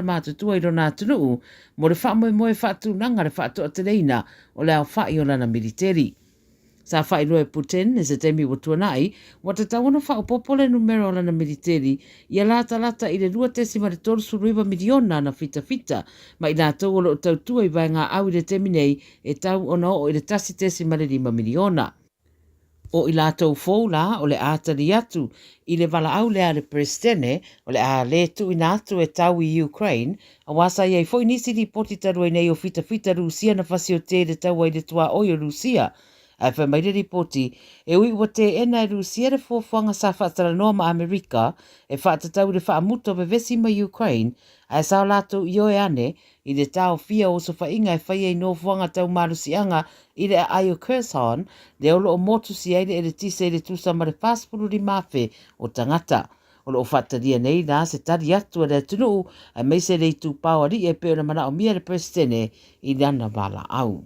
matutua i lona atunuu mo le faamoemoe faatulaga le faatoateleina o le aofa'i o lana militeli. Sa faailoa e Putin i se taimi ua tuanai, ua tatau ona faaopoopo le numera o lana militeli ia latalata i le 2.39 miliona ana fitafita ma i latou o lo o tautua i vaegaau i le taimi nei e tau ona oo i le 1.5 miliona. O i latou fou la o le a tali atu i le valaau lea a le Peresetene o le a le tuuina atu e tau i Ukraine, aua sa i ai foi nisi lipoti talu ai nei o fitafita Rusia na fasiote i le taua i le tuaoi o Rusia. Ae fai mai le lipoti, e ui ua teena e Rusia le fuafuaga sa faatalanoa ma Amerika e faatatau i le faamuta o vevesi mai Ukraine, ae sa o latou ioe ane i le taofia o osofaiga e fai ai nofoaga tau malosiaga i le aai o Kherson, lea o lo o motusia ai le eletise i le tusa ma le 45,000 o tagata. O lo o faatalia nei la se tali atu a le atunuu aemaise le itupa o alii e pei ona manaomia e le Peresetene i lana valaau.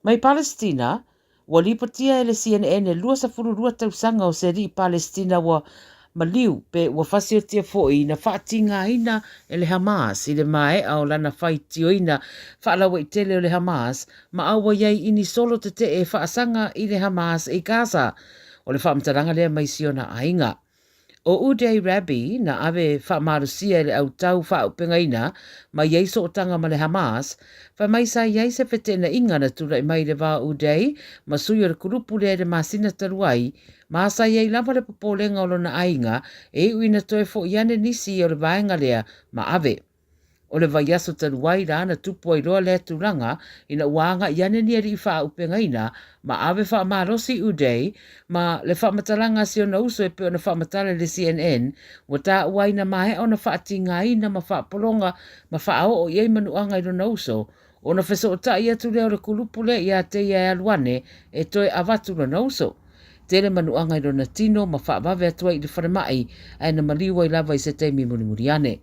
Mai Palestina, Ua lipotia e le CNN e 22 tausaga o se alii Palestina ua maliu pe ua fasiotia foi na faatigaina e le Hamas i le maea o lana faitioina faalauaitele o le Hamas ma auai ai i ni solo tetee e faasaga i le Hamas i Gaza. O le faamatalaga lea mai si ona aiga. ʻO Uday Rabi na ave faamalosia i le autau faaaupegaina ma i ai sootaga ma le Hamas, fai mai sa i ai se feteenaiga na tulai mai i le va o Uday ma sui o le kulupu lea i le masina talu ai, ma sa i ai lava le popolega o lona aiga e iu ina toe fo'i ane nisi o le vaega lea ma ave. O le vaiaso talu ai la na tupu ai loa lea tulaga ina ua agai ane ni alii faaaupegaina ma ave faamalosi Uday ma le faamatalaga a si ona uso e pei ona faamatala i le CNN ua taua ai na maea ona faatigaina ma faapologa ma faaoo i ai manuaga i lona uso ona fesootai atu lea o le kulupu lea ia te ia e alu ane e toe avatu lona uso. Tele manuaga i lona tino ma faavave atu ai i le falemai ae na maliu ai lava i se taimi mulimuli ane.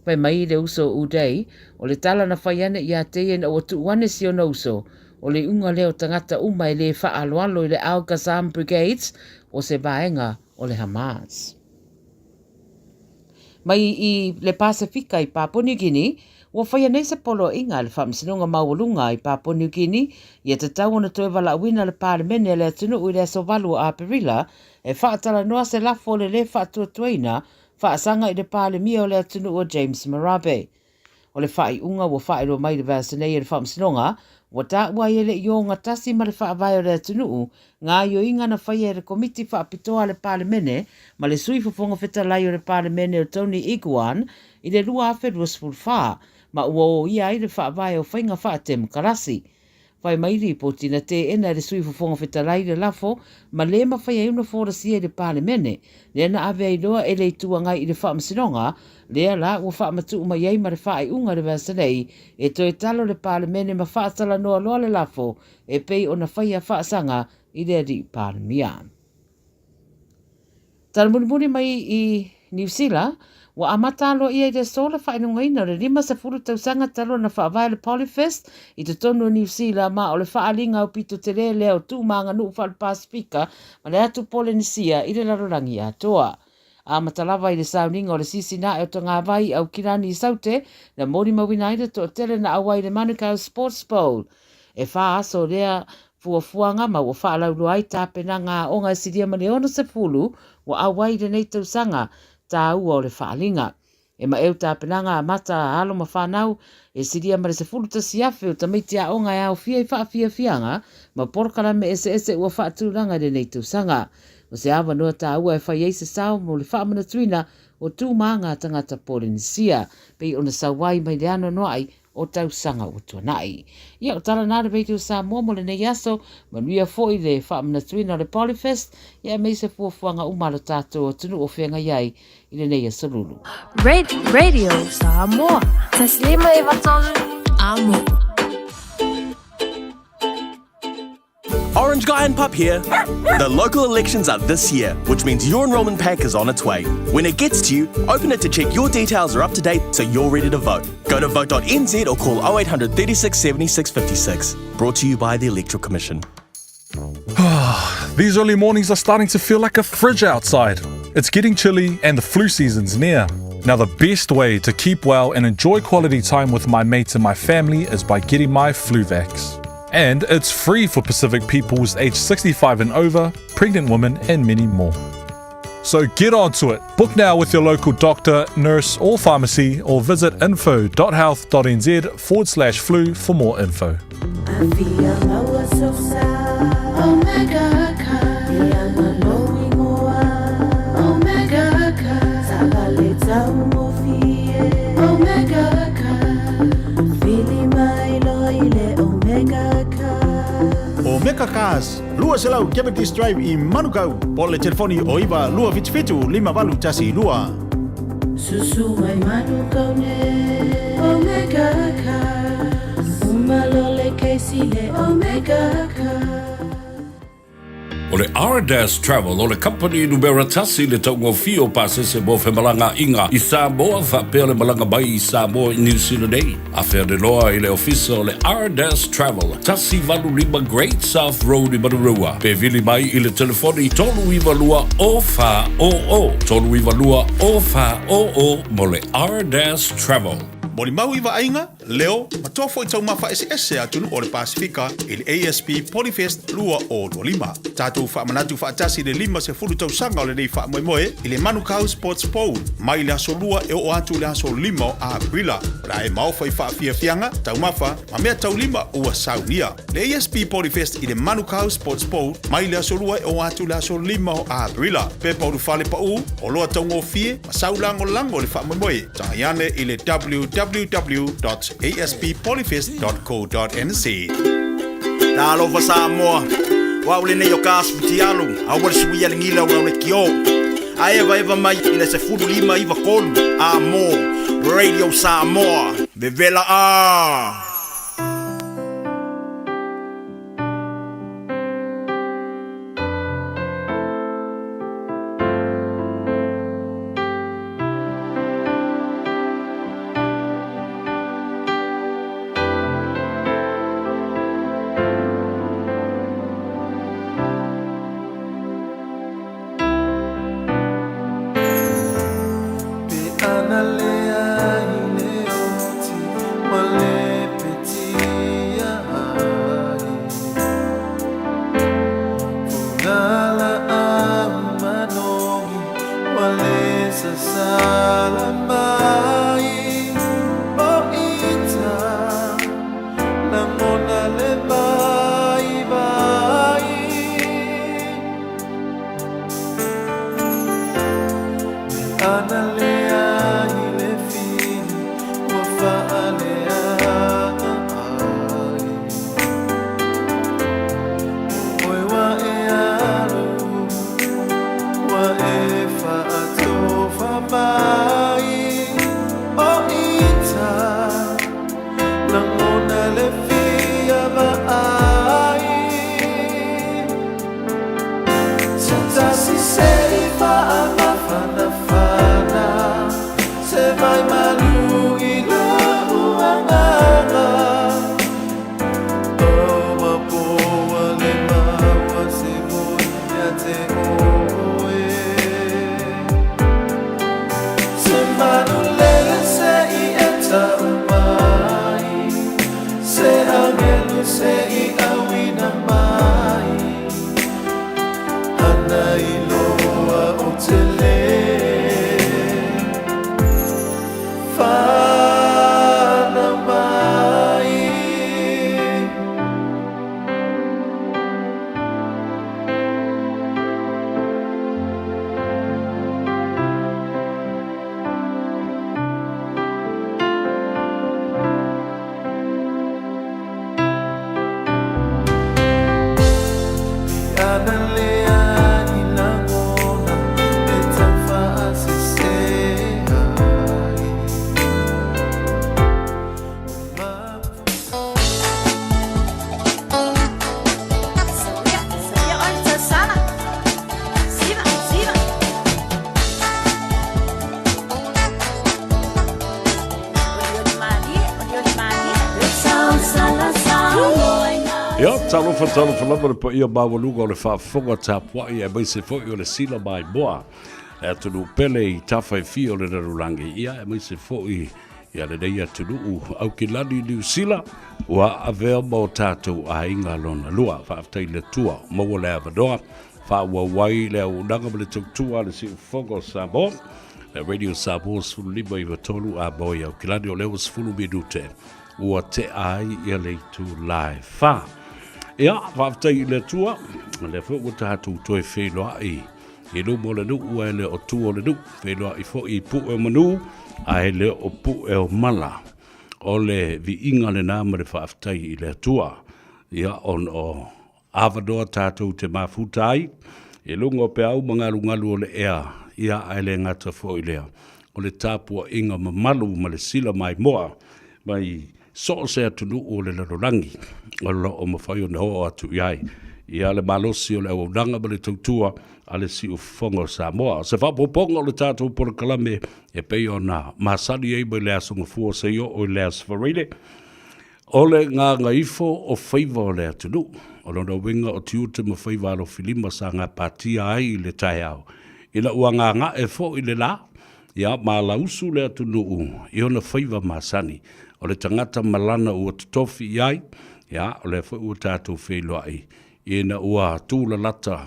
Fai mai le uso o Uday, o le tala na fai ane ia te ia ina ua tuu ane si ona uso, o le iuga lea o tagata uma e le faaaloalo i le Al Qassam Brigades, o se vaega o le Hamas. Mai i le Pasefika i Papua New Guinea, ua faia nei se poloaiga a le Faamasinoga Maualuga i Papua New Guinea ia tatau ona toe valaauina le Palemene a le atunuu i le aso 8 o Aperila e faatalanoa se lafo o le lē faatuatuaina faasaga i le Palemia o le atunuu o James Marape. O le faaiuga ua faailoa mai i le vaiaso nei e le Faamasinoga, ua taua ai e le i ogatasi ma le Faavae o le atunuu gaoioiga na faia e le Komiti Faapitoa a le Palemene ma le Sui Fofoga Fetalai o le Palemene o Tony Iguan i le 2024 ma ua oia ai le Faavae o Faiga Faatemokarasi. Fai mai lipoti na teena e le Sui Fofoga Fetalai le lafo ma le mafai ai ona folasia i le Palemene, lea na ave ai loa e le Itu Agai i le Faamasinoga, lea la ua faamatuu mai ai ma le faaiuga i le vaiaso nei e toe talo le Palemene ma faatalanoa loa le lafo e pei ona faia faasaga i le Alii Palemia. Tala mulimuli mai i Niu Sila, ua amata aloaia i le aso le faailogaina o le 50 tausaga talu ona faavae le Polyfest i totonu o Niu Sila ma o le faaaliga aupito tele lea o tu ma aganuu faale-Pasefika ma le atu Polenisia i le lalolagi atoa. Amata lava i le sauniga o le sisina ae o Tagavai i Aukilani i Saute na molimauina ai le toatele na auai i le Manukau Sports Bowl. E whā aso lea fuafuaga ma ua faalauiloa ai tapenaga aoga e silia ma le 60 ua auai i lenei tausaga tāua o le faaaliga. E maeu tapenaga amata a alo ma whanau e silia ma le 11,000 o tamaiti aoga e aofia i faafiafiaga ma polokalame eseese ua faatulaga i lenei tausaga. O se avanoa tāua e fai ai se sao mo le faamanatuina o tūmāga a tagata Polenisia pei ona sau ai mai le anoanoai o tausaga ua tuanai. Ia, o tala nā le Radio Samoa mo lenei aso, manuia foi le faamanatuina o le Polyfest, ia aemaise fuafuaga uma a lo tātou atunuu o feagai ai i lenei aso lulu. Radio Samoa. Taslima 93 Amo. Orange Guy and Pup here. The local elections are this year, which means your enrolment pack is on its way. When it gets to you, open it to check your details are up to date so you're ready to vote. Go to vote.nz or call 0800 36 76 56. Brought to you by the Electoral Commission. These early mornings are starting to feel like a fridge outside. It's getting chilly and the flu season's near. Now, the best way to keep well and enjoy quality time with my mates and my family is by getting my Fluvax. And it's free for Pacific peoples aged 65 and over, pregnant women, and many more. So get onto it. Book now with your local doctor, nurse, or pharmacy, or visit info.health.nz forward slash flu for more info. Omega Cars, 200 Cavendish Drive i Manukau, po o le telefoni o 9 277 5812. Susu mai Manukau ne Omega Cars Uma lole keisi le Omega Cars. O le Ardas Travel o le kamupani numera tasi i le taugofie o pasese mo femalagaaiga i Samoa faapea le malaga mai i Samoa i New Zealand nei. Afea loa i le ofisa o le Ardas Travel, 185 Great South Road i Manurewa, pe vili mai i le telefoni 392 0400, 392 0400 mo le Ardas Travel. Molimau i vaaiga, leo, ma toa foi taumafa eseese a atunuu o le Pasefika i le ASP Polyfest 2025. Tatou faamanatu faatasi le 50 tausaga o lenei faamoemoe i le Manukau Sports Bowl mai le aso Lua e oo atu i le aso 5 o Aperila. O le a e maofa i faafiafiaga, taumafa, ma mea taulima ua saunia. Le ASP Polyfest i le Manukau Sports Bowl mai le aso Lua e oo atu i le aso 5 o Aperila. Pepa ulufale paū, oloa taugofie, ma sau lagolago i le faamoemoe. Tagai ane i le www.asppolyfest.co.nz. Talofa Samoa, o au lenei o Kas Futialu, aua le suia le gila o lau leitio. A evaeva mai i le 15 9 3 a mo Radio Samoa, vevela a! Ia, talofa, talofa lava le paia maualuga o le faafofoga tapuai aemaise foi o le sila maimoa. Le atunuu pele i tafa e fia o le lalolagi, ia aemaise foi ia lenei atunuu Aukilani Niu Sila ua avea ma o tatou aiga lona lua. Faafetai i le Atua maua le avanoa faaauau ai le auaunaga ma le tautua a le Siufofoga o Samoa. Le Radio Samoa 15 93 a moe i Aukilani o lea ua 10 minute ua tea ai ia le itula e 4. Ia, faafetai i le Atua, o lea foi ua tatou toe feiloai i luma o le nuu ae le o tua o le nuu, feiloai foi i pue o manu ae le o pue o mala. O le viiga lena ma le faafetai i le Atua. Ia, ona o avanoa tatou te mafuta ai i luga o peau ma galugalu o le ea, ia ae le gata foi lea, o le tapuaiga mamalu ma le sila maimoa mai so o se atunuu o le lalolagi o lo o mafai ona oo atu i ai ia le malosi o le auaunaga ma le tautua a le Siufofoga o Samoa. O se faaopoopoga o le tatou polokalame e pei ona masani ai mai le Aso Gafua seia oo i le Aso Faraile, O le gagaifo o faiva o le atunuu. O lona uiga o tiute ma faiva alofilima sa gapatia ai i le taeao, ina ua gaga'e foi le la, ia ma alausu le atunuu i ona faiva masani. O le tagata ma lana ua totofi i ai, ia, o lea foi ua tatou feiloai ina ua tulalata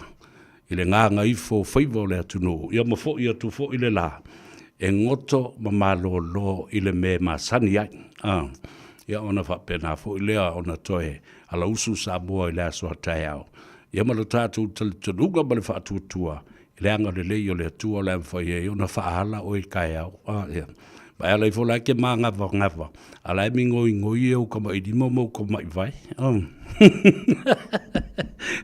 i le gagaifo o faiva o le atunuu, ia ma foi atu foi le la, e goto ma malolo i le mea e masani ai. A, ia ona faapena foi lea ona toe alausu Samoa i le aso a taeao, ia ma lo tatou talitonuga ma le faatuatua i le agalelei o le Atua o le a mafai ai ona faaala oe i le taeao. A, ia. Ma e ala ifo la e ke māgavagava, a la e migoigoi e ou kamaʻilima ma ou kamaʻiwae. Oh.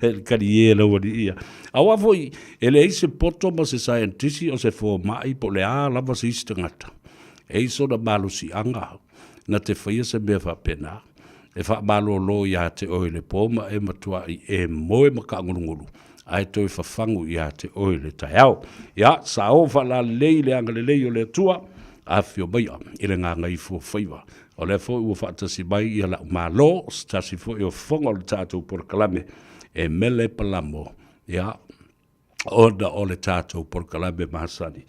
E le kali e lau alii ia. Aua foi, e leai se poto ma se saienitisi o se fomaʻi po o le a lava se isi tagata. E i ai sona malosiaga na te faia se mea faapena, e faamalōlō iā te oe i le pō ma e matuaʻi e moe ma kaʻagulugulu, ae toe fafagu iā te oe i le taeao. Ia, sao faalalelei i le agalelei o le Atua, afifio maia i le gagaifo faiva. O lea foi ua faatasi mai ia la'u Malo, se tasi foi o fofoga o le tatou polokalame e mele palamo, ia, ona o le tatou polokalame masani.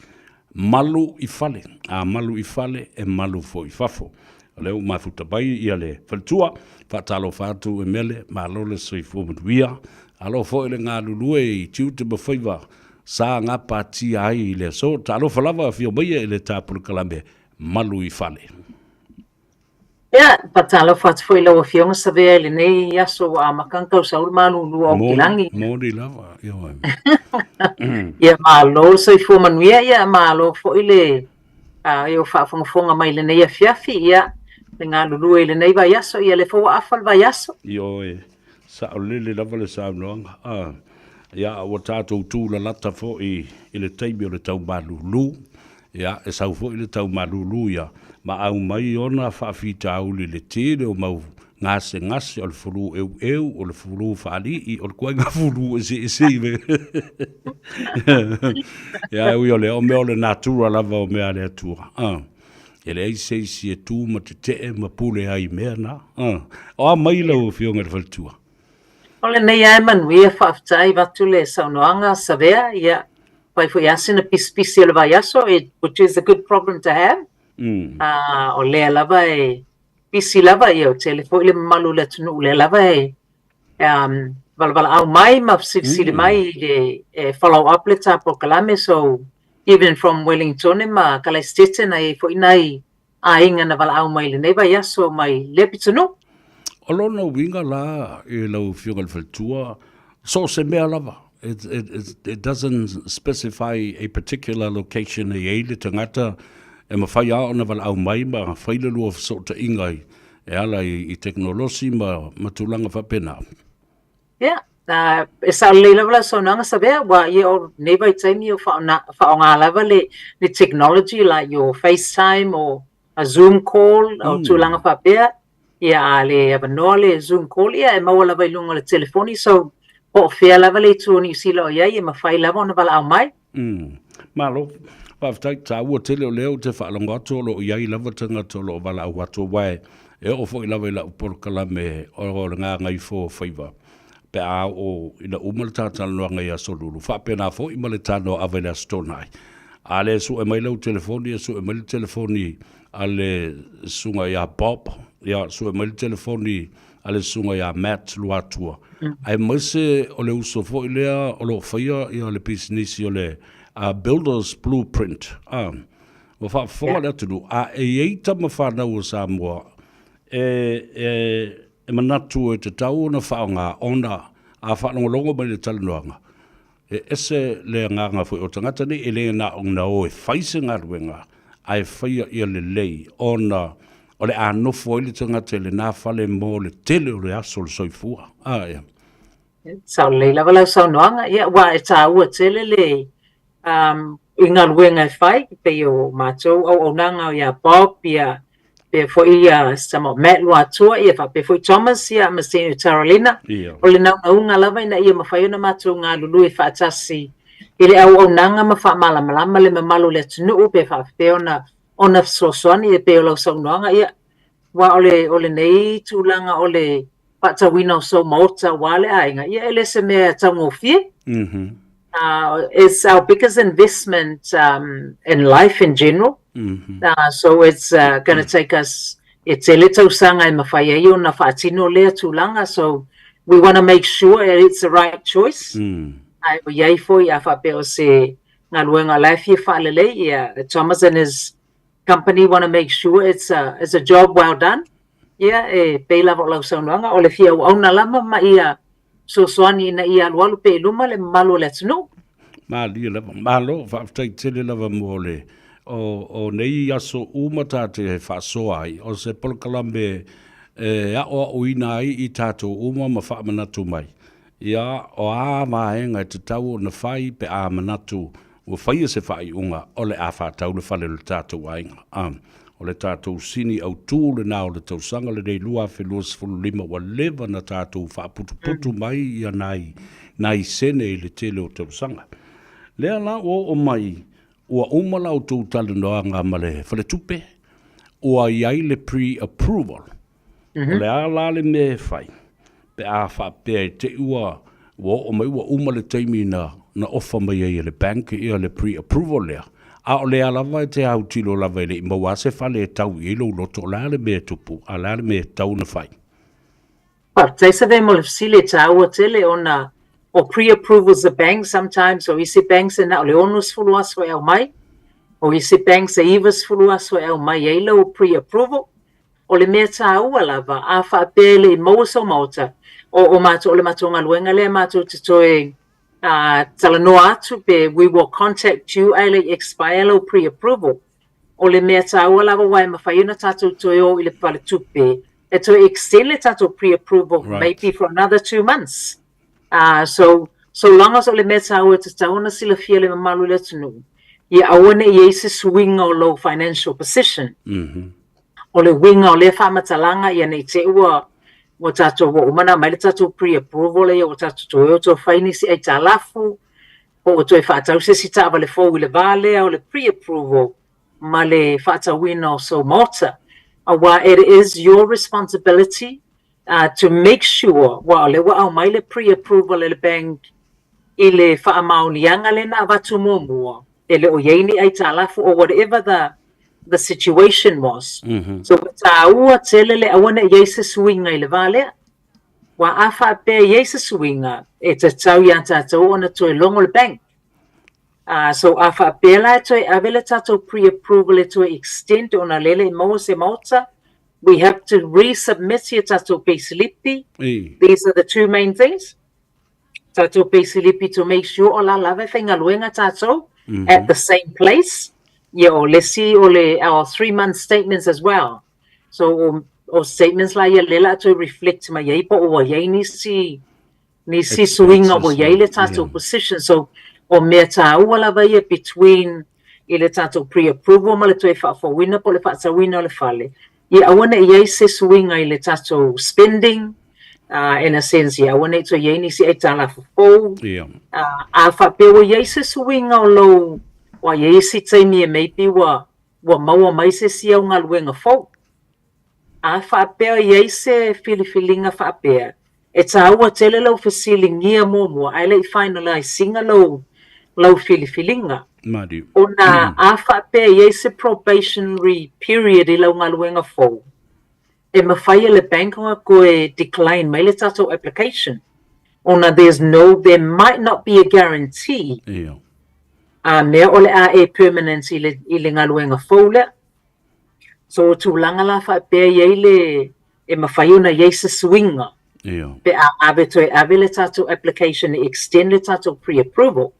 Malu i fale, a malu i fale, e malu foi i fafo. O lea ua mafuta mai ia le faletua, faatalofa atu e mele, malo le soifua manuia, alo foi le galulue i tiute ma faiva sa gapatia ai i le aso. Talofa lava afio maia i le ta polokalame Malu i Fale. Ia, faatalofa atu foi i lau Afioga Savea i lenei aso ua amata ona tausaulu malulu o Aukilagi. Moni lava, ioe. Ia, malo le soifua manuia, ia malo foi le e o faafogafoga mai i lenei afiafi, ia, le galulue i lenei vaiaso, ia lea foi ua afa le vaiaso. Ioe, saolele lava le saunoaga. Ah, ia, ua tatou tulalata foi i le taimi o le tau malulu. Ia, e sau foi le tau malulu ia, ma aumai ona faafitauli i le tele o mau gasegase, o le fulu eueu, o le fulu faalii, o le ituaiga fulu eseese i le Ia, e ui o lea, o mea o le natura lava o mea a le Atua. Ah. E leai se isi e tu ma tetee ma pule ai i mea na. Ah. O a mai lau Afioga i le Faletua? O lenei lava e manuia, faafetai avatu le saunoaga Savea, ia, fai foi lava sina pisipisi o le vaiaso, it, which is a good problem to have. O lea lava e pisi lava, ia, ua tele foi le mamalu o le atunuu lea lava e um, valaau mai ma fesilisili mai i le e follow up le ta polokalame, so even from Wellingtone ma Kalaisitete na i ai foi nai aiga na valaau mai i lenei vaiaso mai lea pitonuu. O lona uiga la i lau Afioga i le Faletua, so o se mea lava, it doesn't specify a particular location e i ai le tagata e mafai lava ona valaau mai ma fai le lua fesootaiga e ala i tekonolosi ma tulaga faapena. Ia, e sao lelei lava lau saunoaga Savea, ua ia o lenei vaitaimi o faaaoga lava le technology like your FaceTime or a Zoom call o tulaga faapea, ia a le avanoa le Zoom call, ia e maua lava i luga o le telefoni, so po o fea lava le itu o Niu Sila o i ai, e mafai lava ona valaau mai. Malo, faafetai, taua tele o lea ou te faalogo atu o lo o i ai lava tagata o lo o valaau atu, aua e oo foi lava i lau polokalame o le gagaifo faiva pe a oo ina uma le ta talanoaga i Aso Lulu, faapena foi ma le talanoa ava i le Aso Toonai. A lea e sue mai lau telefoni, e sue mai le telefoni a le susuga ia Bob, ia sue mai le telefoni a le susuga ia Matt Luatua. Aemaise o le uso foi lea o lo o faia ia le pisinisi o le uh, Builders Blueprint. Ah, ua faafofoga le atunuu, a e i ai tama fanau o Samoa e, e, e manatu e tatau ona faaaoga ona a faalogologo mai le talanoaga, E ese le agaga foi o tagata nei, e le na ona o e fai se galuega, ae faia ia lelei, ona o le a nofo ai le tagata i lena fale mo le tele o le aso o le soifua. A, ia. Sao lelei lava lau saunoaga, ia, aua e taua tele le um, i galuega e fai, pei o matou auaunaga ia Bob, ia faapea foi ia Samoa Matt Luatua, ia faapea foi Thomas, ia ma Senior Taralina. Ia. O le naunauga lava ina ia mafai ona matou galulue faatasi i le auaunaga ma faamalamalama le mamalu o le atunuu pe faapefea ona ona fesoasoani e pei o lau saunoaga, ia, aua o le o lenei tulaga o le faatauina o sou maota aua le aiga, ia e le se mea taugofie. It's our biggest investment in life in general. So it's going to take us, e tele tausaga e mafai ai ona faatino lea tulaga. So we want to make sure it's the right choice. Ae o i ai foi a faapea o se galuega o la e fia faalelei, ia, Thomas and his company want to make sure it's a, it's a job well done. Ia, e pei lava o lau saunoaga, o le fia auauna lava ma ia fesoasoani ina ia alualu pea i luma le mamalu o le atunuu. Malie lava. Malo, faafetai tele lava mo le o, o nei aso uma ta te faasoa ai, o se polokalame e aʻoaʻoina ai i tatou uma ma faamanatu mai. Ia, o a vaega e tatau ona fai pe a manatu ua faia se faaiuga o le a faatau le fale o le tatou aiga. A, o le tatou sini autū lena o le tausaga lenei 2025 ua leva na tatou faaputuputu mai ia nai, nai sene i le tele o tausaga. Lea la ua oo mai, ua uma la outou talanoaga ma le faletupe, ua i ai le pre-approval. O le a la le mea e fai pe a faapea i te i ua ua oo mai ua uma le taimi na na ofa mai ai e le bank ia le pre-approval lea, a o lea lava e te autilo lava e le i maua lava se fale e tau i ai lou loto, o le a le mea e tupu, a o le a le mea e tatau ona fai? Faafetai Save mo le fesili e taua tele ona o pre-approvals a banks sometimes o isi banks e na o le 60 aso e aumai, o isi banks e 90 aso e aumai ai lau pre-approval. O le mea taua lava, a faapea e le i maua sou maota, o, o matou, o le matou galuega lea matou te toe uh, talanoa atu pe we will contact you ae le i expire lau pre-approval. O le mea taua lava aua e mafai ona tatou toe o i le faletupe e toe extend le tatou pre-approval Right. maybe for another 2 months. So, so long as o le mea taua e tatau ona silafia le mamalu o le atunuu, ia aua ne i i ai se suiga o lou financial position. O le uiga o lea faamatalaga ia ne i te i ua ua tatou ua uma ona aumai le tatou pre-approval ia ua tatou toe o toe fai nisi aitalafu, po ua toe faatau se isi taavale fou i le va lea o le pre-approval ma le faatauina o sou maota. Aua it is your responsibility to make sure aua o lea ua aumai le pre-approval e le bank i le faamaoniaga lea na avatu muamua, e le o i ai ni aitalafu or whatever the situation was. So ua taua tele le aua ne i ai se suiga i le va lea. Aua a faapea e i ai se suiga, e tatau ia tatou ona toe logo le bank. So a faapea la e toe ave le tatou pre-approval e toe extend ona lea e le i maua se maota, we have to resubmit ia tatou payslipi. These are the two main things. Tatou payslipi to make sure o la lava e faigaluega tatou at the same place. Ia o le isi o le our 3 month statements as well. So o statements la ia lea o le a toe reflect mai ai po o ua i ai nisi suiga ua i ai le tatou position. So o mea taua lava ia between i le tatou pre-approval ma le toe faafouina po o le faatauina o le fale, ia aua ne i i ai se suiga i le tatou spending, in a sense, ia aua ne i toe i ai nisi aitalafu fou. A faapea ua i ai se suiga o lou, ua i ai isi taimi e maybe ua maua mai se isi au galuega fou. A faapea i ai se filifiliga faapea, e taua tele lau fesiligia muamua ae le i finalize ina lou lau filifiliga. Malie. Ona a faapea e i ai se probationary period i lau galuega fou, e mafai e le bank ona toe decline mai le tatou application ona there's no, there might not be a guarantee Ia. a mea o le a e permanent i le, i le galuega fou lea. So o tulaga la faapea e i ai le, e mafai ona i ai se suiga Ia. pe a ave toe ave le tatou application e extend le tatou pre-approval.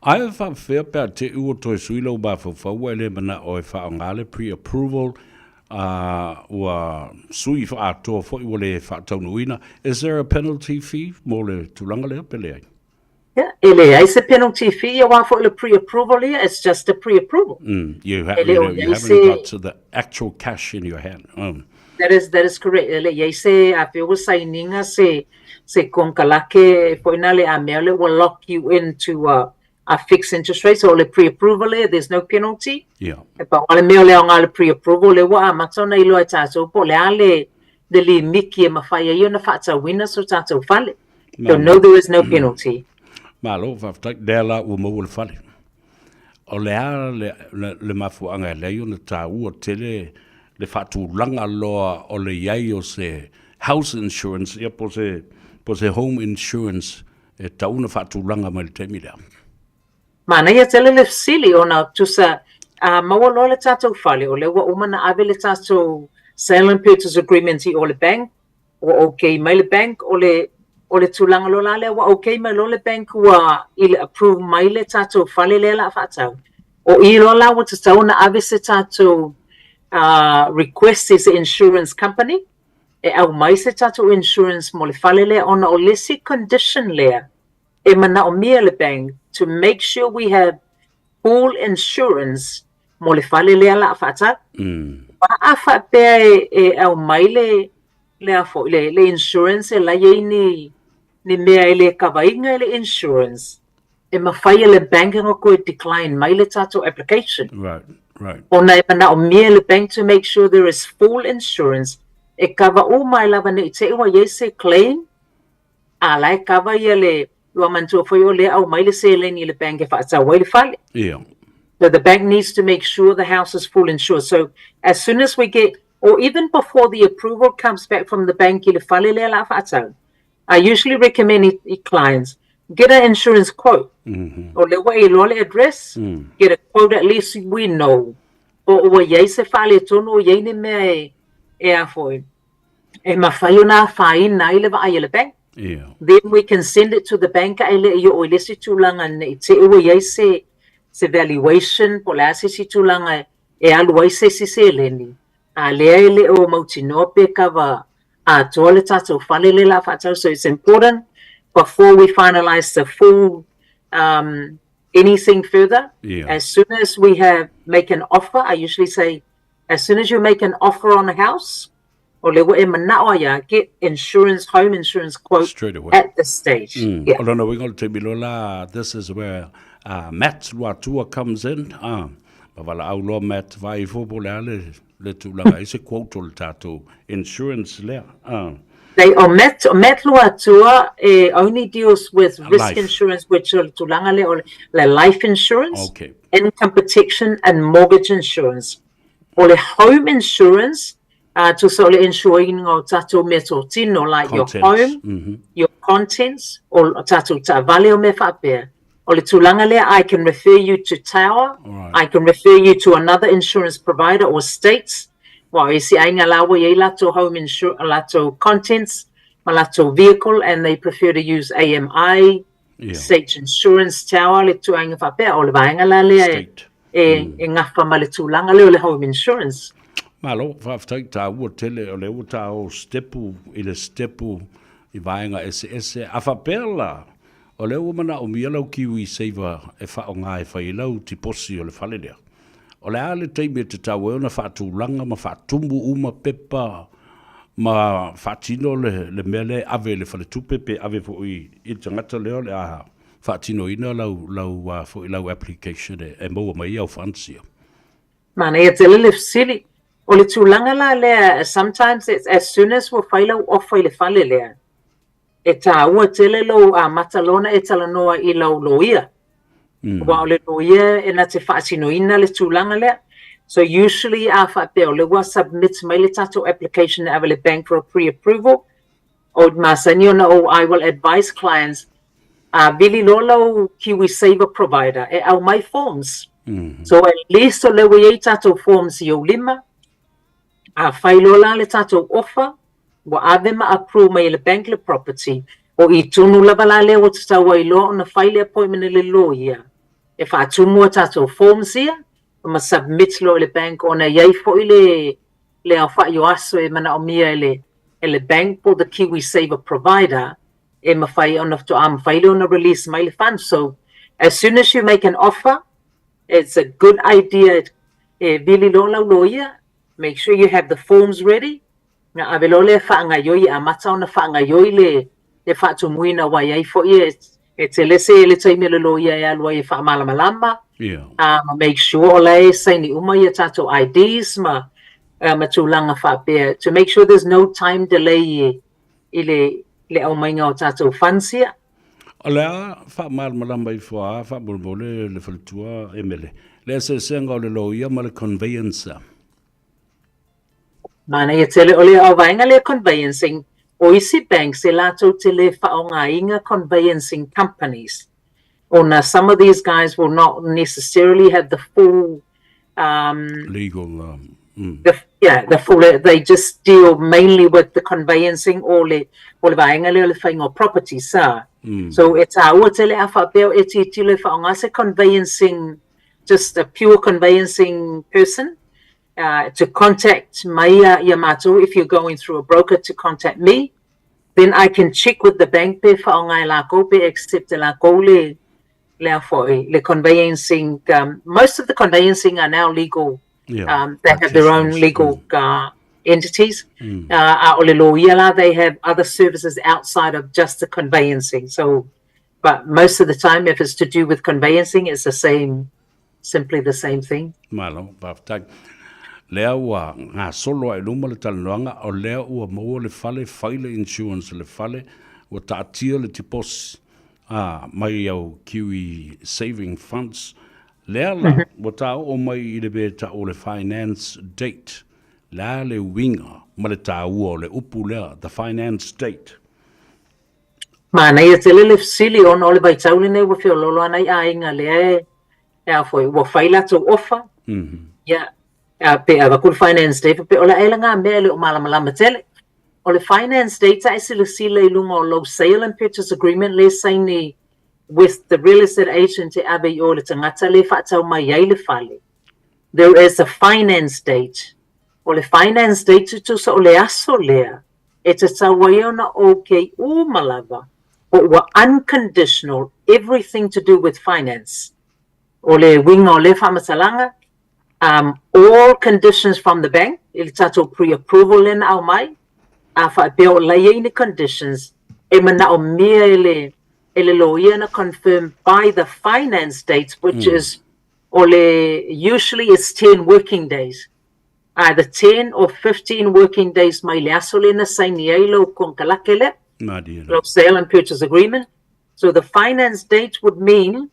Ae faapefea pe a te i ua toe sui lou mafaufau ua e le manao e faaaoga le pre-approval a ua sui atoa foi ua le faataunuuina, is there a penalty fee mo le tulaga lea pe leai? Ia, e leai se penalty fee aua foi le pre-approval ia, it's just a pre-approval. Mm, you, ha E le you, o know, you iai haven't se got the actual cash in your hand. That is, that is correct. E le i ai se afea ua sainiga se, se konekarake foi na le a mea lea ua lock you into a, a fixed interest rate. So o le pre-approval lea, there's no penalty. Yeah. E pau lava le mea o le aoga o le pre-approval lea ua amata ona iloa e tatou po o le a le, le limiki e mafai ai ona faatauina so tatou fale. So no, there is no penalty. Malo, faafetai. Lea la ua maua le fale. O le a le, le, le mafuaaga e leai ona taua tele le faatulaga loa o le i ai o se house insurance, ia po o se, po o se home insurance e tatau ona faatulaga mai le taimi lea. Manaia tele le fesili ona tusa a maua loa le tatou fale o lea ua uma ona ave le tatou sale and purchase agreement i o le bank, ua okay mai le bank, o le, o le tulaga loa la lea ua okay mai loa le bank ua i le approve mai le tatou fale lea o le a faatau. O i loa la ua tatau ona ave se tatou uh, request i se insurance company e aumai se tatou insurance mo le fale lea ona o le isi condition lea e manaomia le bank to make sure we have full insurance mo le fale lea la a faatau. Aua a faapea e, e aumai le, le a foi, le, le insurance e la i ai ni, ni mea e le kavaina e le insurance, e mafai e le bank ona toe decline mai le tatou application. Right, right. Ona e manaomia e le bank to make sure there is full insurance e kava uma ai lava ne i te i ua i ai se claim, A la e kava ia le, ua manatua foi o lea aumai le seleni i le bank e faatau ai le fale. Ia. So the bank needs to make sure the house is full insured. So as soon as we get, or even before the approval comes back from the bank i le fale lea la a faatau, I usually recommend i, i clients, get an insurance quote. O lea ua e iloa le address, get a quote at least we know. Po o ua i ai se faaletonu o i ai ni mea e, e a foi, e mafai ona afaina ai le vaai a le bank. Yeah. Then we can send it to the bank ae le i oo i le isi tulaga ne i te i ua i ai se, se valuation po o le a se isi tulaga e alu ai se isi seleni, a lea e le o mautinoa pe kava atoa le tatou fale lea o le a faatau. So it's important before we finalise the full um, anything further, Yeah. as soon as we have make an offer, I usually say As soon as you make an offer on a house, o lea ua e manao ai a get insurance, home insurance quote Straight away. at this stage. Mm. Yeah. O lona uiga o le taimi loa la, this is where uh, Matt Luatua comes in. Ah, ma valaau loa Matt vaai ifo po o le a le, le tulaga ai se quote o le tatou insurance lea. Ah. They, o Matt, o Matt Luatua eh, only deals with risk Life. insurance, which o le tulaga lea o le, le life insurance, Okay. income protection and mortgage insurance. O le home insurance, uh, tusa o le insureina o tatou mea tōtino, like your Contents. home, your contents, o tatou taavale o mea faapea. O le tulaga lea, I can refer you to Tower, Alright. I can refer you to another insurance provider or states. Wa o isi aiga la ua i ai latou home insur latou contents ma latou vehicle and they prefer to use AMI, Yeah. State Insurance Tower le tuaiga faapea, o le vaega la lea e, State. e, e gafa ma le tulaga lea o le home insurance. Malo, faafetai taua tele o lea ua ta o stepu i le stepu i vaega eseese. A faapea la, o lea ua manaomia lau Kiwi Saver e faaaoga e fai ai lau tiposi o le fale lea. O le a le taimi e tatau ai ona faatulaga ma faatumu uma pepa ma faatino le, le mea lea e ave i le faletupe pe ave foi i le tagata lea o le a faatinoina lau, lau, a foi lau application e, e maua mai ai au funds ia? Manaia tele le fesili. O le tulaga la lea, sometimes it's as soon as ua fai lau offer i le fale lea, e taua tele lou amata loa ona e talanoa i lau loia. Aua o le loia e na te faatinoina le tulaga lea. So usually a faapea o lea ua submit mai le tatou application e ave i le bank for a pre-approval, o masani ona ou I will advise clients, a vili loa lau KiwiSaver provider e aumai forms. So at least o lea ua i ai tatou forms i ou lima, a fai loa la le tatou offer, ua ave ma approve mai e le bank le property, o i tonu lava la lea ua tatau ai loa ona fai le appointment i le lawyer e faatumu a tatou forms ia ma submit loa i le bank ona e i ai foi le le aofai o aso e manaomia e le e le bank po o the KiwiSaver provider e mafai ona faatoa mafai lea ona release mai le funds. So as soon as you make an offer, it's a good idea e vili loa lau loia, make sure you have the forms ready, na ave loa lea faagaioi e amata ona faagaioi le le faatumuina aua e i ai foi e e tele se le taimi o le loia e alu ai e faamalamalama Yeah. ma make sure o la e saini uma ia tatou IDs ma ma tulaga faapea to make sure there's no time delay i le le aumaiga o tatou funds ia. O le a faamalamalama ifo a faamolemole le faletua Emele, le eseesega o le loia ma le conveyancer. Manaia tele o le vaega lea conveyancing, o isi banks e latou te le faaaogaina conveyancing companies ona some of these guys will not necessarily have the full um, legal the, yeah, the full, they just deal mainly with the conveyancing o le, o le vaega lea o le faiga o property sa. So e tāua tele a faapea e tilotilo e faaaoga se conveyancing, just a pure conveyancing person, to contact mai ia mātou if you're going through a broker to contact me, then I can check with the bank pe faaaoga e lakou pe accept e lakou le le a foi le conveyancing. Most of the conveyancing are now legal. They have their own practitioners. Legal entities. A o le loia la, they have other services outside of just the conveyancing. So, but most of the time, if it's to do with conveyancing, it's the same, simply the same thing. Malo, faafetai. Lea ua gasolo ai luma le talanoaga, o lea ua maua le fale, fai le insurance le fale, ua taatia le tiposi a mai au Kiwi Saving Funds. Lea la, ua taoo mai i le mea tau o le finance date. Le a le uiga ma le taua o le upu lea, the finance date? Manaia tele le fesili ona o le vaitau lenei ua feoloolo ana i aiga lea e e a foi ua fai latou offer. Ia a pe avatu le finance date pe o le aela ngā mea e le o malamalama tele. O le finance date a e silasila i luga o lou sale and purchase agreement le saini with the real estate agent e ave i o le tagata le faatau mai ai le fale. There is a finance date. O le finance date tusa o le aso lea e tatau ai ona okay uma lava o ua unconditional everything to do with finance. O le uiga o lea faamatalaga, all conditions from the bank, i le tatou pre-approval lea na aumai, a faapea o la i ai ni conditions e manaomia e le e le loia na confirm by the finance date, which is o le usually it's 10 working days. Either 10 or 15 working days mai le aso lea na saini ai lau konekarate lea, Malie lau sale and purchase agreement. So the finance date would mean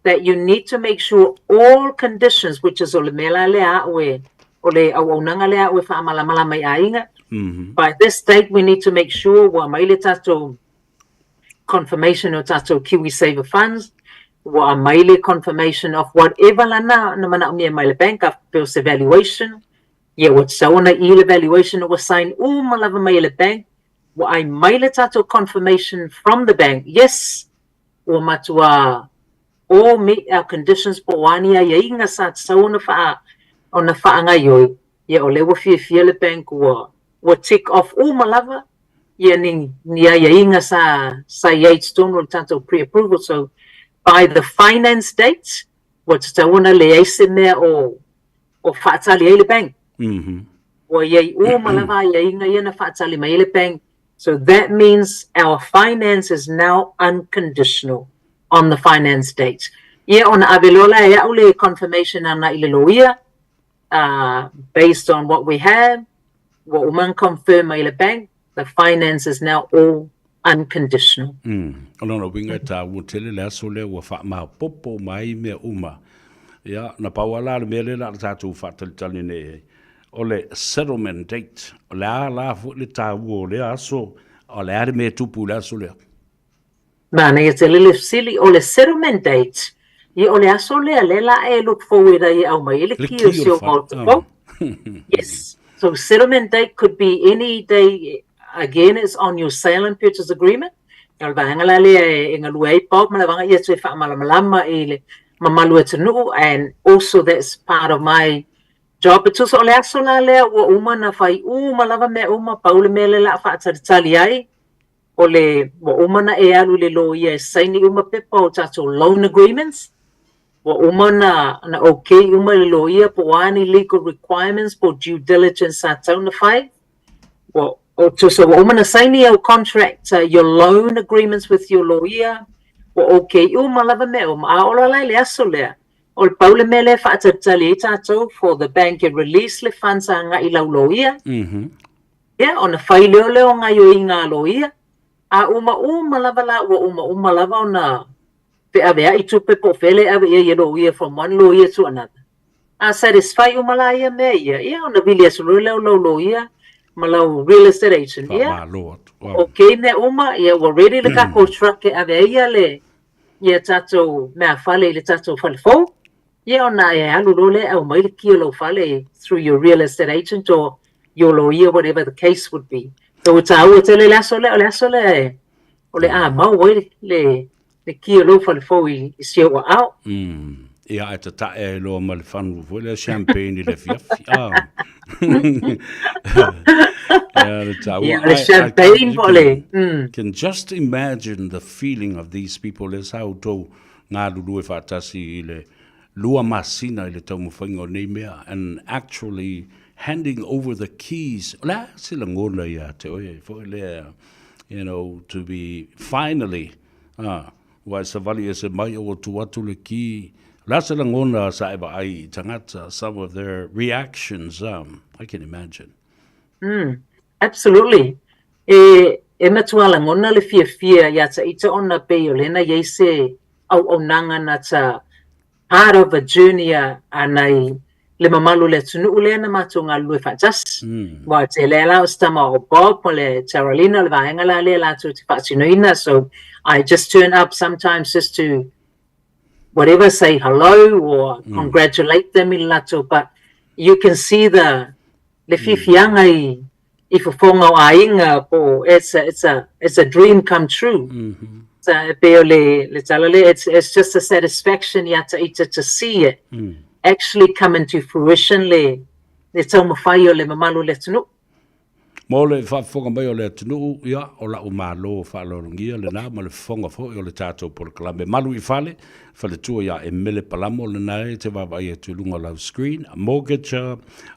that you need to make sure all conditions, which is o le mea la lea a'u e, o le auaunaga lea a'u e faamalamalama i aiga. By this date, we need to make sure ua aumai le tatou confirmation o tatou KiwiSaver funds, ua aumai le confirmation of whatever la na, na manaomia mai le bank, a pe o se valuation, ia ua tatau ona i le valuation ua sign uma lava mai e le bank, ua aumai le tatou confirmation from the bank, yes, ua matua all meet our conditions po o a ni aiaiga sa tatau ona faa, ona faagaioi, ia o lea ua fiafia le bank ua, ua tick off uma lava ia ni, ni aiaiga sa, sa i ai i totonu o le tatou pre-approval. So, by the finance date, ua tatau ona leai se mea o, o faatali ai le bank. Ua i ai uma lava aiaiga ia na faatali mai ai le bank. So that means our finance is now unconditional on the finance date. Ia ona ave loa la e a'u le confirmation ana i le loia, based on what we have, ua uma ona confirm mai le bank, the finance is now all unconditional. Mm. O lona uiga e tāua tele le aso lea ua faamaopoopo uma ai mea uma. Ia, na pau lava la le mea lea o le a tatou faatalitali nei i ai, o le settlement date. O le a la foi le taua o lea aso, o le a le mea e tupu i le aso lea? Manaia tele le fesili, o le settlement date, ia o le aso lea lea la e look forward ai e aumai ai le ki o si ou maota fou. Yes. So settlement date could be any day, again it's on your sale and purchase agreement. O le vaega la lea e galue ai Bob ma le vaega ia toe faamalamalama i le mamalu atunuu and also that's part of my job. E tusa o le aso la lea ua uma ona fai uma lava mea uma, pau le mea lea o le a faatalitali ai, o le ua uma ona e alu i le loia e saini uma pepa o tatou loan agreements, ua uma ona ona okay uma e le loia po o a ni legal requirements po o due diligence sa tatau ona fai, ua o tusa ua uma ona saini au contract, your loan agreements with your lawyer, ua okay uma lava mea uma, a oo loa la i le aso lea, o le pau le mea lea e faatalitali ai tatou for the bank e release le funds agai i lau loia, Ia, ona fai lea o lea o gaioiga a loia, a uma uma lava la ua uma uma lava ona feaveai tupe po o fea lea e ave i ai e loia from one lawyer to another. A satisfy uma la ia mea ia, ia ona vili atu loa lea o lau loia ma lau real estate agent, ia, Faamalo atu. Wow. okay mea uma, ia ua ready le takou truck e ave ai ia le ia tatou meafale i le tatou fale fou. Ia ona e alu loa lea e aumai le ki o lou fale through your real estate agent or your lawyer, whatever the case would be. So ua tāua tele le aso lea, o le aso lea e, o le a mau ai le, le, le ki o lou fale fou i, i si ou aao. Ia, ae tatae ai loa ma le fanu foi lea champagne i le afiafi. Ah. Ia, le tāua. Ia, o le champagne po o le... Mm. Can just imagine the feeling of these people le sa outou galulue faatasi i le lua masina i le taumafaiga o nei mea and actually handing over the keys. O le a se lagona ia te oe foi lea, you know, to be finally, ah, ua e savali ese mai ua tuu atu le key. O le a se lagona sa e vaai i tagata, some of their reactions, I can imagine. Absolutely. E, e matua lagona le fiafia iā taita ona pei o lena i ai se auaunaga na ta part of a journey a, a nai le mamalu o le atunuu lea na matou galulue faatasi. Aua e tele lava la o se tama o Bob ma le Carolina o le vaega la lea latou te faatinoina so I just turn up sometimes just to whatever say hello or congratulate them i le latou but you can see the le fiafiaga i i fofoga o aiga po it's a, it's a, it's a dream come true. Sa e pei o le, le tala lea, it's, it's just a satisfaction iā taita to see it actually come into fruition le, le taumafai o le mamalu o le atunuu. Mo le faafofoga mai o le atunuu, ia, o la'u malo faaaloalogia lena ma le fofoga foi o le tatou polokalame Malu i Fale, faletua ia Emele Palamo lena e te vaavaai atu i luga o lau screen, mortgage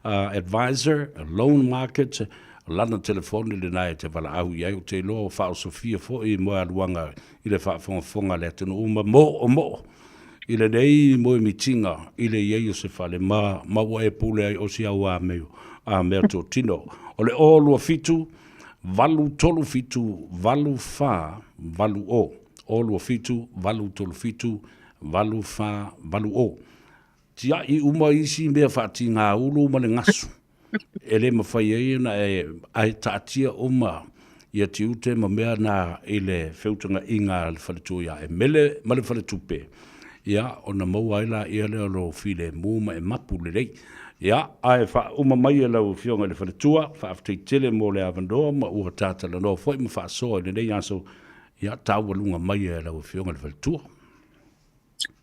advisor, loan market, lana telefoni lena e te valaau i ai, ou te iloa ua faaosofia foi i moealuaga i le faafogafoga a le atunuu ma moomoo i lenei moemitiga i le i ai o se fale ma ma ua e pule ai o si au amio a mea totino. O le 0 2 7 8 3 7 8 4 8 0. 0 2 7 8 3 7 8 4 8 0. Tia'i uma isi mea faatigāulu ma le gasu e le mafai ai ona e ae taatia uma ia tiute ma mea na i le feutagaiga a le faletua ia Emele ma le faletupe, ia, ona maua ai laia lea o lou filemu ma e mapu lelei. Ia, ae faauma mai e lau Afioga i le faletua, faafetai tele mo le avanoa ma ua ta talanoa foi ma faasoa i lenei aso, ia, taualuga mai e lau Afioga i le faletua.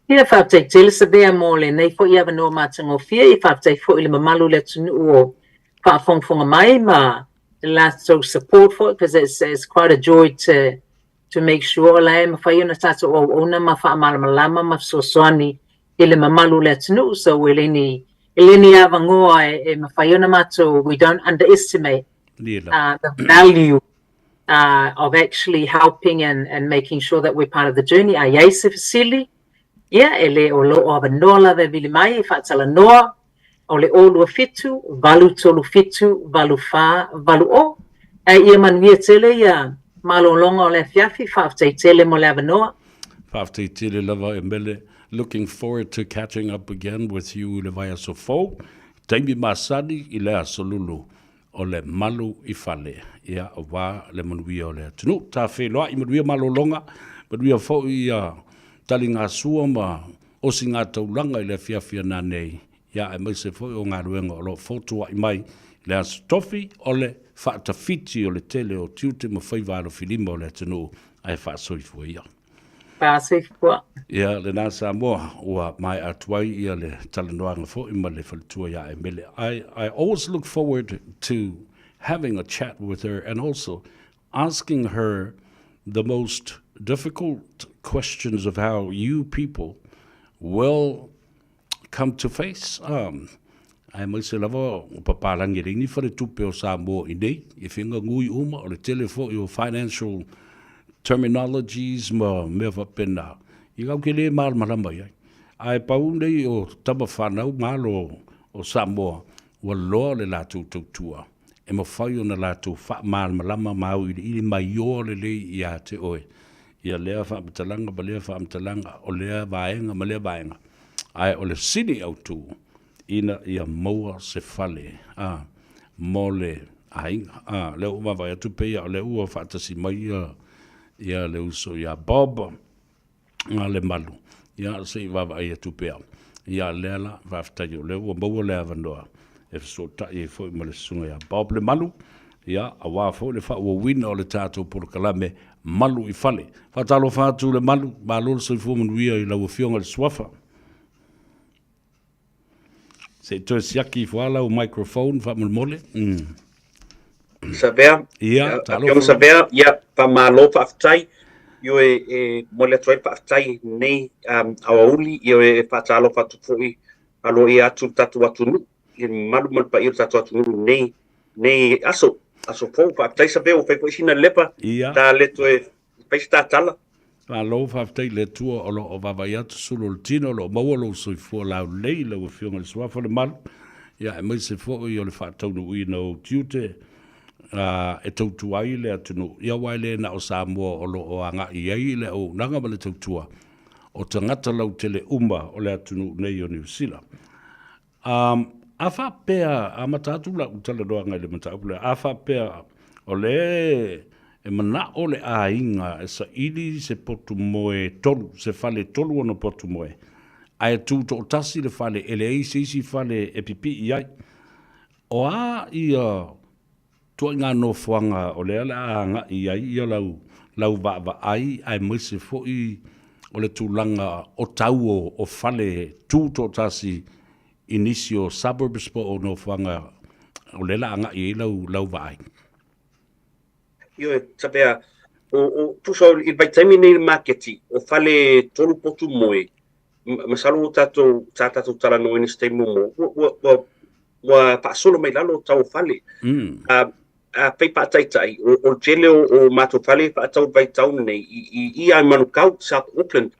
Ia, faafetai tele Savea mo lenei foi avanoa matagofie, ia faafetai foi i le mamalu o le atunuu o faafogafoga mai ma le latou support foi because it's, it's quite a joy to, to make sure o la e mafai ona tatou auauna ma faamalamalama ma fesoasoani i le mamalu o le atunuu. So e le ni, e le ni avanoa e, e mafai ona matou, we don't underestimate the value of actually helping and, and making sure that we're part of the journey. A i ai se fesili, ia, e le o lo o avanoa lava e vili mai e faatalanoa, o le 0 2 7 8 3 7 8 4 8 0. Ae ia manuia tele ia Malologa o le afiafi, faafetai tele mo le avanoa. Faafetai tele lava e Mele. Looking forward to catching up again with you i le vaiaso fou. Taimi masani i le aso lulu o le malu i fale, ia, aua le manuia o le atunuu. Ta feiloai, manuia malologa, manuia foi ia taligasua ma osigataulaga i le afiafi a nanei, ia aemaise foi o galuega o lo o fotuai mai i le Aso Tofi o le faatafiti o le tele o tiute ma faiva alofilima o le atunuu ae faasoifua ia. Faasoifua. Ia, lena Samoa, ua maea atu ai ia le talanoaga foi ma le faletua ia Emele. I, I always look forward to having a chat with her and also asking her the most difficult questions of how you people will come to face. Um, aemaise lava o papalagi e leai ni faletupe o Samoa i nei, e whinga ngui uma, o le tele foi o financial terminologies ma mea faapena, i kau ke le malamalama i ai. Ae pau nei o tama whanau malo o Samoa, ua loa le latou tautua, e mafai ona latou faamalamalama ma auiliili maioa lelei ia te oe, ia lea faamatalaga ma lea faamatalaga, o lea vaega ma lea vaega. Ae o le sini autu, ina ia maua se fale a, mo le aiga. A, lea ua vaavaai atu pei o lea ua faatasi mai ia, ia le uso ia Bob a Lemalu. Ia, se i vaavaai atu pea. Ia, lea la, faafetai o lea ua maua le avanoa e fesootai ai foi ma le susuga ia Bob Lemalu, ia, aua foi le faaauauina o le tatou polokalame Malu i Fale. Faatalofa atu Lemalu, malo le soifua manuia i lau Afioga i le Suafa. Se i toe siaki ifo lava lau microphone faamolemole. Mm. Savea, Ia, talofa. Afioga Savea, ia, faamalo faafetai. Ioe, e momoli atu ai le faafetai nei um, aoauli, ioe, e faatalofa atu foi aloaia atu le tatou atunuu, i le mamalu ma le paia o le tatou atunuu nei, nei aso, aso fou. Faafetai Savea, ua fai foi sina lepa, Ia. ta le toe fai se ta tala. Malo faafetai i le Atua o lo o vaavaai atu sulu o le tino, o lo o maua lou soifua laulelei i lau Afioga i le Suafa o le Malu, ia aemaise foi o le faataunuuina o ou tiute e tautua ai le atunuu. Ia aua e le na o Samoa o lo o agai i ai le auaunaga ma le tautua o tagata lautele uma o le atunuu nei o Niu Sila. Um, a faapea, amata atu lau talanoaga i le mataupu lea, a faapea o lea e manao le aiga e saili se potu moe tolu, se fale tolu ona potu moe, ae tu toatasi le fale e leai se isi fale e pipii ai. O a ia tuaiga nofoaga o lea o le a agai i ai ia lau, lau vaavaai aemaise foi o le tulaga o tau o, o fale tu toatasi i nisi o suburbs po o nofoaga o lea o le a agai i ai lau, lau vaai? Ioe, Savea, o, o, tusa i le vaitaimi nei i le maketi, o fale tolu potu moe, masalo ua tatou, sa tatou talanoaina i se taimi muamua, ua, ua, ua, ua faasolo mai lalo tau o fale. Mm. A, a fai faataitai, o, o le tele o, o matou fale e faatau i le vaitau lenei, i, i, i a i Manukau, South Auckland,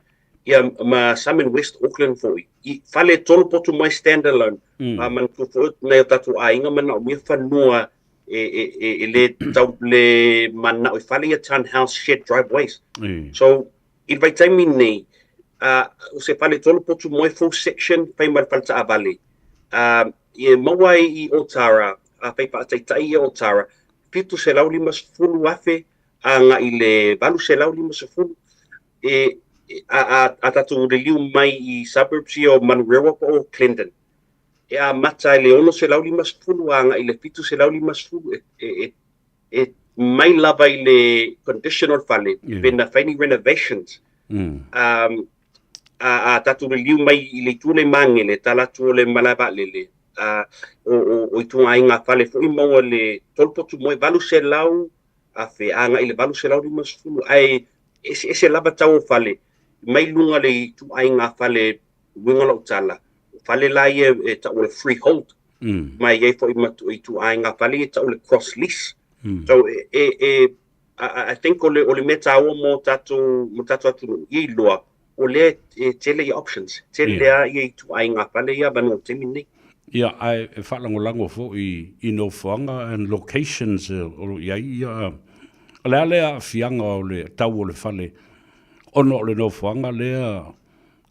ia ma some in West Auckland foi. I fale tolu potu moe stand alone. Mm. A manatua foi nai o tatou aiga manaomia fanua e, e, e, e le tau le manao i fale ia townhouse shared driveways. Mm. So, i le vaitaimi nei, uh, o se fale tolu potu moe full section fai ma le fale taavale. Uh, e maua ai i Otara, a fai faataitai ia Otara, 750,000 agai i le 850, e, a, a, a tatou liliu mai i suburbs ia o Manurewa po o Clendon. E amata i le 650 agai i le 750, e, e, e, e mai lava i le condition o le fale, Yeah. pena fai ni renovations. Mm. Um, a, a tatou liliu mai i le itu lea i Magele, tala atu o le malae vaalele, a, o, o, o ituaiga fale foi maua le tolu potu moe 800 afe agai i le 850, ae eseese lava tau o fale, mai luga le ituaiga fale uiga o lau tala, o fale la ia e tau o le freehold, Mm. ma e i ai foi ma ituaiga fale ia e tau o le cross lease. Mm. So e, e, e I, I think o le, o le mea taua mo tatou, mo tatou atunuu, ia iloa, o lea e tele ia options, tele Yeah. lava ia ituaiga fale ia avanoa i le taimi lenei. Ia, ae e faalagolago foi i nofoaga and locations o lo o i ai ia O le a le aafiaga o le tau o le fale ona o le nofoaga lea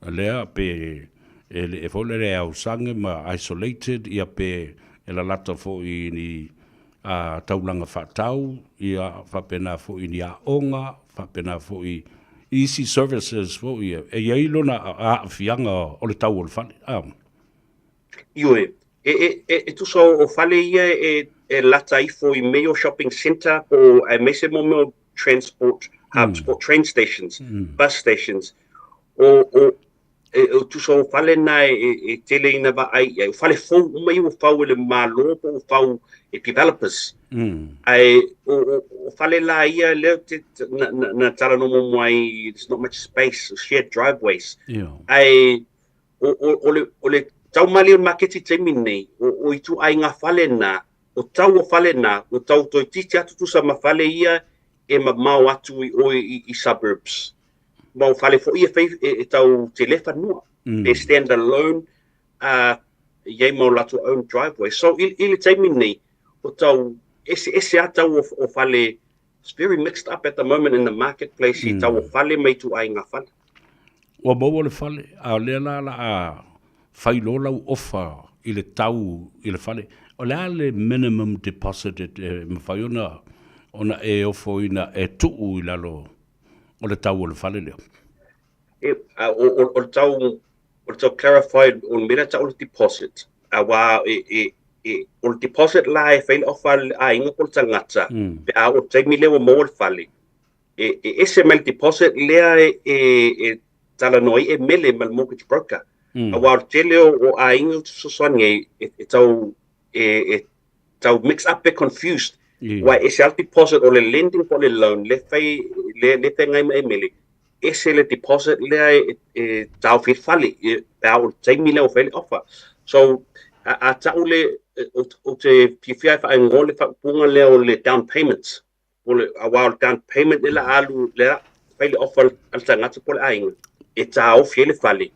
lea pe e le foi lele e ausage ma isolated ia pe e lalata foi i ni a taulaga faatau ia faapena foi i ni aoga faapena foi i isi services foi e i ai lona aafiaga o le tau o le fale. A. Ioe, e, e, e, e tusa o, o fale ia e, e lata ifo i mea o shopping centre po o aemaise mo mea o transport hubs po o train stations, bus stations. O, o, e, o tusa o fale na e, e, e tele ina vaai i ai. O fale fou uma ia ua fau e le Malo po ua fau e developers. Ae o, o, o fale la ia lea te, na, na, na talanoa muamua ai, there's not much space, shared driveways. Ae o, o, o, le, o le taumalie o le maketi i taimi nei, o, o ituaiga fale na, o tau o fale na, ua tau toeitiiti atu tusa ma fale ia e mamao atu i o i, i suburbs. Ma o fale foi e fai e, e tau tele fanua. Mm. They stand alone, uh, i ai ma o latou own driveway. So i, i le taimi nei, o tau ese ese a tau o, o fale, it's very mixed up at the moment in the marketplace i tau o fale ma ituaiga fale. Ua maua le fale, a o lea la la a fai loa lau ofa i le tau i le fale. O le a le minimum deposit e, e mafai ona ona e ofoina e tuu i lalo o le tau o le fale lea? E, a, o, o, o le tau, o le tau clarify, o le mea lea tau o le deposit, auā e, e, e, o le deposit la e fai le ofa a le aiga po o le tagata, mm. pe a o le taimi lea ua maua le fale, e, e ese mai le deposit lea e, e, e talanoa ai e mele ma le mortgage broker. Mm. Auā o le tele o, o aiga ou te fesoasoani ai, e, e tau, e, e tau mix up pe confused. Yeah. Ua ese lava le deposit o le lending po o le loan le fai, le, le feagai ma e mele. Ese le deposit lea e, e taofi ai le fale, e, pe a o le taimi lea ua fai ai le offer. So, a, a tau le, ou, ou te fiafia e faaigoa le faaupuga lea o le down payment. Po le, aua o le down payment lea la alu, lea fai le offer a le tagata po o le aiga, e taofi ai le fale,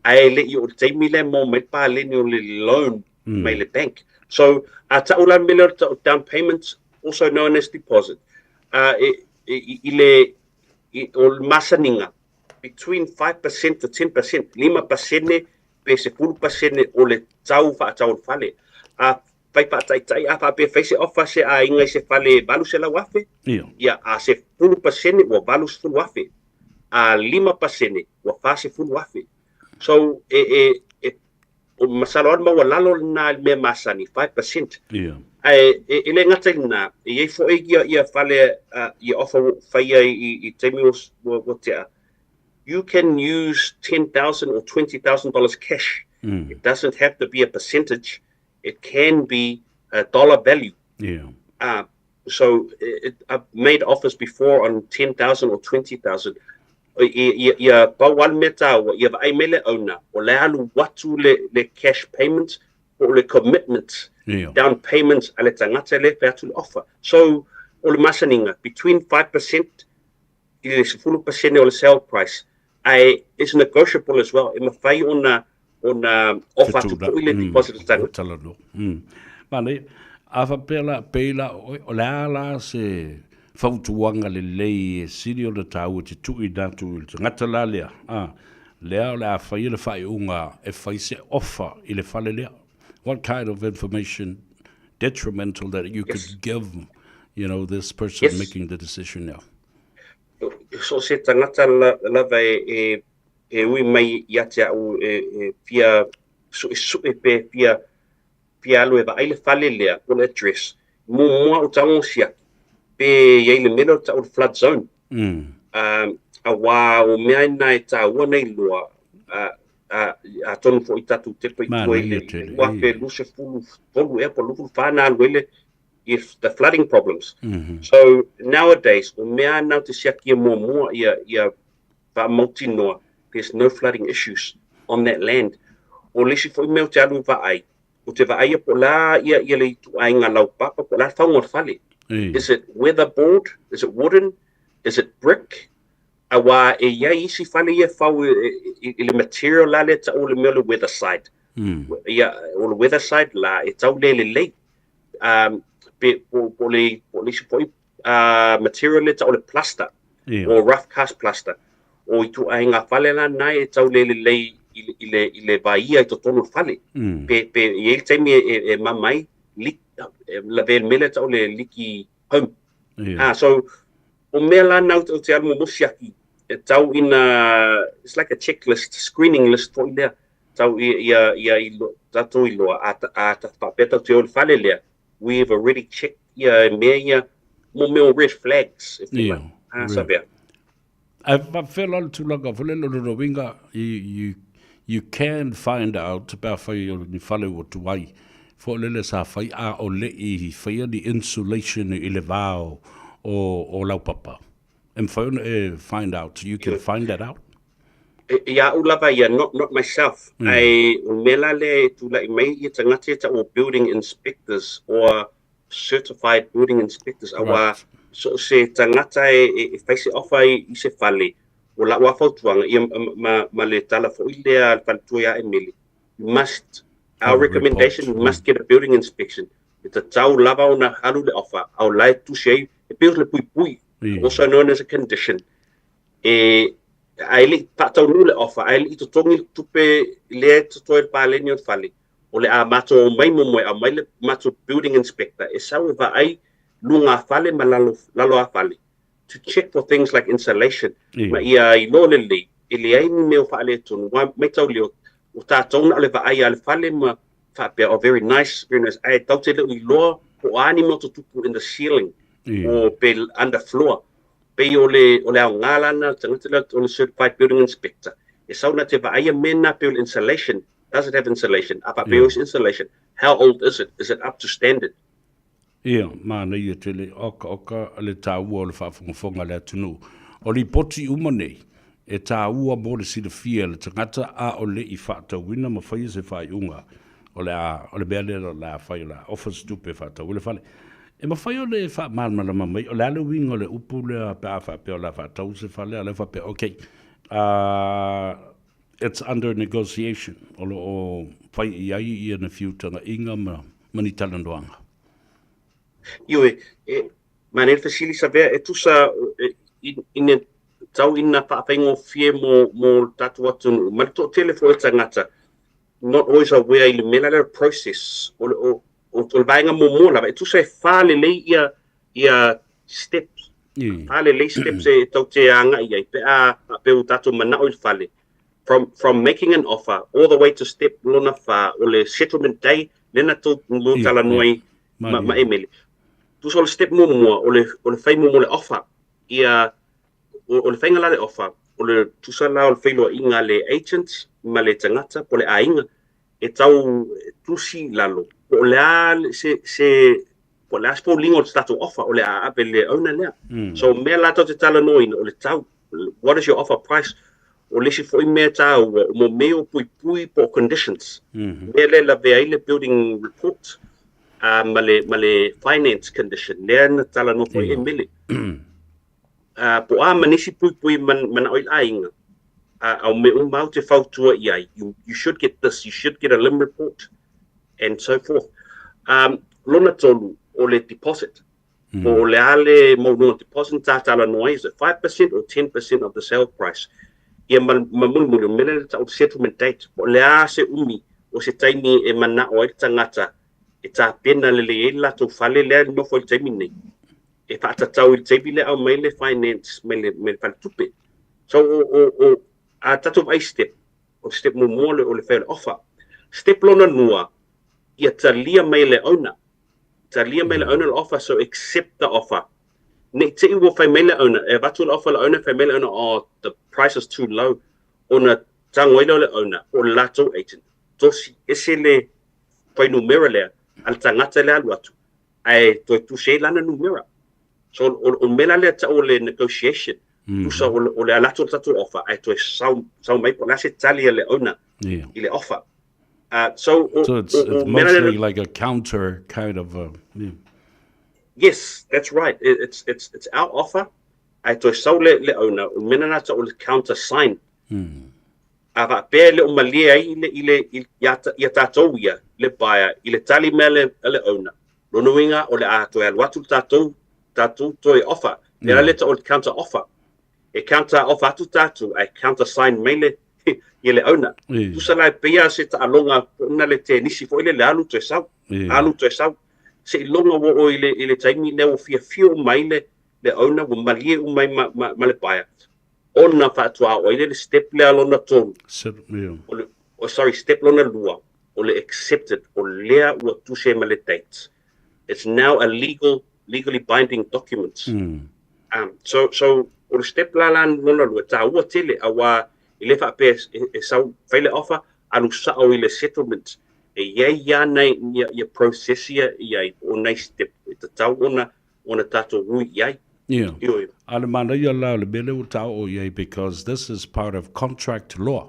ae le i oo i le taimi lea e maua mai le paleni o le loan mai le bank. So, a tau la le mea lea o le down payment, also known as deposit, uh, e, e, i le, i, o le masaniga, between 5% to 10%, 5% pe 10% o le tau faatau o le fale. A fai faataitai, a faapea fai se offer se aiga i se fale e 800,000, ia, a 10% ua 80,000, a 5% ua 40,000. So, e, e, e, o masalo lava le maualalo lena i le mea masani, 5%. Ia. Ae e, e le gata i lena, e i ai foi ia, ia fale, uh, ia offer ua faia i, i, i taimi ua, ua, ua tea, you can use $10,000 or $20,000 cash. Mm. It doesn't have to be a percentage. It can be a dollar value. Yeah. So it, I've made offers before on 10,000 or 20,000. Ia, ia pau lava le mea tāua, ia vaai mai le owner, o le alu atu le, le cash payment po o le commitment, yeah. down payment a le tagata lea e fai atu le offer. So, o le masaniga, between 5% i le 10% o le sale price, ae it's negotiable as well, e mafai ona ona ofa atu foi le deposit a le tagata. Talanoa. Mm. Manaia. A faapea la, pei la oe, o le a la se fautuaga lelei e sili ona taua te tuuina atu i le tagata la lea, a, lea o le a faia le faaiuga e fai se offer i le fale lea. What kind of information detrimental that you could give, you know, this person making the decision now? So se tagata lava e, e, e ui mai ia te au e, e fia suesue pe fia, fia alu e vaai le fale lea po le address, muamua o tago siaki pe i ai le mea lea o tau o le flood zone. Mm. Um, auā o mea ina e tāua nei loa, uh, uh, atonu foi tatou tepa i tua i le 2023 ea po o le 24 na alu ai le if the flooding problems. Mm -hmm. So nowadays, o mea ana o te siaki e muamua ia, ia faamautinoa, there's no flooding issues on that land. O le isi foi mea o te alu vaai, o te vaaia po o le a ia, ia le ituaiga laupapa, po o le a le fauga o le fale. Is it weatherboard? Is it wooden? Is it brick? Auā e i ai isi fale ia e fau i, i le material la lea tau o le mea o le weather side. Mm. Ia, o le weather side la, e tau le lelei. Um, pe, po, po le, po le isi foi material lea e tau o le plaster, o rough cast plaster. O ituaiga fale la na e tau le lelei i le vaaia i totonu o le fale. Pe pe i ai le taimi e mama ai, leak, e lavea i le mea lea e tau o le leaky home. Ah, so o mea la na ou te alu momosi aki, e tau ina, it's like a checklist, screening list foi lea, tau ia ia i tatou iloa, a a faapea tatou te o i le fale lea, we've already checked ia mea ia, mo mea o red flags, if you like. Ah, sabea. Ae faapefea la le tulaga foi lele o lona uiga, you, you can find out pe afai o ni fale ua tuai foi lele sa fai a o le i faia ni insulation i le va o, o, o laupapa. E mafai ona e find out, you can find that out. Ia au lava ia, not, not myself, ae o le mea la lea e tulai mai ia tagata ia tau o building inspectors or certified building inspectors, aua so o se tagata e fai se offer i se fale, o lau lava fautuaga, ia ma le tala foi lea a le faletua ia Emily, you must, our recommendation, you must get a building inspection. E tatau lava ona alu le offer, a o la e tusi ai, e pei o le puipui, also known as a condition. E, ae le i faataunuu le offer, ae le i totogi le tupe lea e totoe le paleni o le fale, o le a matou omai muamua e aumai le matou building inspector e sau e vaai luga fale ma lalo, lalo a fale to check for things like insulation ma ia iloa lelei e leai ni mea o faaletonu. Ua maitaulia o tatou na o le vaai a le fale ma faapea oh very nice, very nice, ae tatou te le o iloa po o a ni mea o tutupu in the ceiling o pe under floor. Pei o le, o le aoga la na o le tagata lea o le certified building inspector e sau na te vaaia mea na pei o le insulation. Does it have insulation? A faapea o se insulation, how old is it? Is it up to standard? Ia, manaia tele, okaoka le taua o le faafogafoga a le atunuu. O lipoti uma nei, e taua mo le silafia e le tagata a o le i faatauina ma faia se faaiuga o le a, o le mea lea o le a fai, o le a ofa se tupe e faatau ai le fale. E mafai ona e faamalamalama mai, o le a le uiga o le upu lea pe a faapea o le a faatau se fale, a o lea faapea, okay, It's under negotiation, o lo o fai i ai ia na fiutagaʻiga ma, ma ni talanoaga. Ioe, e, manaia le fesili Savea, e tusa e, ina tau ina faafaigofie mo, mo le tatou atunuu, ma le toatele foi o tagata, not always aware i le mea la lea o le process, o le, o, o, o le vaega muamua lava, e tusa e fa lelei ia, ia steps, fa lelei steps e tau te agai ai, pe a faapea ua tatou manao i le fale, from, from making an offer all the way to step lona fa, o le settlement day, lena tou lua talanoa ai ma, ma Emily. Tusa o le step muamua, o le, o le fai muamua o le offer, ia, o, o le faiga la le offer, o le tusa la o le feiloaiga a le agent ma le tagata po o le aiga, e tau tusi i lalo, po o le a se, se po o le a se foliga o le tatou offer o le a ave i le owner lea. So mea la tatou te talanoaina o le tau, what is your offer price? O le isi foi mea taua, o mo mea o puipui po o conditions. Mea lea e lavea ai le building report ma le, ma le finance condition, lea na talanoa foi Emily. Po o a ma nisi puipui manao i le aiga, a o mea uma au te fautua i ai, you, you should get this, you should get a limb report, and so forth. Lona tolu, o le deposit. Po o le a le maualuga deposit na talanoa ai, is it 5% or 10% of the sale price? Ia ma, ma mulimuli, o le mea lea e tau o le settlement date, po o le a se umi o se taimi e manao ai le tagata e tapena lelei ai le latou fale lea e nofo ai i le taimi lenei. E faatatau i le taimi lea aumai le finance mai le, mai le faletupe. So o, o, o, a tatou vaai step, o le step muamua o le fai o le offer. Step lona lua, ia talia mai le owner. Talia mai le owner le offer, so accept the offer. Ne i te i ua fai mai le owner, e avatu le offer le owner, fai mai le owner, oh, the price is too low. Ona tago ai lea o le owner, po o le latou agent, tosi ese le fuainumera lea a le tagata lea alu atu, ae toe tusi ai lana numera. So o, o le mea la lea tau o le negotiation, tusa o le, o le ala atu o le tatou offer, ae toe sau, sau mai po o le a se tali a le owner i le offer. So, o, So it's, o, it's o mea la lea, mostly like a counter kind of a, yeah. Yes, that's right. It, it's, it's, it's our offer, ae toe sau le, le owner, o le mea lena tau o le counter sign. A faapea e le o malie ai i le, i le, i, iā, iā tatou ia, le buyer, i le tali mai a le, a le owner. Lona uiga, o le a toe alu atu le tatou tatou toe offer. Le la le ta'u o le counter offer. E counter offer atu tatou ae counter sign mai le ia le owner. Tusa la e pei lava se taaloga na le tenisi foi lele alu toe sau, alu toe sau. Seiloga ua oo i le i le taimi lea ua fiafia uma ai le le owner ua malie uma ai ma ma ma le buyer ona faatuaoa ai lea le step lea lona tolu. O le oh sorry step lona lua o le accepted o lea ua tusi ai ma le date. It's now a legal legally binding document. So so o le step la la lona lua e taua tele auā e le faapea e sau fai le offer alu sa'o i le settlement e i ai lava nai ia ia process ia i ai po o nai step e tatau ona ona tatou ui i ai. Ia. Ioe. A le manaia la o le mea lea ua taoo i ai because this is part of contract law.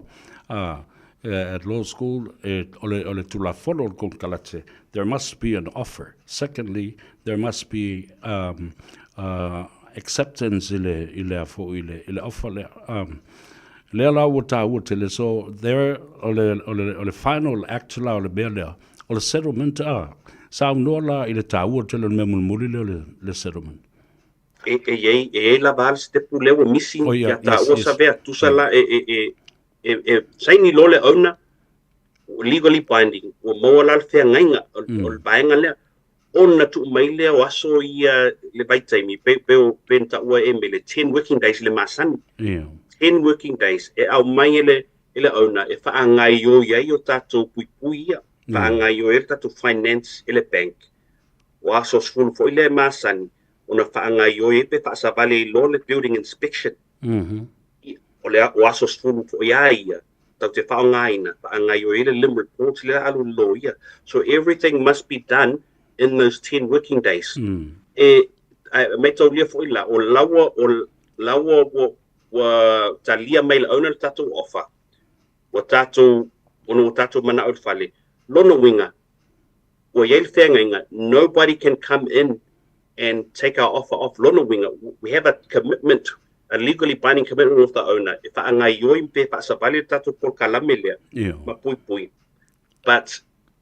At law school e o le o le Tulafono o le konekarate there must be an offer. Secondly, there must be um uh acceptance i le i le a foi i le i le offer lea. Um lea la ua taua tele so there o le o le o le final act la o le mea lea o le settlement a saunoa la i le taua tele o le mea mulimuli lea o le le settlement. E e i ai e i ai lava a le sitepu lea ua misi Oh ia yes taua yes. Savea tusa la e e e e e saini loa le owner ua legally binding ua maua la le feagaiga o o le vaega lea ona tuu mai lea o aso ia le vaitaimi pe pe o pe na taua e Mele 10 working days le masani 10 working days e aumai e le e le owner e faagaioi ai o tatou puipui ia faagaioi ai le tatou finance e le bank o aso 10 foi lea e masani ona faagaioi ai pe faasavali ai loa le building inspection O le o aso 10 foi a ia, tau te whaongaina, whaangaio i le lim report le alu le lawyer. So everything must be done in those 10 working days. E, a, me taulia foi la, o laua, o laua ua, ua talia mai le owner le tatou offer. Ua tatou, ona ua tatou mana'o i le fale. Lona uiga, ua i ai le feagaiga, nobody can come in and take our offer off. Lona uiga, we have a commitment, a legally binding commitment with the owner e faagaioi pe faasavali le tatou polokalame lea ma puipui. But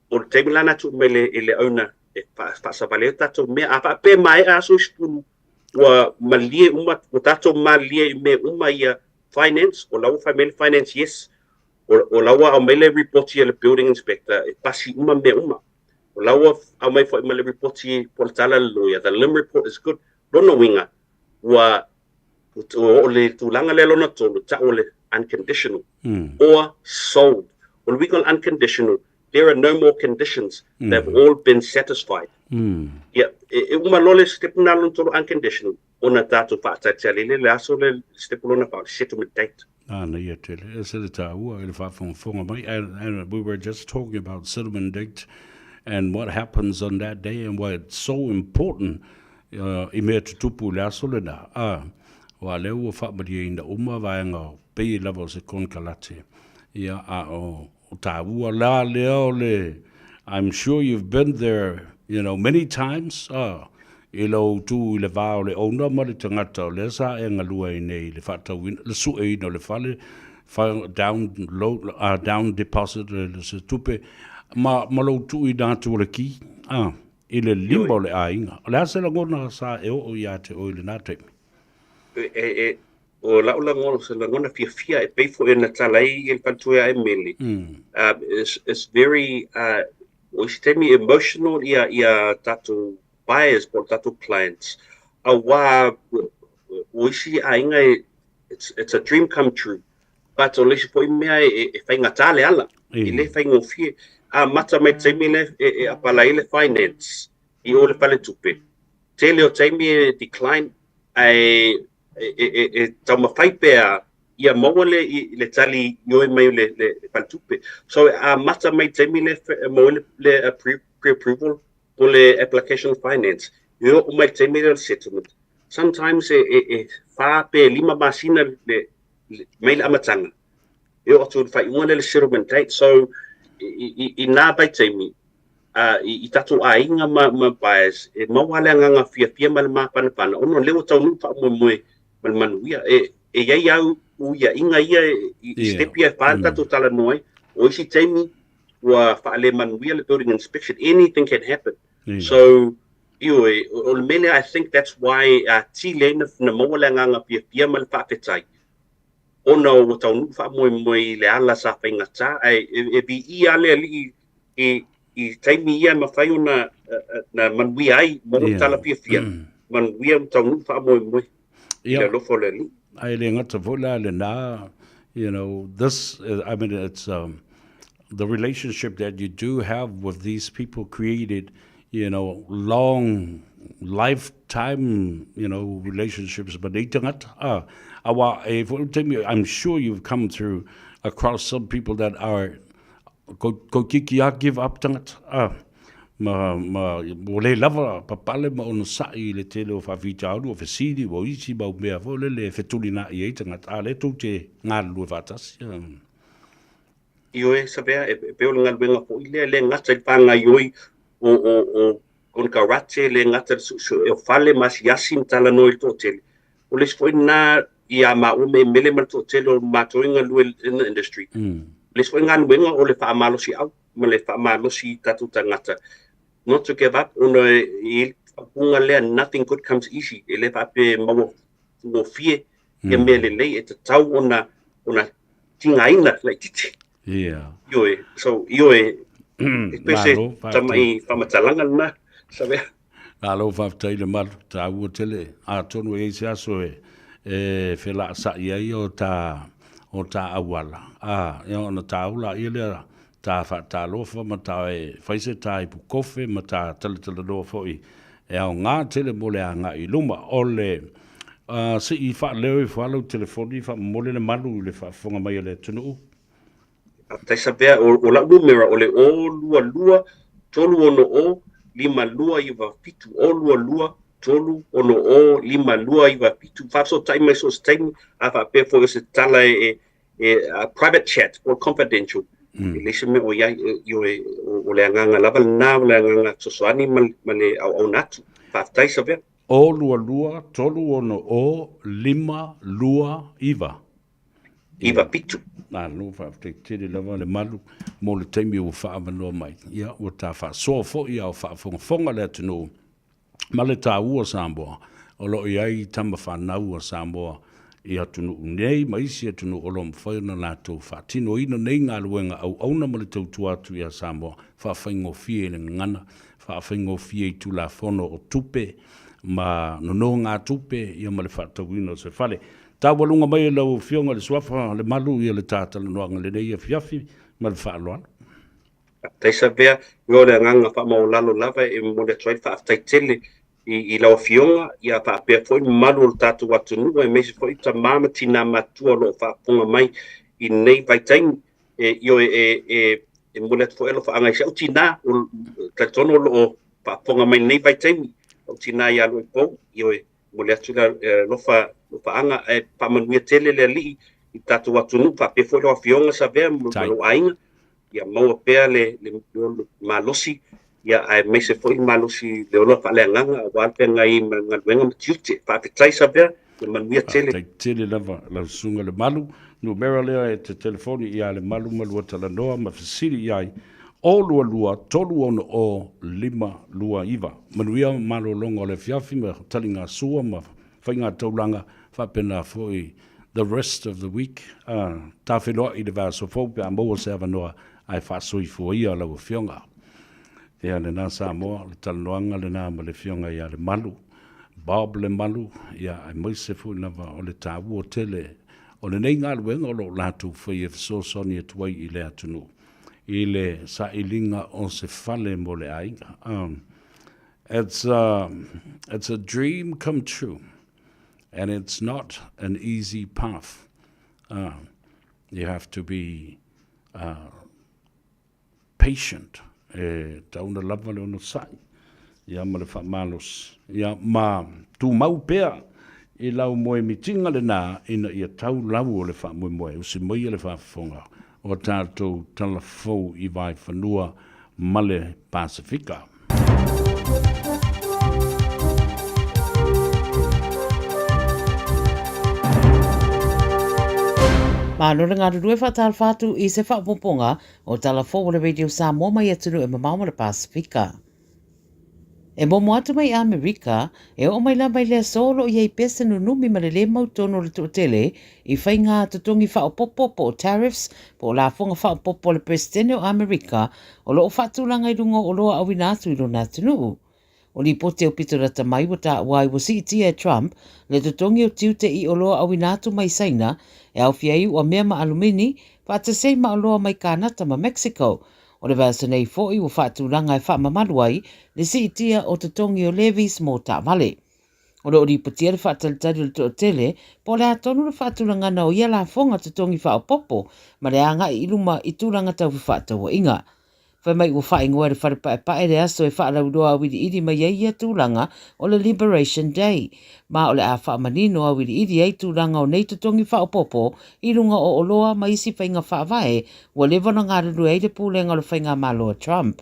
o le taimi la na tuu mai le, i le owner e faasavali ai le tatou mea, a faapea e maea aso i 10, ua malie uma, ua tatou malilie i mea uma ia finance, o la ua fai mai le finance yes, o, o la ua aumai le ripoti a le building inspector e pasi uma mea uma. O la ua aumai foi ma le ripoti po o le tala a le lawyer, the lim report is good. Lona uiga, ua, ua oo le tulaga lea lona tolu, ta'u o le unconditional or sold. O le uiga o le unconditional, there are no more conditions, they've all been satisfied. Ia, e, e uma loa le step lena lona tolu unconditional, ona tatou faatalitali lea le aso lea le step lona fa, settlement date. Nāna ia tele, e se le tāua i le faafogafoga mai. And we were just talking about settlement date and what happens on that day and why it's so important uh, i mea tutupu i le aso lena. A, wa lea ua faamalieina uma vaega o pei lava o se konekarate. Ia, a o, o tāua la lea o le, I'm sure you've been there, you know, many times, uh, i lou tū i le va o le owner ma le tagata o lea sa e galue ai nei i le faatauina, le sueina o le fale, down loan, down deposit le se tupe, ma, ma lou tuuina atu o le ki, a, i le lima o le aiga. O le a se lagona sa e oo iā te oe i lenā taimi? E, e, e, o la'u lagona, se lagona fiafia e pei foi ona tala ai i le faletua ia Emily. It's, it's very, o isi taimi emotional ia, ia tatou buyers po o tatou clients, auā o isi aiga e, it's, it's a dream come true. But o le isi foi mea e, e faigata le ala, e le faigofie. Amata mai te taimi lea e, e apala ai le finance i o le faletupe. Tele o taimi e decline ae e, e, e, e taumafai pea ia maua le, i, le tali ioe mai o le, le, le faletupe. So e amata mai taimi le maua le, le pre-approval po le application finance, e oo mai le taimi lea o le settlement. Sometimes e, e, e whā pe lima masina le, le, mai le amataga. E oo atu i le faaiuga lea le settlement date. So i, i, i nā vaitaimi, uh, i, i tatou aiga ma, ma buyers, e maua le agaga fiafia ma le māpanapana, ona o lea ua taunuu faamoemoe ma le manuia. E, e i ai au uiaiga ia i, i yeah. step ia e whā mm. tatou talanoa ai, o isi taimi ua faalemanuia le building inspection, anything can happen. Yeah. So, Ioe, o le mea lea, I think that's why tili ai na maua le agaga fiafia ma le faafetai, ona ua taunuu faamoemoe i le ala sa faigata, ae e viia lava le Alii i taimi ia e mafai ona na manuia ai, maua le tala fiafia, manuia ma taunuu faamoemoe i le alofa o le Alii. Ae le gata foi la lena, you know, this, I mean, it's the relationship that you do have with these people created, you know, long lifetime, you know, relationships ma nei tagata. Ah, aua e foi le taimi, I'm sure you've come through across some people that are ko, ko kiki a give up tagata. Ah, ma, ma, ua le lava papale ma onosai i le tele o faafitauli, o fesili, o isi mau mea foi lele e fetulinai ai tagata. A lea tou te galulue faatasi. Ah. Ioe, Savea, e pei o le galuega foi lea, e le gata i le faagaoioi o, o, o konekarate, e le gata i le suesue'e o fale ma asiasi ma talanoa i le toatele. O le isi foi lena iā māua me Emele ma le toatele o matou e galue in the industry. O le isi foi galuega o le faamalosi'au ma le faamalosi i tatou tagata not to give up ona e i ai le faaupuga lea nothing good comes easy, e le faapea e maua gofie ia mea lelei, e tatau ona ona tigaina laitiiti. Yeah. Ioe, so ioe, e pei se tama'i faamatalaga lena, Savea. Malo faafetai le malu, taua tele, atonu e i ai se aso e e felaasa'i ai o ta o ta auala, a, ia ona taula ia lea ta faatalofa ma ta e fai se ta ipu kofe ma ta talatalanoa foi e aoga tele mo le agai i luma. O le se i faaleo ifo lava lau telefoni faamomoli le malu i le faafofoga mai a le atunuu. Faafetai Savea, o lau numera o le 022 360 5297, 022 360 5297. Faafesootai mai so o se taimi, a faapea foi o se tala e e a private chat or confidential, e leai se mea o i ai, ioe, o le agaga lava lena, o le agaga fesoasoani ma le auauna atu. Faafetai Savea. 022 360 529. 97. Malo faafetai tele lava le malu mo le taimi ua faaavanoa mai. Ia ua ta faasoa foi a o faafogafoga le atunuu ma le taua o Samoa, o lo o i ai tama fanau a Samoa i atunuu nei ma isi atunuu o lo o mafai ona latou faatinoina nei galuega auauna ma le tautua atu ia Samoa, faafaigofie i le gagana, faafaigofie i Tulafono o tupe ma nonogatupe ia ma le faatauina o se fale. Taualuga mai e lau Afioga i le Suafa Lemalu ia le ta talanoaga lenei afiafi ma le faaaloalo. Faafetai Savea, ioe o le agaga faamaualalo lava e momoli atu ai le faafetai tele i lau Afioga, ia faapea foi le mamalu o le tatou atunuu aemaise foi tama ma tina matutua o lo o faafofoga mai i lenei vaitaimi. E, ioe, e, e, e momoli atu foi alofaaga i si au tina, o, talitonu o lo o faafofoga mai i lenei vaitaimi, lau tina ia Luaipou, ioe, momoli atu le alofa alofaaga ae faamanuia tele le Alii i le tatou atunuu faapea foi lau Afioga Savea ma lou aiga, ia maua pea le malosi ia aemaise foi le malosi le ola faaleagaga aua le feagai ma galuega ma tiute. Faafetai Savea, ia manuia tele. Faafetai tele lava lau Susuga Lemalu. Numera lea e te telefoni ia Lemalu ma lua talanoa ma fesili i ai, 022 360 529. Manuia malologa o le afiafi ma taligasua ma faigataulaga faapena foi the rest of the week. Ta feiloai i le vaiaso fou pe a maua se avanoa ae faasoifua ia lau Afioga. Ia lena Samoa, o le talanoaga lena ma le Afioga ia Lemalu, Bob Lemalu, ia aemaise foi lava o le taua tele o lenei galuega o lo o latou faia e fesoasoani atu ai i le atunuu i le sailiga o se fale mo le aiga. It's a, it's a dream come true and it's not an easy path. You have to be patient, e tatau ona lava le onosai, ia ma le faamalosi, ia ma tumau pea i lau moemitiga lena ina ia tau lau o le faamoemoe, usi maia le faafofoga o tatou tala fou i Vaefanua ma le Pasefika. Malo le galulue faatalofa atu i se faaopoopoga o tala fou o le Radio Samoa mai atunuu e mamao ma le Pasefika. E momo atu mai Amerika, e oo mai lava i le aso o lo o i ai pea se nunumi ma le lē mautonu o le toatele i faiga totogi faaopoopo po o tariffs po o lafoga faaopoopo a le Peresetene o Amerika o lo o faatulaga i luga o oloa auina atu i lona atunuu. O lipoti aupito lata mai ua taua ai ua siitia e Trump le totogi o tiute i oloa auina atu mai Saina e aofia ai uamea ma alumini, faatasi ai ma oloa mai Kanata ma Mexico. O le vaiaso nei foi ua faatulaga e faamamalu ai le siitia o totogi o levies mo taavale. O lo o lipotia le faatalitali o le toatele po o le a tonu le faatulagana o ia lafoga totogi faaopoopo ma le agai i luma i tulaga tau fefaatauaiga. Fai mai ua faaigoa e le Fale Paepae le aso e faalauiloa auiliili mai ai ia tulaga o le Liberation Day, ma o le a faamanino auiliili ai tulaga o nei totogi faaopoopo i luga o oloa ma isi faiga faavae ua leva ona galulue ai le pulega o le faigamalo a Trump.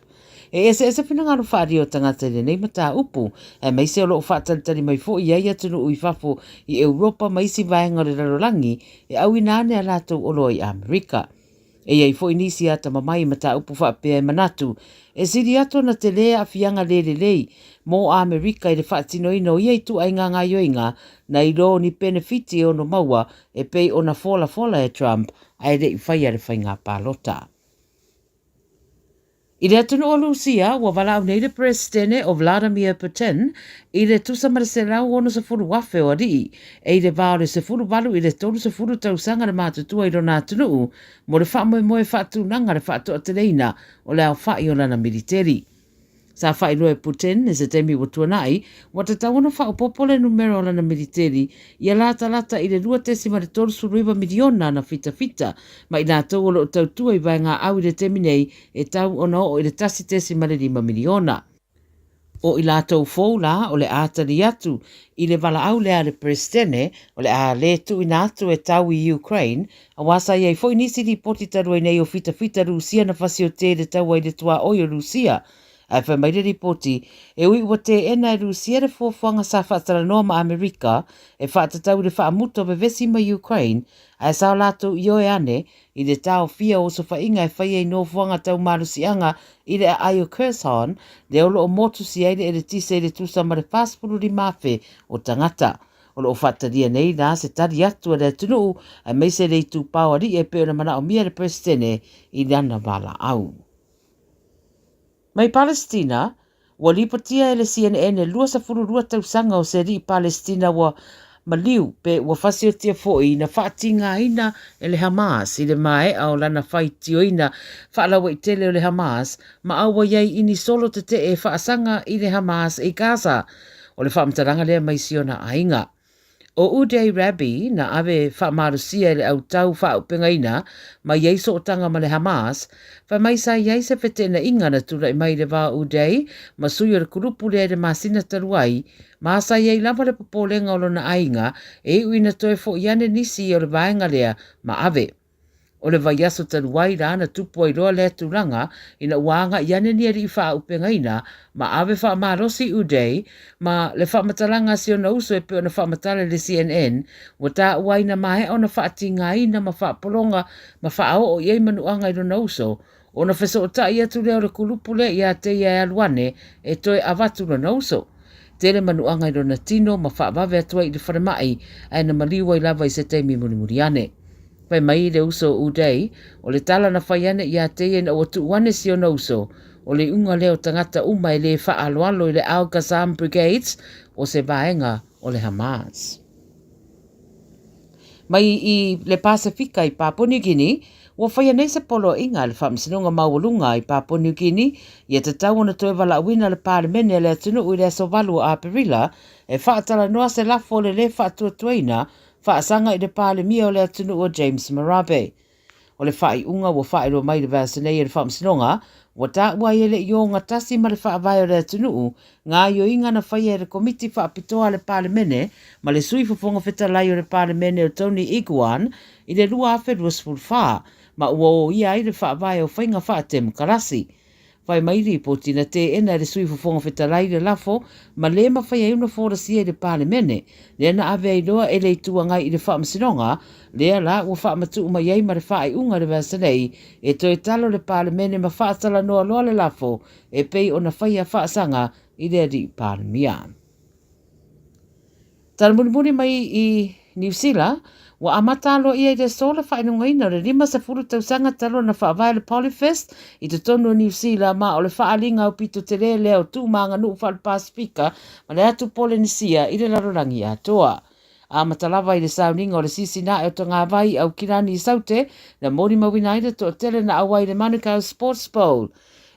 E eseese finagalo faaalia o tagata i lenei mataupu, aemaise o lo o faatalitali mai foi i ai atunuu i fafo i Europa ma isi vaega o le lalolagi e auina ane a latou oloa i Amerika. E i ai foi nisi atamamai i mataupu faapea e manatu e sili atu ona telē aafiaga le lelei mō Amerika i le faatinoina o ia ituaiga gaoioiga nai lo ni penefiti e ono maua e pei ona folafola e Trump ae le i faia le faiga palota. I le atunuu o Lusia, ua valaau nei le Peresetene o Vladimir Putin i le tusa ma le 160,000 o alii e i le va o le 18 i le 30 tausaga le matutua i lona atunuu mo le faamoemoe faatulaga le faatoateleina o le aofai o lana militeri. Sa faailoa e Putin i se taimi ua tuanai, ua tatau ona faaopoopo le numera o lana militeri ia latalata i le 2.39 miliona ana fitafita ma i latou o lo o tautua i vaegaau i le taimi nei e tau ona oo i le 1.5 miliona. O i latou fou la o le a tali atu i le valaau lea a le Peresetene o le a le tuuina atu e tau i Ukraine Aua sa i ai foi nisi lipoti talu ai nei o fitafita Rusia na fasiotē i le taua i le tuaoi o Rusia. Ae fai mai le lipoti, e ui ua teena e Rusia le fuafuaga sa faatalanoa ma Amerika e faatatau i le faamuta o vevesi mai Ukraine, ae sa o latou ioe ane i le taofia o osofaiga e fai ai nofoaga tau malosiaga i le aai o Kherson, lea o lo o motusia ai le eletise i le tusa ma le 45,000 o tagata. O lo o faatalia nei la se tali atu a le atunuu aemaise le itupa o alii e pei ona manaomia e le Peresetene i lana valaau. Mai Palestina, ua lipotia e le CNN e 22 tausaga o se alii Palestina ua maliu pe ua fasiotia foi na faatigaina e le Hamas i le maea o lana faitioina faalauaitele o le Hamas ma auai ai i ni solo tetee e faasaga i le Hamas i Gaza. O le faamatalaga lea mai si ona aiga. ʻO Uday Rabi na ave faamalosia e le au tau faaaupegaina ma i ai sootaga ma le Hamas, fai mai sa i ai se feteenaiga na tulai mai i le va o Uday ma sui o le kulupu lea i le masina talu ai, ma sa i ai lava le popolega o lona aiga e iu ina toe fo'i ane nisi o le vaega lea ma ave. O le vaiaso talu ai la na tupu ai loa lea tulaga ina ua agai ane ni alii faaaupegaina ma ave faamalosi Uday ma le faamatalaga a si ona uso e pei ona faamatala i le CNN ua taua ai na maea ona faatigaina ma faapologa ma faaoo i ai manuaga i lona uso ona fesootai atu lea o le kulupu lea ia te ia e alu ane e toe avatu lona uso. Tele manuaga i lona tino ma faavave atu ai i le falemai ae na maliu ai lava i se taimi mulimuli ane. Fai mai le uso o Uday, o le tala na fai ane ia te ia ina ua tuu ane si ona uso, o le iuga lea o tagata uma e le faaaloalo i le Al Qassam Brigades o se vaega o le Hamas. Mai i le Pasefika i Papua New Guinea, ua faia nei se poloaiga a le Faamasinoga Maualuga i Papua New Guinea ia tatau ona toe valaauina le Palemene a le atunuu i le aso 8 o Aperila e faatalanoa se lafo o le lē faatuatuaina faasaga i le Palemia o le atunuu o James Marape. O le faaiuga ua faailoa mai i le vaiaso nei e le Faamasinoga, ua taua ai e le i ogatasi ma le Faavae o le atunuu gaoioiga na faia e le Komiti Faapitoa a le Palemene ma le Sui Fofoga Fetalai o le Palemene o Tony Iguan i le 2024 ma ua oia ai le Faavae o Faiga Faatemokarasi. Fai mai lipoti na teena e le Sui Fofoga Fetalai le lafo ma le mafai ai ona folasia i le Palemene, lea na ave ai loa e le Itu Agai i le Faamasinoga, lea la ua faamatuu mai ai ma le faaiuga i le vaiaso nei e toe talo le Palemene ma faatalanoa loa le lafo e pei ona faia faasaga i le Alii Palemia. Tala mulimuli mai i Niu Sila, ua amata aloaia i le aso le faailogaina o le 50 tausaga talu ona faavae le Polyfest i totonu o Niu Sila ma o le faaaliga aupito tele lea o tu ma aganuu faale-Pasefika ma le atu Polenisia i le lalolagi atoa. Amata lava i le sauniga o le sisina ae o Togavai i Aukilani i Saute na molimauina ai le toatele na auai i le Manukau Sports Bowl.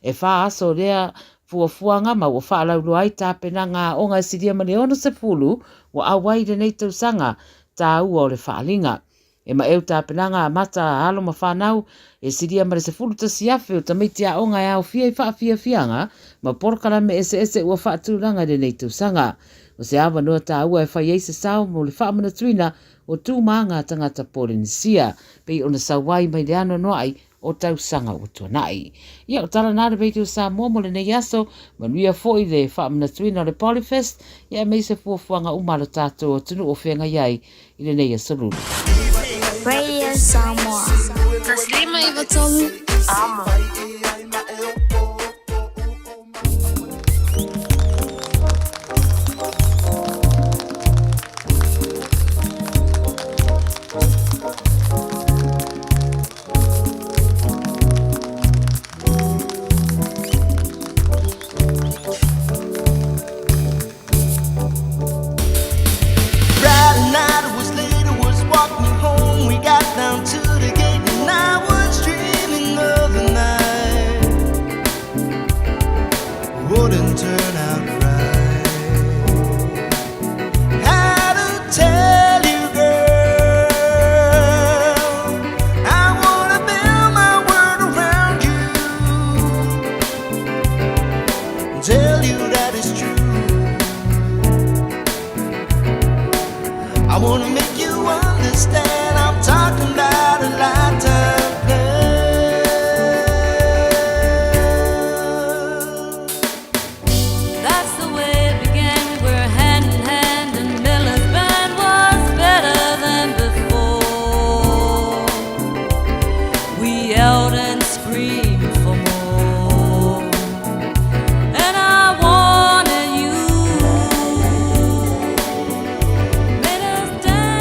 E fa aso lea fuafuaga ma ua faalauiloa ai tapenaga aoga e silia ma le 60 ua auai i lenei tausaga taua o le faaaliga. E maeu tapenaga amata a alo ma fanau e silia ma le 11,000 o tamaiti aoga e aofia i faafiafiaga ma polokalame eseese ua faatulaga i lenei tausaga. O se avanoa taua e fai ai se sao mo le faamanatuina o tu ma aga a tagata Polenisia, pei ona sau ai mai le anoanoai o tausaga ua tuanai. Ia, o tala na le Radio Samoa mo lenei aso, manuia foi le faamanatuina o le Polyfest, ia aemaise fuafuaga uma a lo tatou atunuu o feagai ai i lenei aso Lulu. Radio Samoa. 153 Amo. Friday night, it was late, I was walking home. We got down to the gate, and I was dreaming of the night. Wouldn't turn out right. How to tell you, girl? I wanna build my world around you. Tell you that it's true. I wanna make you understand. I'm talking about a lifetime plan. That's the way it began. We were hand in hand, and Miller's band was better than before. We yelled and screamed for more. And I wanted you. Made us dance.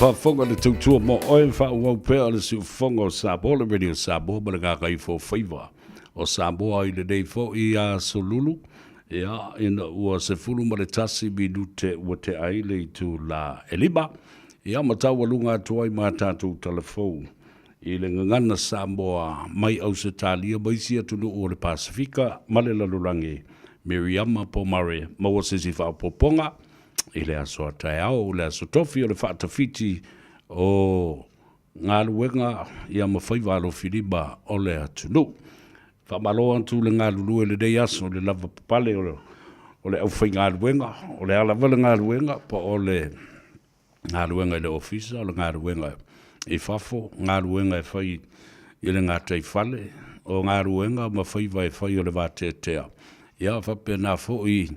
faafofoga le tautua mo oe faaauau pea le siufofoga o Samoa, le Radio Samoa ma le gagaifo o faiva o Samoa i lenei foi aso Lulu, ia, ina ua 11 minute ua tea ai le itula e 5, ia, ma taualuga atu ai ma tatou talafou i le gagana Samoa mai Ausetalia ma isi atunuu o le Pasefika ma le lalolagi. Miriama Pomare, maua se isi faaopoopoga i le aso a taeao, le aso tofi o le faatafiti o galuega ia ma faiva alofilima o le atunuu. Faamalo atu le galulue i lenei aso i le lavapapale o le aufaigaluega, o le a lava le galuega po o le galuega i le ofisa, o le galuega i fafo, galuega e fai i le gataifale, o galuega ma faiva e fai o le vateatea, ia faapena foi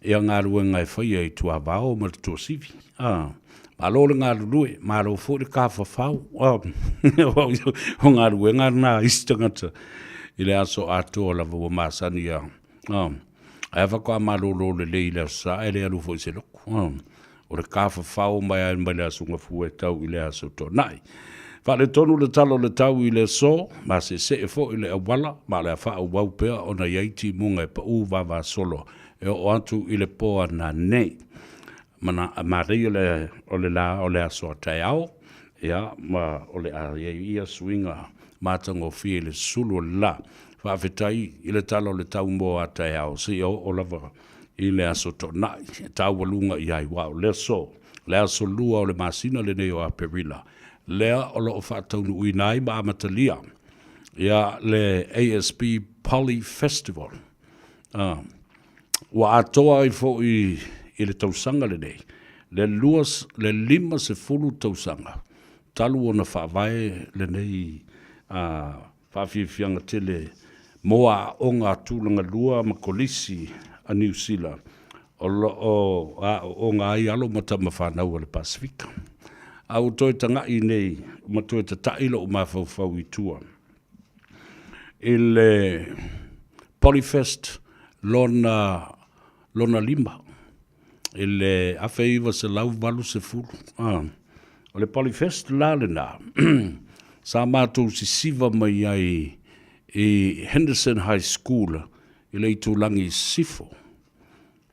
ia galuega e faia i tuavao ma le tuasivi. Ah, malo le galulue, malo foi le tafafao. Ah, o galuega na a isi tagata i le aso atoa lava ua masani ia. Ah, ae faatoa malolo lelei i le Aso Sa, e le alu foi i se lotu. Ah, o le tafafao mai ai mai le Aso Gafua e tau i le Aso Toonai. Faaletonu le tala o le tau i le aso, ma seesee foi le auala, ma o le a faaauau pea ona i ai timuga e pau vavasolo e oo atu i le po a nanei. Mana, manaia le, o le la o le aso a taeao, ia, ma o le a i ai ia suiga matagofie i le sulu o le la. Faafetai i le tala o le tau mo a taeao, seia oo lava i le aso Toonai, e taualuga i ai, aua o le aso, le aso lua o le masina lenei o Aperila, lea o lo o faataunuuina ai ma amatalia ia le ASB Poly Festival. Ua atoa ai foi i le tausaga lenei le le 50 tausaga talu ona faavae lenei faafiafiaga tele mo aoaoga a tulaga lua ma kolisi a Niu Sila o lo o aooga ai alo ma tama fanau a le Pasefika. A ua toe taga'i nei ma toe tata'i lo'u mafaufau i tua i le Polyfest lona lona lima i le 1980. O le Polyfest la lena sa matou sisiva mai ai i Henderson High School i le itulagi i Sisifo.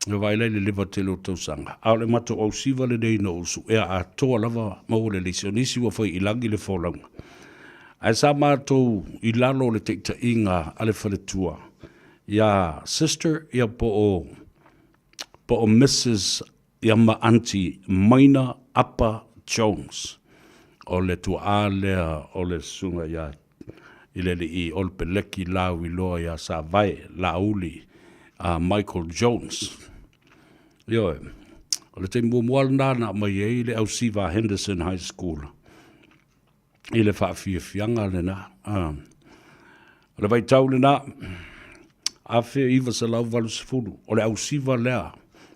E vaai la i le leva tele o tausaga, a o le matou ausiva lenei na ou suea atoa lava maua le lisi. O nisi ua fai i lagi le folauga. Ae sa matou i lalo o le taitaiga a le faletua ia Sister ia po o po o Mrs ia ma Aunty Maina Apa Jones. O le tuaa lea o le susuga ia i le alii Olepeleki Lauiloa ia Savae Laauli a Michael Jones. Ioe, o le taimi muamua lena na aumai ai le ausiva a Henderson High School i le faafiafiaga lena. O le vaitau lena, 1980, o le ausiva lea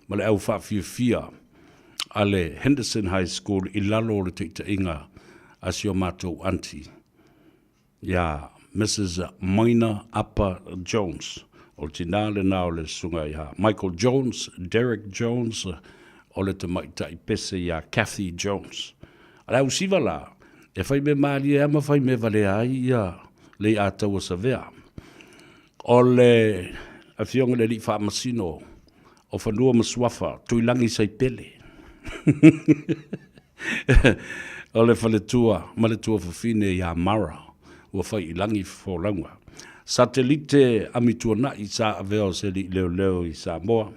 ma le au faafiafia a le Henderson High School i lalo o le taitaiga a si o matou aunty ia Mrs. Maina Apa Jones. O le tinā lena o le susuga ia Michael Jones, Derek Jones, o le tamaitai pese ia Kathy Jones. A le ausiva la, e fai mea malie lava ma fai mea valea ai ia Leiataua Savea. O le afioga i le Alii Faamasino o Fanua ma Suafa, Tuilagi Saipele. O le faletua ma le tuafafine ia Mara ua fai i lagi folauga. Satelite Amituanai sa avea o se alii leoleo i Samoa.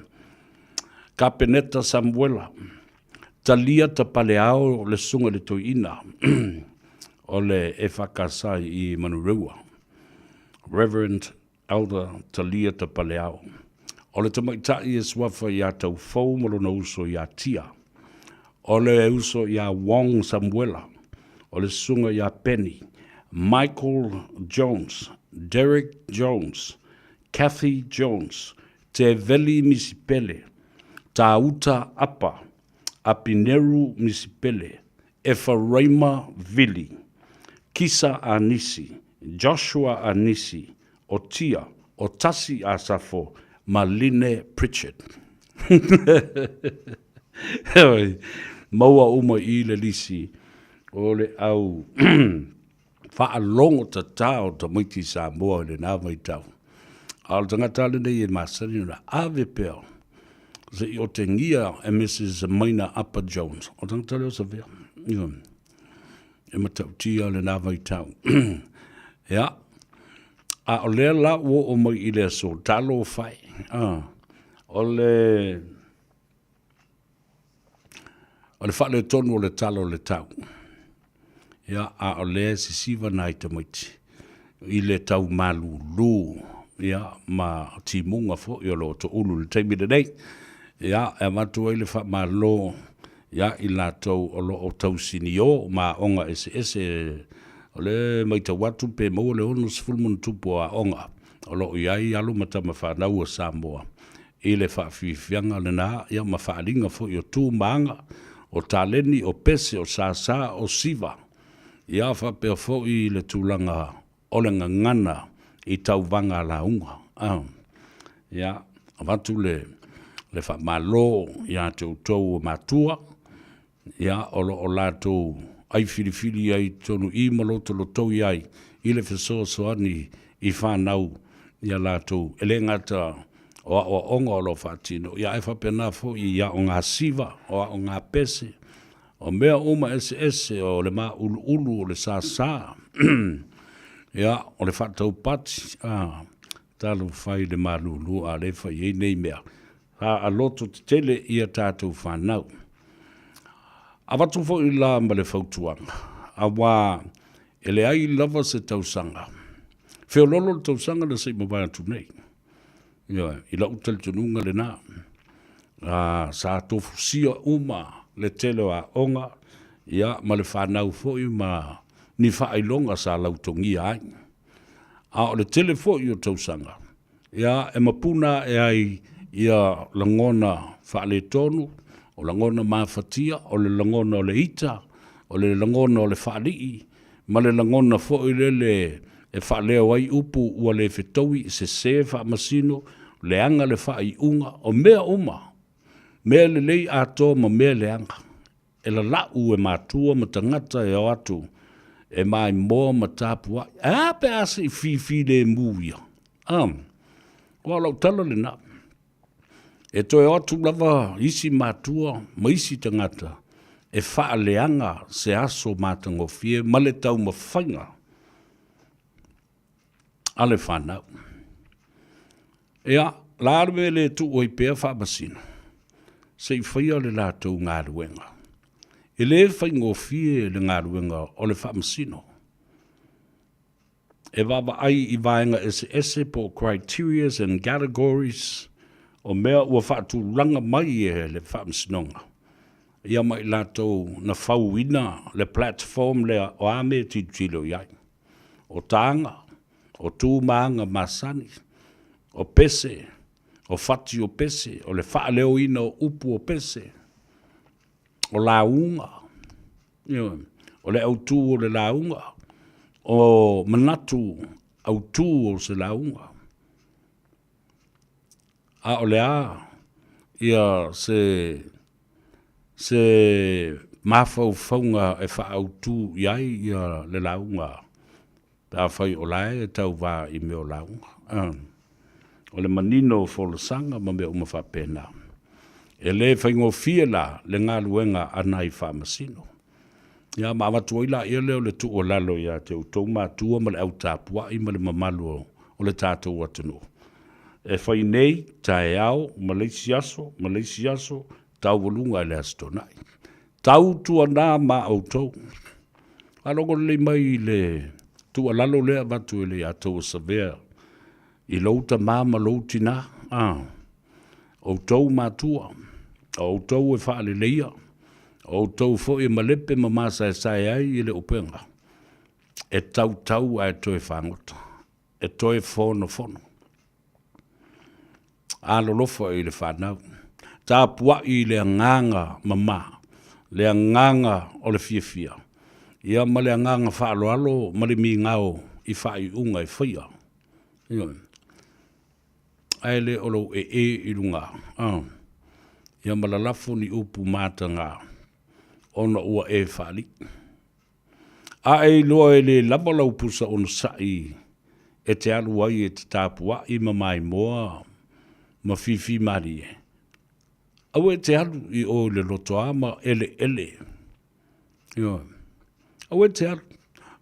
Kapeneta Samuela, Talia Tapaleao le susuga i le Toeaina o le EFKS i Manureua. Reverend Elder Talia Tapaleao. O le tamaitai e suafa ia Taufou ma lona uso ia Tia. O le uso ia Wong Samuela. O le susuga ia Penny, Michael Jones, Derek Jones, Kathy Jones, Teveli Misipele, Tāuta Apa, Apineru Misipele, Efaraima Vili, Kisa Anisi, Joshua Anisi, o Tia, o Tasi Asafo, ma Line Pritchard. Heoi, maua uma i le lisi. O le au faalogo tatā o tamaiti Samoa i lena vaitau. A o le tagata lenei e masani ona ave pea se i otegia e Mrs. Maina Apa Jones. O le tagata lea o Savea. Ia. E matautia lena vaitau. Ia. A o lea la ua oo mai i le aso, talofa e. Ah. O le O le faaletonu o le tala o le tau. Ia, a o lea e sisiva nai tamaiti i le tau malulu, ia, ma timuga foi o lo o toulu i le taimi lenei. Ia, e avatu ai le faamalo, ia, i latou o lo o tausinio ma aoga eseese. O lea e matau atu pe maua le 60+ o aoga o lo o i ai alo ma tama fanau a Samoa i le faafiafiaga lena, ia ma faaaliga foi o tu ma aga, o taleni, o pese, o sasa, o siva, ia faapea foi le tulaga o le gagana i tauvaga a lauga. A, ia, avatu le, le faamalo ia te outou o matua, ia, o lo o latou ai filifili ai i totonu i ma lotolotoi ai i le fesoasoani i fanau ia latou, e le gata o aoaoga o lo o faatino, ia ae faapena foi i aogasiva, o aogapese, o mea uma eseese, o le mauluulu, o le sasa, ia, o le faataupati, a, talofa i le malulu a le fai ai nei mea. A loto tetele ia tatou fanau. Avatu foi la ma le fautuaga, auā e leai lava se tausaga. Feoloolo le tausaga na se i mavae atu nei. Ioe, i lou talitonuga lena. A, sa tofusia uma le tele o aoga, ia, ma le fanau foi ma ni faailoga sa lautogia ai. A o le tele foi o tausaga, Ia, e mapuna ae ai ia lagona faaletonu, o lagona mafatia, o le lagona o le ita, o le lagona o le faalii, ma le lagona foi lele e faaleo ai upu ua le fetaui, sese faamasino, leaga le faaiuga, o mea uma, mea lelei atoa ma mea leaga. E lalau e matua ma tagata e o atu e maimoa ma tapuai. Ae a pe a se i fifilemu ia? A, aua o lau tala lena. E toe o atu lava isi matua ma isi tagata e faaleaga se aso matagofie ma le taumafaiga a le fanau. Ia, la le mea e le tuu ai pea Faamasino, se i faia le latou galuega. E le faigofie le galuega o le Faamasino. E vaavaai i vaega eseese po o criterias and categories o mea ua faatulaga mai e le Faamasinoga, ia ma i latou na fauina le platform lea o a mea e tilotilo i ai. O taga, o tu ma aga masani, o pese, o fati o pese, o le faaleoina o upu o pese, o lauga, ioe, o le autu o le lauga, o manatu autu o se lauga. A o le a ia se se mafaufauga e faaautu i ai ia le lauga Pe afai o la e tauva i mea o lauga, o le manino o folasaga ma mea uma faapena. E le faigofie la le galuega a nai Faamasino. Ia ma avatu ai laia lea o le tuualalo ia te outou matua ma le au tapuai ma le mamalu o le tatou atunuu. E fai nei, taeao ma le isi aso ma le isi aso, taualuga i le Aso Toonai. Tautuana ma outou. Faalogo lelei mai i le tuualalo lea avatu e le ia tou o Savea i lou tama ma lou tina, a, outou matua, o outou e faaleleia, o outou foi e malepe ma masaesae ai i le upega, e tautau ae toe fagota, e toe fonofono. Alolofa i le fanau. Tapuai i le agaga mama, le agaga o le fiafia, ia ma le agaga faaaloalo ma le migao i faaiuga e faia. Ioe. Ae le o lou ee i luga, a, ia ma lalafo ni upu mataga ona ua e faalii. A e iloa e le lava lau pusa onosai e te alu ai e te tapuai ma maimoa ma fifi malie, aua e te alu i o i le lotoa ma eleele. Ioe. Aua e te alu.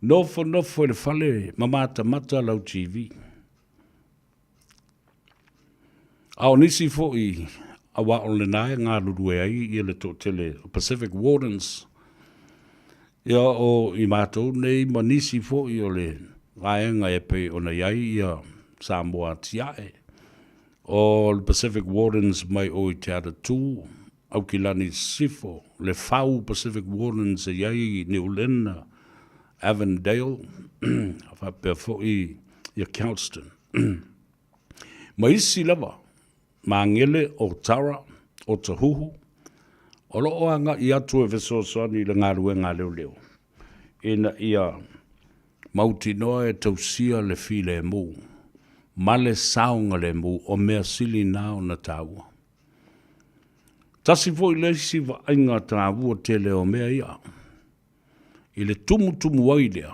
Nofonofo i le fale ma matamata lau TV. A o nisi foi, aua o lena e galulue ai ia le toatele o Pacific Wardens, ia o i matou nei ma nisi foi o le vaega e pei ona i ai ia Samoa Atiae, o le Pacific Wardens mai o i Te Atatū, Aukilani Sisifo, le Fau Pacific Wardens e i ai i Niulena, Avondale, faapea foi ia Countston. Ma isi lava, Magele, Otara, Otahuhu, o lo o agai atu e fesoasoani i le galuega a leoleo ina ia mautinoa e tausia le filemu ma le saogalemu o mea sili na ona taua. Tasi foi le isi vaaiga taua tele o mea ia. I le tumutumu ai lea,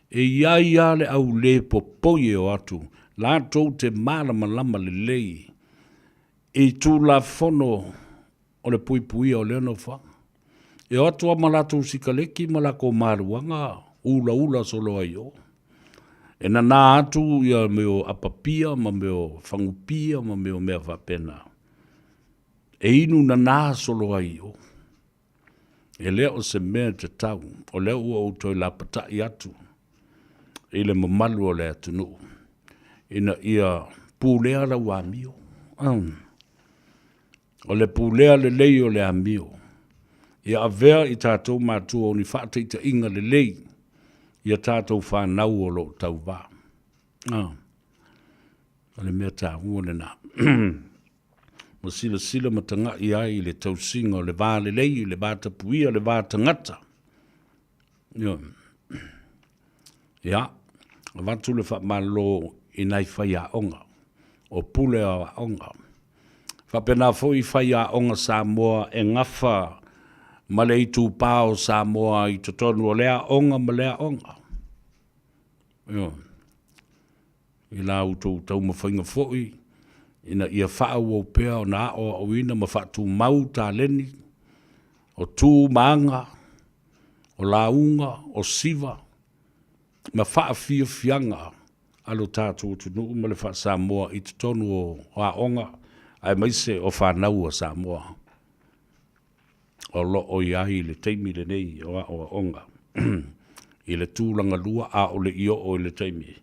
e i ai lava le au le popoi e o atu latou te malamalama lelei i Tulafono o le puipuia o lea nofoaga. E o atu lava ma latou sikaleki ma lakou maluaga ulaula solo ai i o. E nana atu ia mea o apapia ma mea o fagupia ma mea o mea faapena. E inu nana solo ai i o. E le o se mea tatau, o lea ua ou toe lapatai atu i le mamalu o le atunuu ina ia pulea lau amio. O le pulea lelei o le amio, ia avea i tatou matua o ni faataitaiga lelei ia tatou fanau o lo o tauva. O le mea taua lena. Ma silasila ma tagai ai i le tausiga o le va lelei, le va tapuia, le va tagata. Ioe. Ia, avatu le faamalo i nai faiaoga, o pule o aoga. Faapena foi faiaoga Samoa e gafa ma le itupa o Samoa i totonu o lea aoga ma lea aoga. Ioe. I la outou taumafaiga foi ina ia faaauau pea ona aoaoina ma faatumau taleni, o tu ma aga, o lauga, o siva, ma faafiafiaga a lo tatou atunuu ma le faa-Samoa i totonu o aoga aemaise o fanau a Samoa. O lo o i ai i le taimi lenei o aoaoga i le tulaga lua a o le i oo i le taimi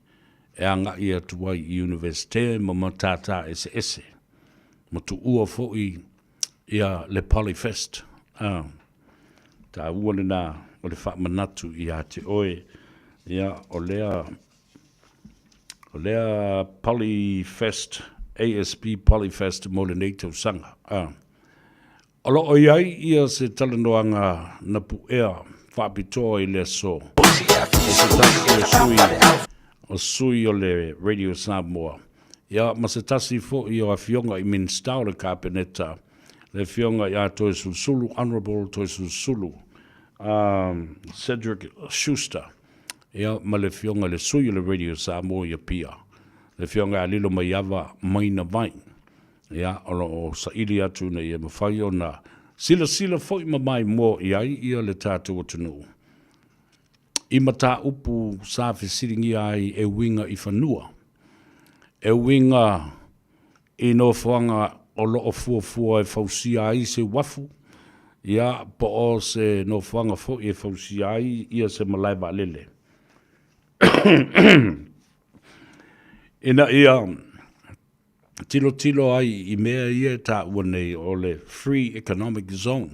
e agai atu ai i Iunivesite ma matata eseese ma tuua foi ia le Polyfest. A, taua lena o le faamanatu ia te oe, ia o lea o lea Polyfest, ASB Polyfest mo lenei tausaga. A, O lo o i ai ia se talanoaga na puea faapitoa i le aso e se tasi o sui o sui o le Radio Samoa, ia ma se tasi foi o afioga i Minisita o le Kapeneta, le afioga ia Toeolesulusulu, Honourable Toeolesulusulu Cedric Schuster, ia ma le afioga i le sui o le Radio Samoa i Apia, le afioga ia Lilomaiava Maina Vai. Ia, o lo o saili atu ina ia mafai ona silasila foi ma maimoa i ai ia le tatou atunuu i mataupu sa fesiligia ai e uiga i fanua, e uiga i nofoaga o lo o fuafua e fausia ai se uafu, ia, po o se nofoaga foi e fausia ai ia se malae vaalele. Ina ia tilotilo ai i mea ia e taua nei o le Free Economic Zone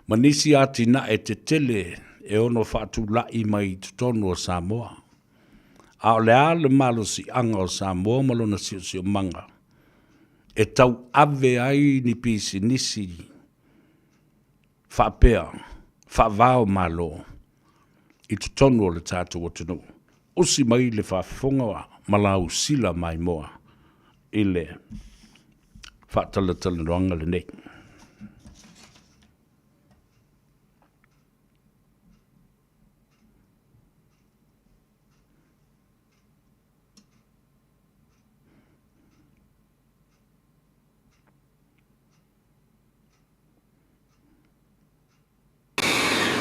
ma nisi atinae tetele e ono faatulai mai i totonu o Samoa. A o le a le malosiaga o Samoa ma lona siosiomaga e tauave ai ni pisinisi faapea faava-o-Malo i totonu o le tatou atunuu. Usi mai le faafofoga ma lausila maimoa i le faatalatalanoaga lenei.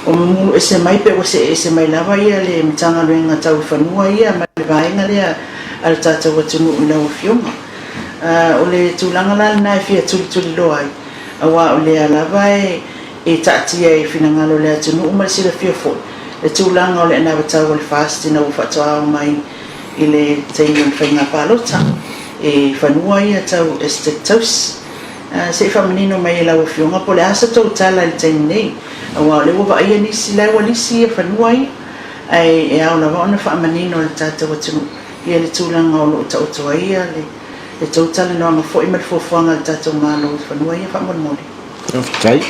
Ua mumulu ese mai pe ua see ese mai lava ia le Matagaluega tau i fanua ia ma le vaega lea a le tatou atunuu i lau Afioga. O le tulaga la lena e fia tulituliloa ai, aua o lea lava e taatia i finagalo o le atunuu ma le silafia foi le tulaga o le anavatau a le FAST ina ua faatoa ao mai i le taimi o le faiga palota e fanua ia tau Estate Tausi. Se i faamanino mai e lau Afioga po o le a sa tou tala i le taimi nei, aua o lea ua vaaia nisi la ua lisi ia fanua ia, ae e ao lava ona faamanino e le tatou atunuu ia le tulaga o lo o taoto ai ia le tou talanoaga foi ma le fuafuaga a le tatou Malo i fanua ia faamolemole. Faafetai.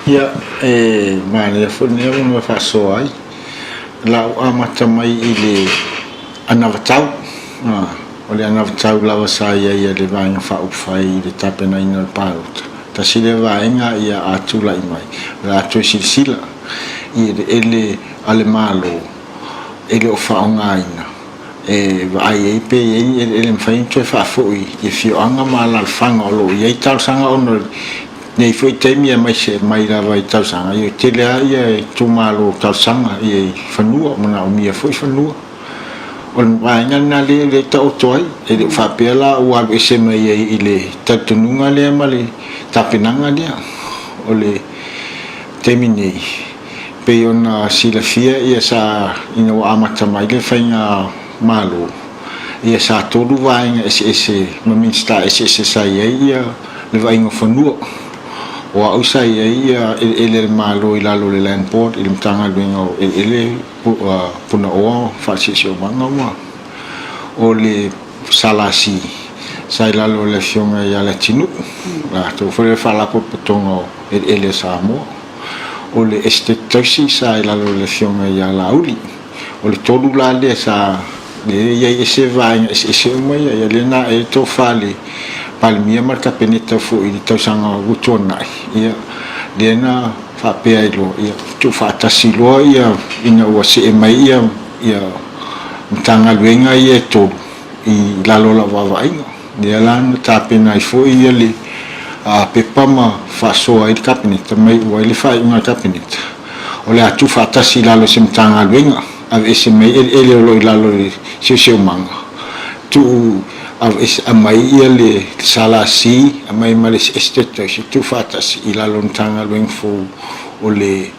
Ia, e manaia foi lenei avanoa e faasoa ai. O le a ou amata mai i le anavatau. O le anavatau lava sa i ai a le Vaega Faaupufai i le tapenaina o le palota, tasi lea vaega ia a tulai mai, o le a toe silasila i eleele a le Malo e le o faaaogaina e vaai ai pe i ai ni eleele e mafai ona toe faafoi i afioaga ma alaalafaga o lo o i ai talosaga ona o lenei foi taimi aemaise mai lava i talosaga, e tele lava itumalo talosaga i fanua, manaomia foi fanua. O le vaega lena lea e taoto ai, e le o faapea la ua alu ese mai ai i le talitonuga lea ma le tapenaga lea. O le taimi nei, pei ona silafia ia sa ina ua amata mai le faiga Malo, ia sa tolu vaega eseese ma Minisita eseese sa i ai ia le vaaiga o fanua. O au sa i ai ia eleele a le Malo i lalo o le Land Board i le Matagaluega o Eleele Punaoa Faasiosiomanga ma o le SLC sa i lalo o le Afioga ia Leatinuu, latou foi le Faalapotopotoga o Eleele a Samoa. O le Esetete Tausi sa i lalo o le Afioga ia Laauli. O le tolu la lea sa lea e i ai ese vaega eseese uma ia, ia lea na ae ai le tofa a le Palemia ma le Kapeneta foi i le tausaga ua tuanai, ia lea na faapea ai loa, ia tuufaatasi loa ia ina ua see mai ia ia Matagaluega ia e tolu i lalo o lau vaavaaiga. Lea la na tapena ai foi ia le pepa ma faasoa ai le Kapeneta ma iu ai le faaiuga a le Kapeneta, o le a tuufaatasi i lalo o se Matagaluega, aveese mai eleele o lo o i lalo o le Siosiomaga, tuu aveese aumai ia le SLC, aumai ma le Esetete Tausi, tuufaatasi i lalo o le Matagaluega fou o le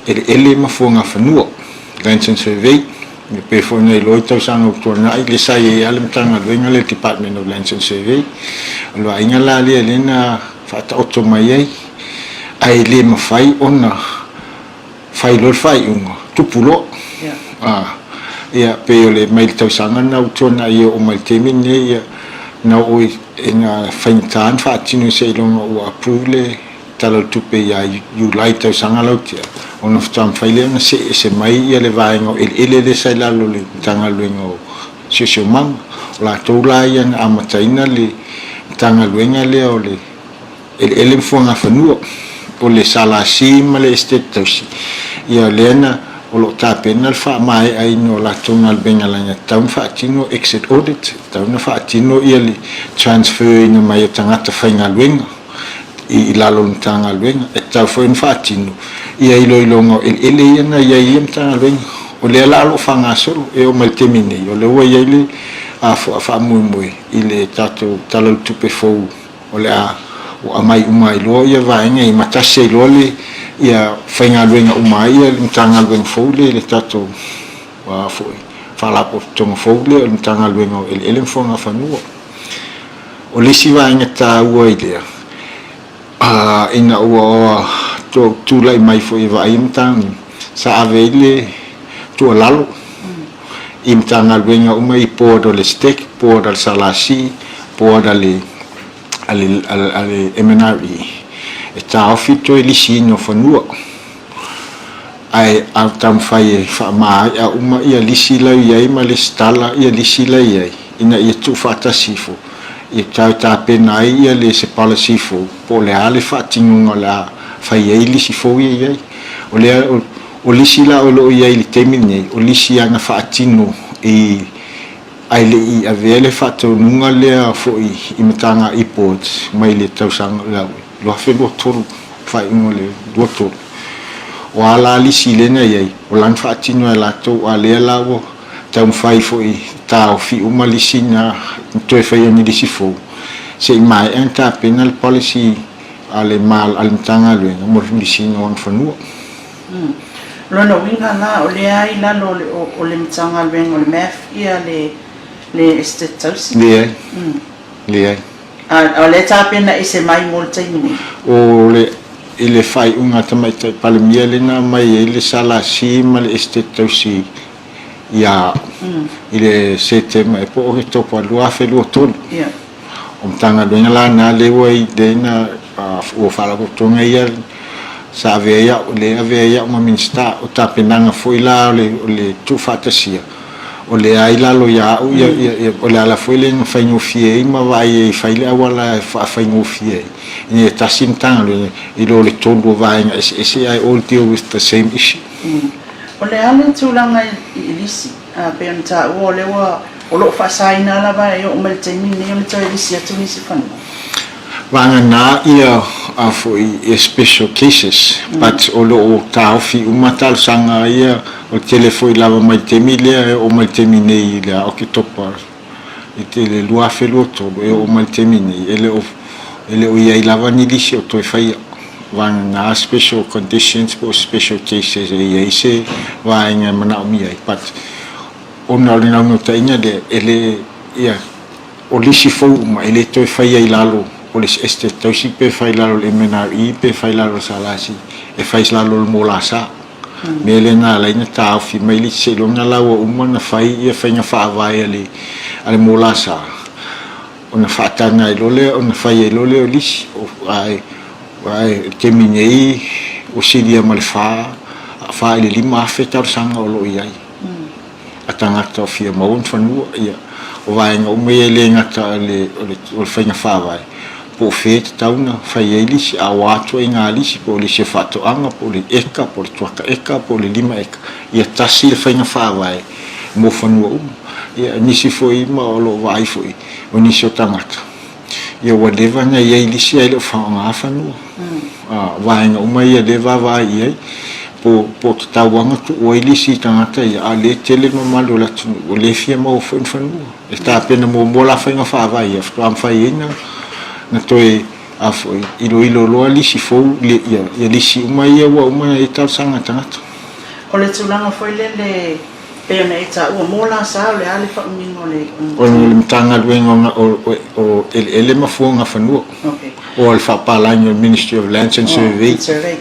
Eleele ma Fuagafanua, Lands and Survey. E pei foi ona iloa i tausaga ua tuanai, lea sa i ai lava le Matagaluega lea, le Department of Lands and Survey. O le vaaiga la lea lea na faataoto mai ai, ae le mafai ona fai loa le faaiuga, tupu loa. Ia, pei o le mai le tausaga lena ua tuanai e oo mai i le taimi lenei, ia, na oo ina faigata ona faatino seiloga ua approve le Tala o le Tupe ia Iulai tausaga lau tea, ona faatoa mafai lea ona see ese mai ia le vaega o eleele lea sa i lalo o le Matagaluega o Siosiomaga. O latou la ia na amataina le Matagaluega lea o le Eleele ma Fuagafanua, o le SLC ma le Esetete Tausi, ia lea na o lo o tapena le faamaeaina o latou galuega leaga e tatau ona faatino exit audit, e tatau ona faatino ia le transfer ina mai o tagata faigaluega. i lalo o le Matagaluega. E tatau foi ona faatino ia iloiloga o eleele ia na i ai i ia Matagaluega. O lea la o lo o faagasolo e oo mai i le taimi nei, o lea ua i ai le faamoemoe i le tatou Tala o le Tupe fou o le a aumai uma ai loa ia vaega ia ma tasi ai loa le ia faigaluega uma ai ia le Matagaluega fou lea i le tatou foi Faalapotopotoga fou lea o le Matagaluega o Eleele ma Fuagafanua. O le isi vaega taua i lea, ina ua tulai mai foi e vaai Matagaluega, sa ave ai le tuualalo i Matagaluega uma i board o le STEC, board a le SLC, board a le MNRE, e taofi le toe lisiina o fanua. Ae a taumafai e faamaea uma ia lisi la i ai ma lesitala ia lisi la i ai ina ia tuufaatasi ifo ia toe tapena ai ia le se policy fou po o le a le faatinoga o le a fai ai lisi fou ia i ai. O lea o lisi la o lo o i ai i le taimi lenei o lisi lava na faatino i ae le i avea le faatonuga lea foi i Matagaluega e-boards mai le tausaga 2023, faaiuga o le 23. O a la lisi lea na i ai, o la na faatino e latou, a lea la ua taumafai foi taofi uma lisi na toe faia ni lisi fou, se i maea ona tapena le policy a le a le Matagaluega mo le lisiina o ona fanua. Lona uiga la, o lea i lalo o le o le Matagaluega o le MAF ia le le Esetete Tausi? Leai. Leai. A o lea e tapena ese mai mo le taimi nei? O le i le faaiuga a Tamaitai Palemia lea na aumai ai le SLC ma le Esetete Tausi ia i le Setema po o Oketopa 2023. O Matagaluega la na lea ua i lea na ua faalapotopotoga ia sa avea ai au lea e avea ai au ma Minisita. O tapenaga foi la o le o le tuufaatasia o lea i lalo ia au ia ia o le ala foi lea na faigofie ai ma vaai ai e fai le auala e faafaigofie ai ina ia tasi le Matagaluega i lo le tolu o vaega eseese ae all deal with the same issue. O le a le tulaga i lisi? E pei ona taua o lea ua o lo o faasaina lava e oo mai le taimi lenei ona toe lisi atu nisi fanua. Vagana ia a foi ia special cases but o lo o taofi uma talosaga ia o le tele foi lava mai le taimi lea e oo mai le taimi nei i le Oketopa i le 2023 e oo mai le taimi nei e le o e le o i ai lava ni lisi o toe faia. Vagana special conditions po o special cases e i ai se vaega e manaomia ai but ona o le naunautaiga lea e le ia o lisi fou uma e le toe faia i lalo o le Estate Tausi pe fai i lalo o le MNRE pe fai i lalo o le SLC e fai i lalo o le MOLASA. Mea lea na ala ai ona taofi mai le isi seiloga la ua uma ona fai ia faiga faavae a le a le MOLASA ona faataga ai loa lea ona fai ai loa lea o lisi ae ae i le taimi nei ua silia ma le 4 i le 5,000 talosaga o lo o i ai. A tagata o fia maua ni fanua, ia, o vaega uma ia e le gata o le, o le, o le faiga faavae, po o fea e tatau ona fai ai lisi, a o a ituaiga lisi, po o lisi o faatoaga, po o le eka, po o le kuaka eka, po o le 5 eka, ia tasi le faiga faavae mo fanua uma. Ia, nisi foi ma o lo o vaai foi o nisi o tagata, Ia ua leva ona i ai lisi ae le o faaaoga fanua. A, vaega uma ia lea e vaavaai i ai, po, po o tatau lava ona tuu ai lisi i tagata ia, a o lea e tele le mamalu o le atunuu ua le fia maua foi ni fanua. E tapena muamua la faiga faavae ia faatoa mafai ai ona, ona toe, a foi, iloilo loa lisi fou, ia, ia lisi uma ia ua uma ona i ai talosaga a tagata. O le tulaga foi lele Pei ona e taua, mo la sa, o le a le faaumiga o le. O le Matagaluega o Eleele ma Fuaga Fanua. Okay. O le faapalagi o le Ministry of Lands and Survey. Oh, survey.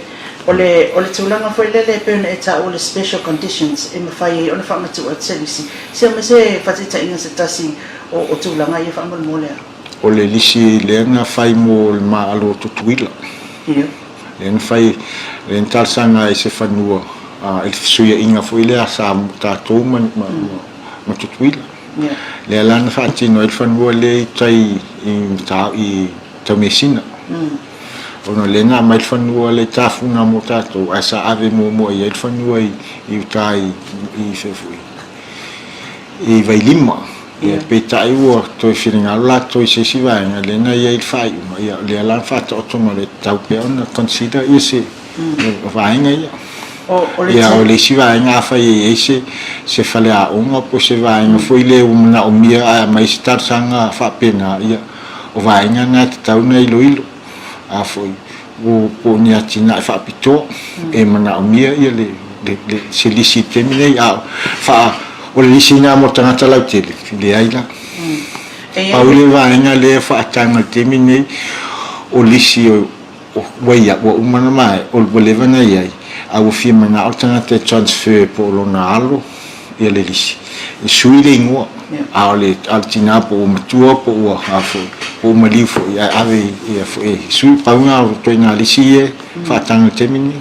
O le, o le tulaga foi lele e pei ona e taua le special conditions e mafai ai ona faamatuu atu se lisi. Se ma se faataitaiga se tasi o, o tulaga ia faamolemole a. O le lisi lea na fai mo le maalo o Tutuila. Ia. Lea na fai, lea na talosaga ai se fanua i le fesuiaiga foi lea sa tatou ma, ma, ma Tutuila. Lea la na faatino ai le fanua lea i tai i, i Taumeasina. Ona lea na aumai le fanua lea i Tafuna mo tatou, ae sa ave muamua i ai le fanua i, i uta i, i, fea foi, i Vailima. Ia, peitai ua toe finagalo latou i se isi vaega lea na i ai i le faaiuga, ia, o lea la na faataoto mai e tatau pea ona consider ia se vaega ia. Ia, o le isi vaega afai e i ai se, se faleaoga po o se vaega foi lea ua manaomia ae aumai se talosaga faapena, ia, o vaega na e tatau ona iloilo. A foi, po o ni atinae faapitoa e manaomia ia le, le, le, se lisi i le taimi nei, a faa, o le lisi lena mo tagata lautele, leai la. Pau le vaega lea e faataga i le taimi nei, o lisi o, ua ia, ua uma ona maea, ua leva ona i ai, a ua fia manao le tagata e transfer po o lona alo ia le lisi, e sui le igoa, a o le, a o le tina po ua matua po ua, a foi, po ua maliu foi, ae ave ia foi e sui, pau lena o ituaiga lisi ia e faataga i le taimi lenei.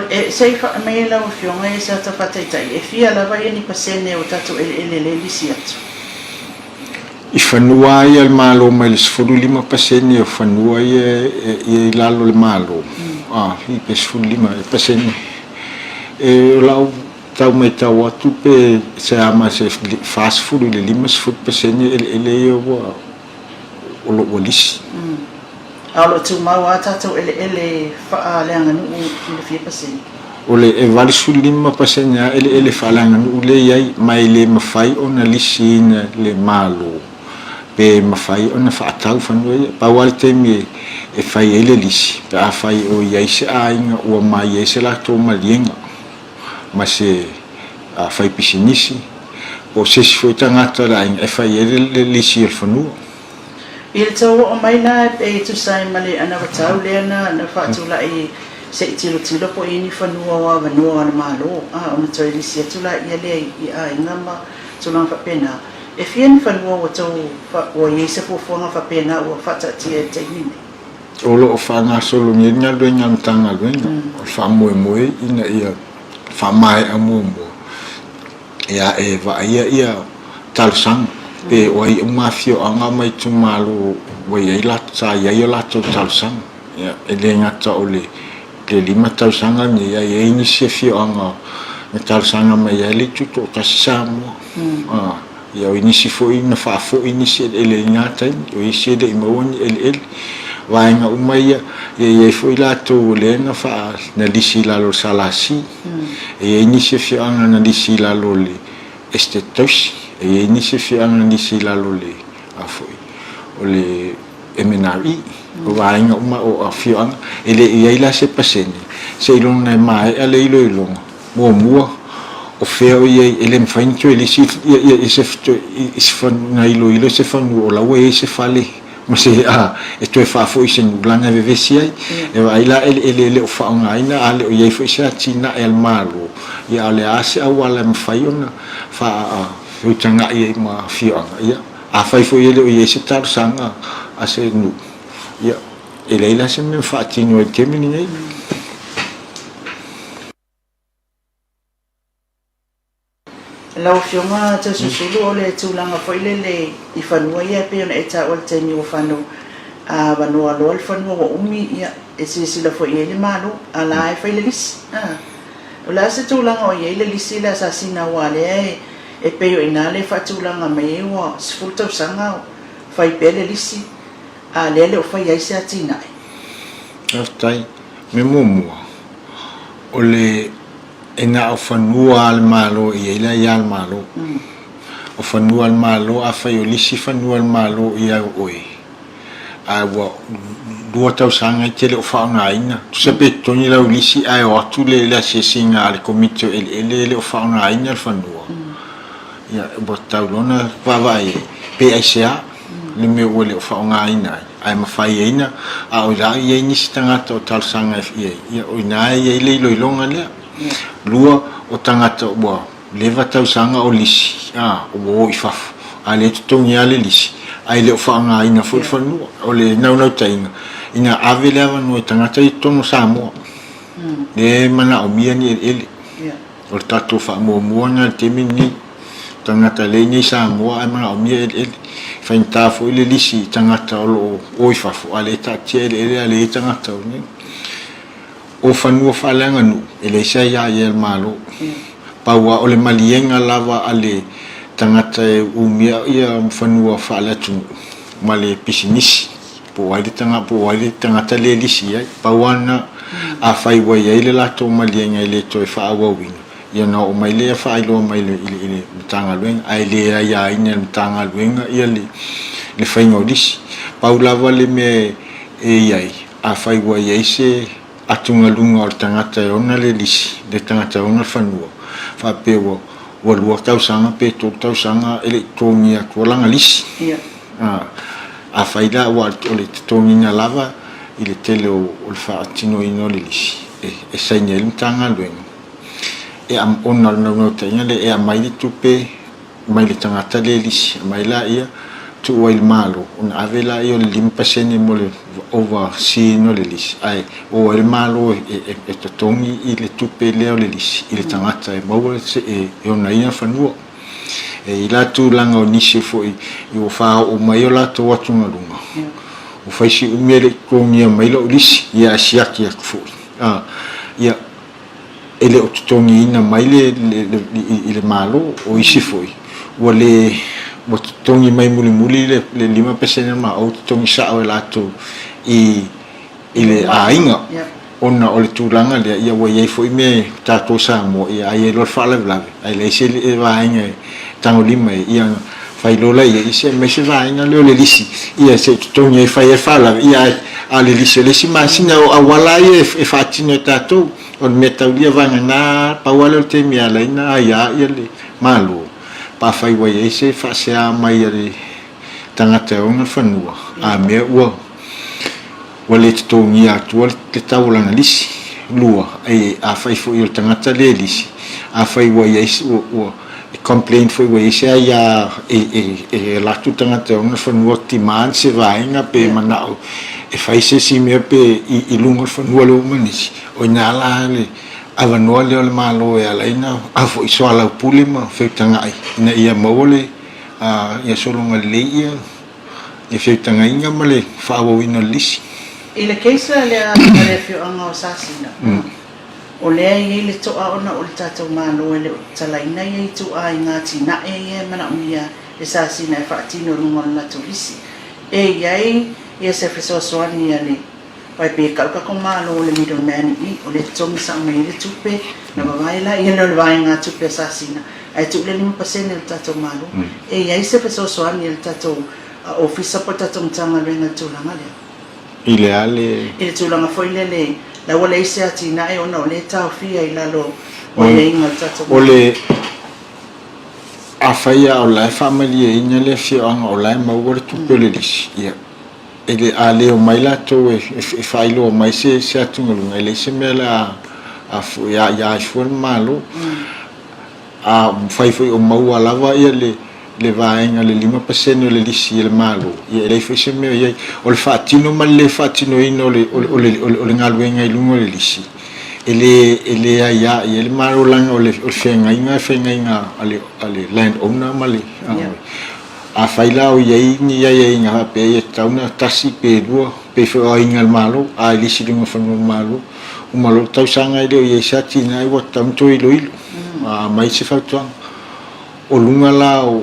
E, se i aumai e lau Afioga ia se ata faataitai, e fia lava ia ni pasene o tatou eleele lea e lisi atu? I fanua ia le Malo mai le 15% o fanua ia e i lalo o le Malo, a, i pe 15%. E, o lau tau maitau atu pe se a ma se 40 i le 50% eleele ia ua o lo o ua lisi. A o lo o tumau lava tatou eleele faaleaganuu i le fia pasene? O le e 85% lava eleele faaleaganuu lea e i ai, ma e le mafai ona lisiina le Malo pe mafai ona faatau fanua ia. Pau lava le taimi e fai ai le lisi, pe afai o i ai se aiga ua mai ai se latou maliega ma se faipisinisi po o se isi foi tagata o le aiga e fai ai le lisi o le fanua. I le tou oo mai la e tusa ai ma le anavatau lea na faatulai se i tilotilo po i ni fanua o avanoa a le Malo, a ona toe lisi atu laia lea i aiga ma tulaga faapena. E fia ni fanua ua tou ua i ai se fuafuaga faapena ua faataatia i le taimi nei? O lo o faagasolo nei le galuega a le Matagaluega o le faamoemoe ina ia faamaea muamua ia e vaaia ia talosaga pe o ai uma afioaga ma itumalo ua i ai latou sa i ai o latou talosaga. Ia e le gata o le le 5 tausaga lenei ae i ai nisi afioaga na talosaga mai ai le Itu Toatasi Samoa. Ia o nisi foi na faafoi nisi eleele i na taimi, o isi e le i maua ni eleele. Vaega uma ia, ia i ai foi latou o lea na faa, na lisi i lalo o le SLC. E i ai nisi afioaga na lisi i lalo o le Estate Tausi, e i ai nisi afioaga na lisi i lalo o le, a foi, o le MNRE. O vaega uma o afioaga, e le i i ai la se pasene, seiloga e maea le iloiloga. Muamua, o fea o i ai, e le mafai ona toe lisi i se na iloilo se fanua o la ua i ai se fale ma se a e toe faafoi i se nuu leaga e vevesi ai. E vaai la eleele e le o faaaogaina a le o i ai foi se atinae a le Malo, ia a o le a se auala e mafai ona faautagai ai ma afioaga. Ia, afai foi e le o i ai se talosaga a se nuu, ia, e leai la se mea e faatino ai i le taimi lenei. Lau Afioga Toeolesulusulu, o le tulaga foi lele i fanua ia e pei ona e taua i le taimi ua fano avanoa loa le fanua ua umi, ia, e silasila foi i ai le Malo, a la e fai le lisi. A. O le a se tulaga o i ai le lisi i le asasina aua lea e pei o i ina lea e faatulaga mai ai ua 10 tausaga o fai pea le lisi, a lea e le o faia ai se atinae. Faafetai. Mea muamua, o le E na o fanua a le Malo e i ai le aia a le Malo. O fanua a le Malo, afai o lisi fanua a le Malo ia oe, ae ua lua tausaga e te le o faaaogaina, tusa pe totogi lau lisi ae o atu le asiasiga a le Komiti o Eleele e le o faaaogaina le fanua, ia ua tatau loa ona vaavaai i ai pe aisea le mea ua le o faaaogaina ai. Ae mafai ai na, a o la e i ai nisi tagata o talosaga i ai, ia o ina e i ai le iloiloga lea. Lua, o tagata ua leva tausaga o lisi, a, ua o i fafo, a lea e totogi lava le lisi, ae le o faaaogaina foi le fanua. O le naunautaiga, ina ave le avanoa i tagata ia i totonu o Samoa, lea e manaomia ni eleele. O le tatou faamuamua lena i le taimi lenei. Tagata lea i inei i Samoa ae manaomia eleele. E faigata foi le lisi i tagata o lo o o i fafo a o lea e taatia eleele a o lea e i ai tagata o inei. O fanua faaleaganuu, e leai se aia i ai a le Malo. Pau lava o le maliega lava a le tagata e umia fanua faaleatunuu ma le pisinisi po o ai le tagata, po o ai le tagata lea e lisi i ai. Pau lava lena, afai ua i ai le latou maliega e le toe faaauauina, ia ona oo mai lea faailoa mai i le, i le Matagaluega, ae le aiaina e le Matagaluega ia le, le faiga o lisi. Pau lava le mea e i ai, afai ua i ai se atugaluga o le tagata e ona le lisi, le tagata e ona le fanua, faapea ua, ua lua tausaga pe tolu tausaga e le i totogia atua lana lisi. Afai la ua o le totogiina lava i le tele o le faatinoina o le lisi e saini ai le Matagaluega, e ona o le naunautaiga lea e aumai le tupe mai le tagata lea e lisi, aumai laia tuu ai i le Malo ona ave laia o le 5% mo le overseeing o le lisi, ae o ai le Malo e totogi i le tupe lea o le lisi i le tagata e maua e ona ia fanua. E i ai la tulaga o nisi foi ua faaoo mai o latou atugaluga, ua fai si umi e le i totogia mai lou lisi, ia ae siaki atu foi. Ia, e le o totogiina mai le, le, i le Malo. O isi foi, ua le, ua totogi mai mulimuli le, le 5% ma ou totogi sao e latou i, i le aiga. Ona o le tulaga lea, ia ua i ai foi mea i tatou Samoa, ia a i ai loa le faalavelave, ae leai se vaega e tagolima ai, ia ona fai loa lea i ai, aemaise vaega lea o le lisi, ia se i totogi ai e fai ai le faalavelave, ia ae a o le lisi o le isi masina, o auala lava ia e faatino e tatou, o le mea taulia vagana, pau lava lea o le taimi e ala ai ona aia le Malo, pe afai ua i ai se faasea mai a le tagata e ona le fanua, a mea ua ua le totogia atua le tau o lana lisi. 2, e, afai foi o le tagata le lisi, afai ua i ai, ua, ua e complain foi ua i ai se aia e, e, e alu atu le tagata e ona le fanua demand se vaega pe manao e fai se isi mea pe i, i luga o le fanua lea ua uma nisi, o ina la le avanoa lea o le Malo e ala ai ona foi soalaupule ma feutaga'i ina ia maua le, ia sologa lelei ia le feutagaiga ma le faaauauina o le lisi. I le case lea a le afioaga o Sasina, o lea e i ai le toa ona o le tatou Malo e le o tatalaina ia ituaiga atinae ia e manaomia e Sasina e faatino i luga o le latou lisi. E i ai ia se fesoasoani a le Vai pe kau ka ko Malo le middle man i i, o le totogi sao mai ai le tupe, na vavae la ia lea o le vaega tupe a Sasina, ae tuu le 5% i le tatou Malo. E i ai se fesoasoani a le tatou Ofisa po o le tatou Matagaluega i le tulaga lea? I le a le. I le tulaga foi lele, la ua leai se atinae ona o lea e taofia i lalo o aiaiga o le tatou Malo. O le, afai lava o la e faamalieina le afioaga o la e maua le tupe o le lisi, ia, E le, a le omai latou e, e faailoa mai se, se atugaluga, e leai se mea le a, a foi, a ia ai fua le Malo. A mafai foi o maua lava ia le, le vaega le 5% o le lisi e le Malo, ia e leai foi se mea o i ai. O le faatino ma le le faatinoina o le, o le, o le, o le, o le galuega i luga o le lisi, e le, e le aia i ai le Malo leaga o le, o le feagaiga e feagaiga a le, a le land owner ma le, yeah. Afai la o i ai ni aiaiga faapea ia tatau ona tasi pe lua, pei foi o aiga a le Malo, a i le isi luga fanua o le Malo, uma loa le tausaga e le o i ai se atinae ua tatau ona toe iloilo, a aumai se fautuaga. O luga la o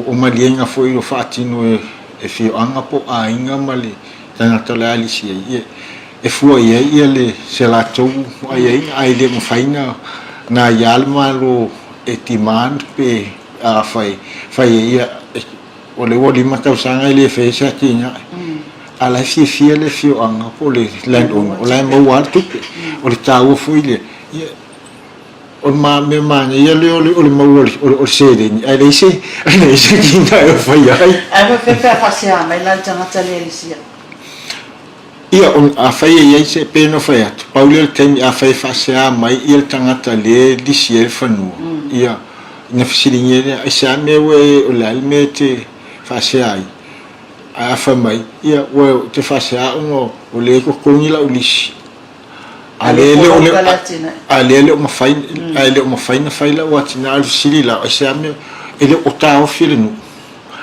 o maliega foi o faatino e afioaga po o aiga ma le tagata o le a lisi ai, ia e fua i ai ia le se latou aiaiga, ae le mafai ona aia le Malo e demand pe A fai, fai e ia, o lea ua 5 tausaga e le faia se atinae. A la e fiafia le afioaga po o le land owner, o la e maua lava le tupe. O le taua foi lea, ia, o le mea manaia lea o le maua o le seleni, ae leai se, leai se atinae o faia ai. Ae faapefea pe a faasea mai la le tagata lea i le sia? Ia, afai e i ai se, pei ona fai atu, pau lea o le taimi afai e faasea mai ia le tagata lea e lisi ai le fanua, ia, ona fesiligia lea, aisea mea ua e, o le a le mea e te faasea ai? Ae a fai mai, ia, ua ou te faasea ona o lea e totogi lau lisi, a lea e le o, a lea e le o mafai, a e le o mafai ona fai lau atinae. O le fesili la, aisea mea, e le o taofi e le nuu.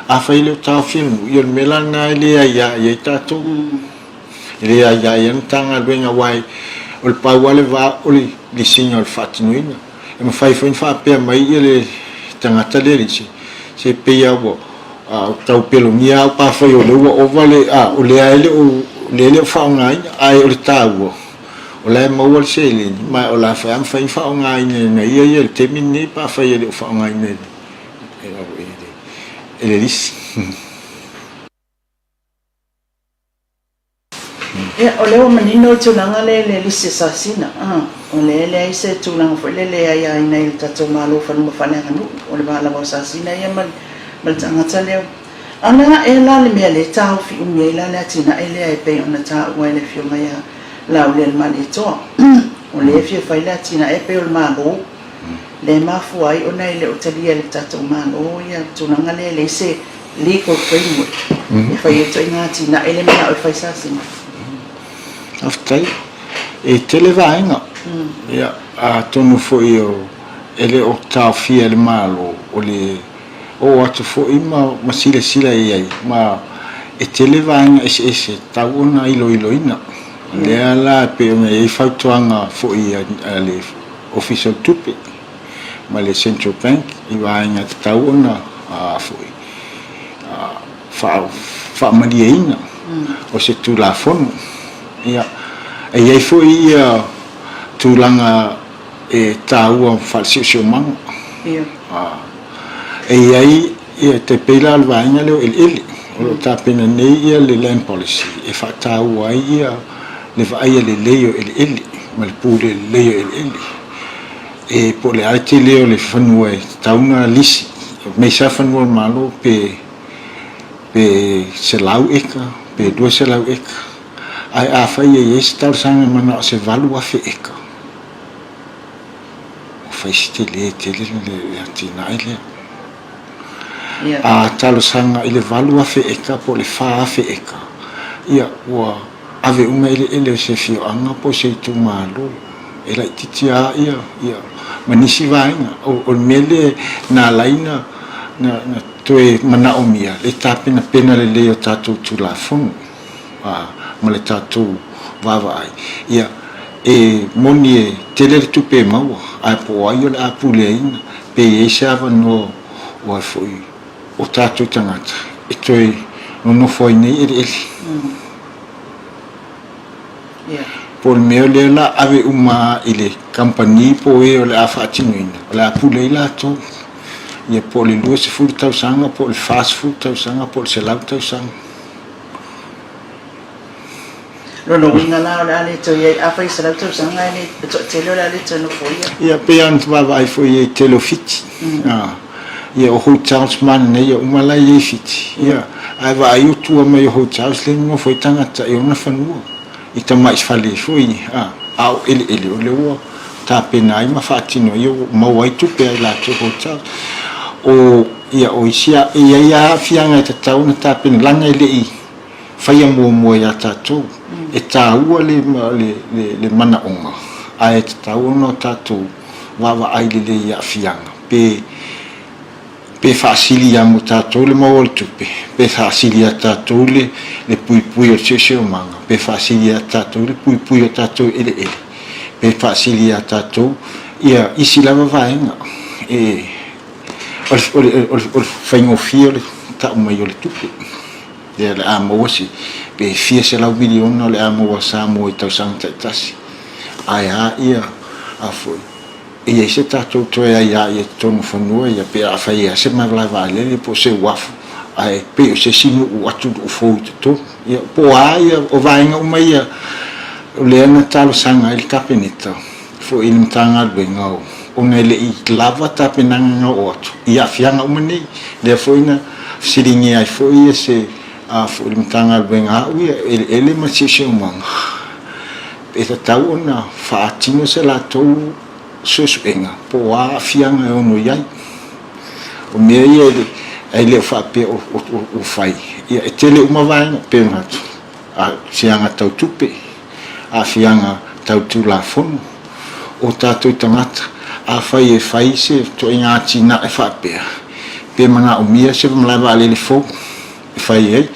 Afai e le o taofia le nuu, ia o le mea la lena e le aia i ai tatou. E le aia i ai le Matagaluega aua o le pau lava le va o le lisiga o le faatinoina. E mafai foi ona faapea mai ia le tagata lea lisi, se pei lava ua tau pelogia au pe afai o lea ua ova le, a, o lea e le o, lea e le o faaaogaina, ae o le taua, o la e maua le seleni, ma o la foi lava e mafai ona faaaogaina e ia ia i le taimi lenei pe afai e le o faaaogaina e le e le lisi. Ia, o lea ua manino le tulaga lea i le lisi asasina. O lea e leai se tulaga foi lele e aiaina ai e le tatou Malo fanua faaleaganuu, o le va lava o asasina ia ma le tagata lea. A o le a ea la le mea lea e taofi umi ai la le atinae lea e pei ona taua e le Afioga ia Laaulialemalietoa? O lea e fia fai le atinae e pei o le Malo lea e mafua ai ona e le o talia e le tatou Malo ia tulaga lea e leai se legal framework e fai ai ituaiga atinae lea e manao e fai sasina. Faafetai. E tele vaega. Ia, atonu foi o, e le o taofia e le Malo, o le oo atu foi ma, ma silasila i ai, ma e tele vaega eseese e tatau ona iloiloina. O lea la e pei ona i ai fautuaga foi a le Ofisa o le Tupe ma le Central Bank i vaega e tatau ona foi faamalieina o se Tulafono. Ia, E i ai foi ia tulaga e taua faale-siosiomaga. E i ai ia, e pei la o le vaega lea o eleele, o lo o tapena nei ia le Land Policy e faataua ai ia le vaaia lelei o eleele ma le pule lelei o eleele. E po o le a le tele o le fanua e tatau ona lisi, aemaise lava fanua o le Malo pe 100 eka pe 200 eka. Ae afai e i ai se talosaga e manao se 8,000 eka, ua fai si tele tele le atinae lea. A talosaga i le 8,000 eka po o le 4,000 eka, ia ua ave uma eleele o se afioaga po o se itumalo e laitiiti lava ia ma nisi vaega. O le mea lea na ala ai ona toe manaomia le tapenapena lelei o tatou Tulafono. ma le tatou vaavaai, ia, e moni e tele le tupe e maua, ae po o ai o le a puleaina, pe i ai se avanoa o ai foi o tatou tagata e toe nonofo ai nei eleele. Po o le mea lea o le a ave uma i le kamupani po o e o le a faatinoina, o le a pule ai latou, ia po o le 20 tausaga po o le 40 tausaga po o le 100 tausaga. Lona uiga la o le a le toe i ai, afai e 100 tausaga e le toatele o le a le toe nofoia. Ia, pei lava ona vaavaai foi i ai i tele o Fiti. Ia, o hotels manaia uma la e i ai i Fiti. Ia, ae vaai o tua mai o hotels lea e nonofo ai tagata i ona fanua, i tamai fale foi, a o eleele o lea ua tapena ai ma faatino ai, ua maua ai tupe a i latou hotels. O, ia, o isi, e i ai lava aafiaga e tatau ona tapena, leaga e le i faia muamua ia tatou. E taua le, le, le, le manaoga, ae tatau ona o tatou vaavaai lelei i aafiaga, pe, pe faasili ia mo tatou le maua o le tupe, pe faasili ia tatou le, le puipui o le siosiomaga, pe faasili ia tatou le puipui o tatou eleele, pe faasili ia tatou ia isi lava vaega e, o le, o le, o le, o le faigofie o le tau mai o le tupe. Lea o le a maua se, pe fia selau miliona o le a maua Samoa i tausaga taitasi. Ae a ia, a foi, e i ai se tatou toe aia i totonu o fanua ia pe afai e i ai se malae vaalele po o se uafu ae pei o se isi nuu atunuu fou i totonu. Ia, po o a ia, o vaega uma ia o lea na talosaga ai le Kapeneta foi i le Matagaluega o ona e le i lava tapenaga na oo atu i aafiaga uma nei. Lea foi na fesiligia ai foi se a foi le Matagaluega au ia eleele ma le siosiomaga e tatau ona faatino se latou suesuega po o a aafiaga e ono i ai. O mea ia e le o faapea ua fai, ia e tele uma vaega e pei ona atu, aafiaga tau tupe, aafiaga tau Tulafono, o tatou tagata, afai e fai se ituaiga atinae faapea, pe manaomia se malae vaalele fou e fai ai,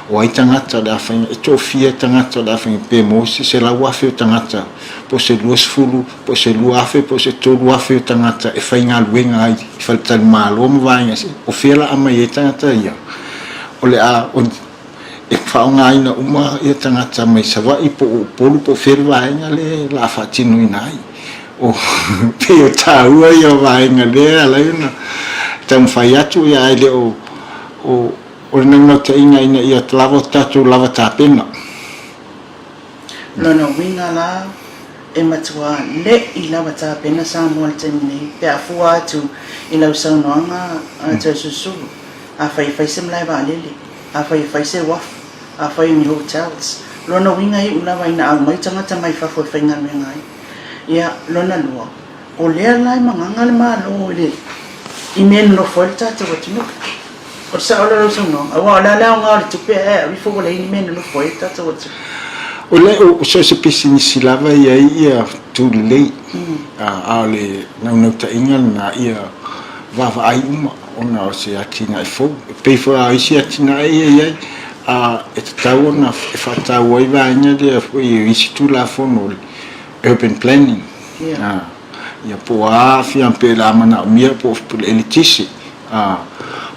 o ai tagata o le a fai, e toafia tagata o le a fai, pe maua se 100,000 o tagata, po o se 20, po o se 2,000, po o se 3,000 o tagata e faigaluega ai i faletalimalo ma vaega eseese, o fea la aumai ai tagata ia? O le a e faaaogaina uma ia tagata mai Savaii po o Upolu po o fea le vaega lea o le a faatinoina ai. O pei o taua ia o vaega lea e ala ai ona taumafai atu ia ae le o o o le naunautaiga ina ia lava o tatou lava tapena. Lona uiga la, e matua leʻi lava tapena Samoa i le taimi nei pe a fua atu i lau saunoaga Toesulusulu. Afai e fai se malae vaalele, afai e fai se uafu, afai o ni hotels, lona uiga e iu lava ina aumai tagata mai fafo e faigaluega ai. Ia, lona lua, o lea la e magaga le Malo i le i mea e nonofo ai le tatou atunuu. O le sao lea o lau saunoaga, aua o le a le aoga o le tupe ae au ifo ua leai ni mea e nonofo ai le tatou atunuu. O le, o so o se pisinisi lava e i ai ia itu lelei, a o le naunautaiga lena ia vaavaai uma ona o se atinae fou. E pei foi lava o isi atinae ia e i ai, a e tatau ona e faataua ai vaega lea foi i isi Tulafono o le Urban Planning, ia po o a aafiaga pe o le a manaomia po o le eletise,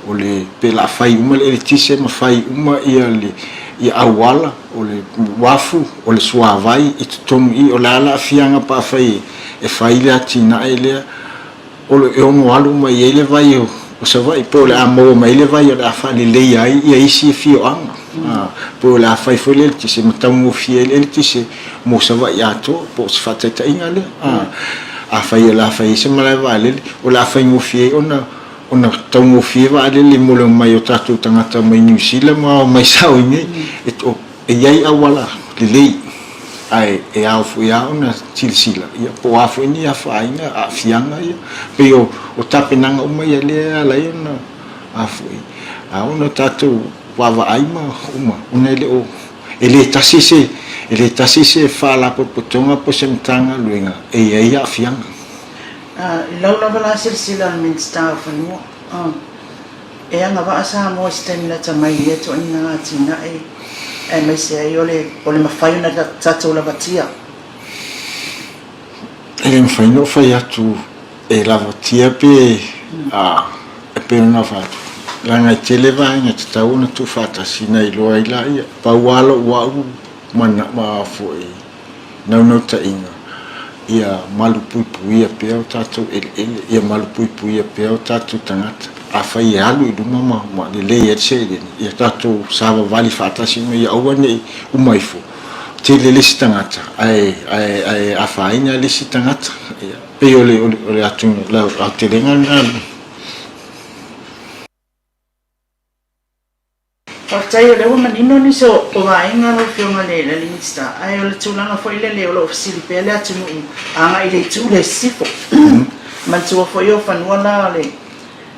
o le pe o le a fai uma le eletise ma fai uma ia le ia auala, o le uafu, o le suavai i totonu i i. O le a le aafiaga pe afai e fai le atinae lea, o le e ono alu uma i ai le vai o Savaii, po o le a maua mai ai le vai o le a faaleleia ai ia isi afioaga, po o le a fai foi le eletise ma taugofie ai le eletise mo Savaii atoa, po o se faataitaiga lea. Afai o le a fai ai se malae vaalele, o le a faigofie ai ona ona taugofie vaalele mo le omai o tatou tagata mai Niu Sila ma omai sao i inei. E i ai auala lelei, ae e ao foi lava ona silasila ia po o a foi ni afaina, aafiaga ia. Pei o tapenaga uma ia lea e ala ai ona a foi, a ona tatou vaavaai ma uma, ona e le o, e le tasi se, e le tasi se Faalapotopotoga po o se Matagaluega e i ai aafiaga. I lau lava la silasila a le Minisita o Fanua, E agavaa Samoa i se taimi lata mai i ia ituaiga atinae aemaise ai o le o le mafai ona tatou lavatia. E le mafai ona ou fai atu e lavatia pe a e pei ona fai atu, leaga e tele vaega e tatau ona tuufaatasi ona iloa ai laia. Pau lava lou au ma foi naunautaiga ia malupuipuia pea o tatou eleele, ia malupuipuia pea o tatou tagata. Afai e alu i luma ma, ma lelei ai le seleni, ia tatou savavali faatasi uma ia aua ne i uma ifo, tele le isi tagata ae, ae, ae afaina le isi tagata. Ia, pei o le, o le, o le atu, le aotelega lena. Faafetai o lea ua manino nisi o vaega lau Afioga i le Minisita, ae o le tulaga foi lele o lo o fesili pea le atunuu agai i le itu lea i sisifo. Manatua foi o fanua la o le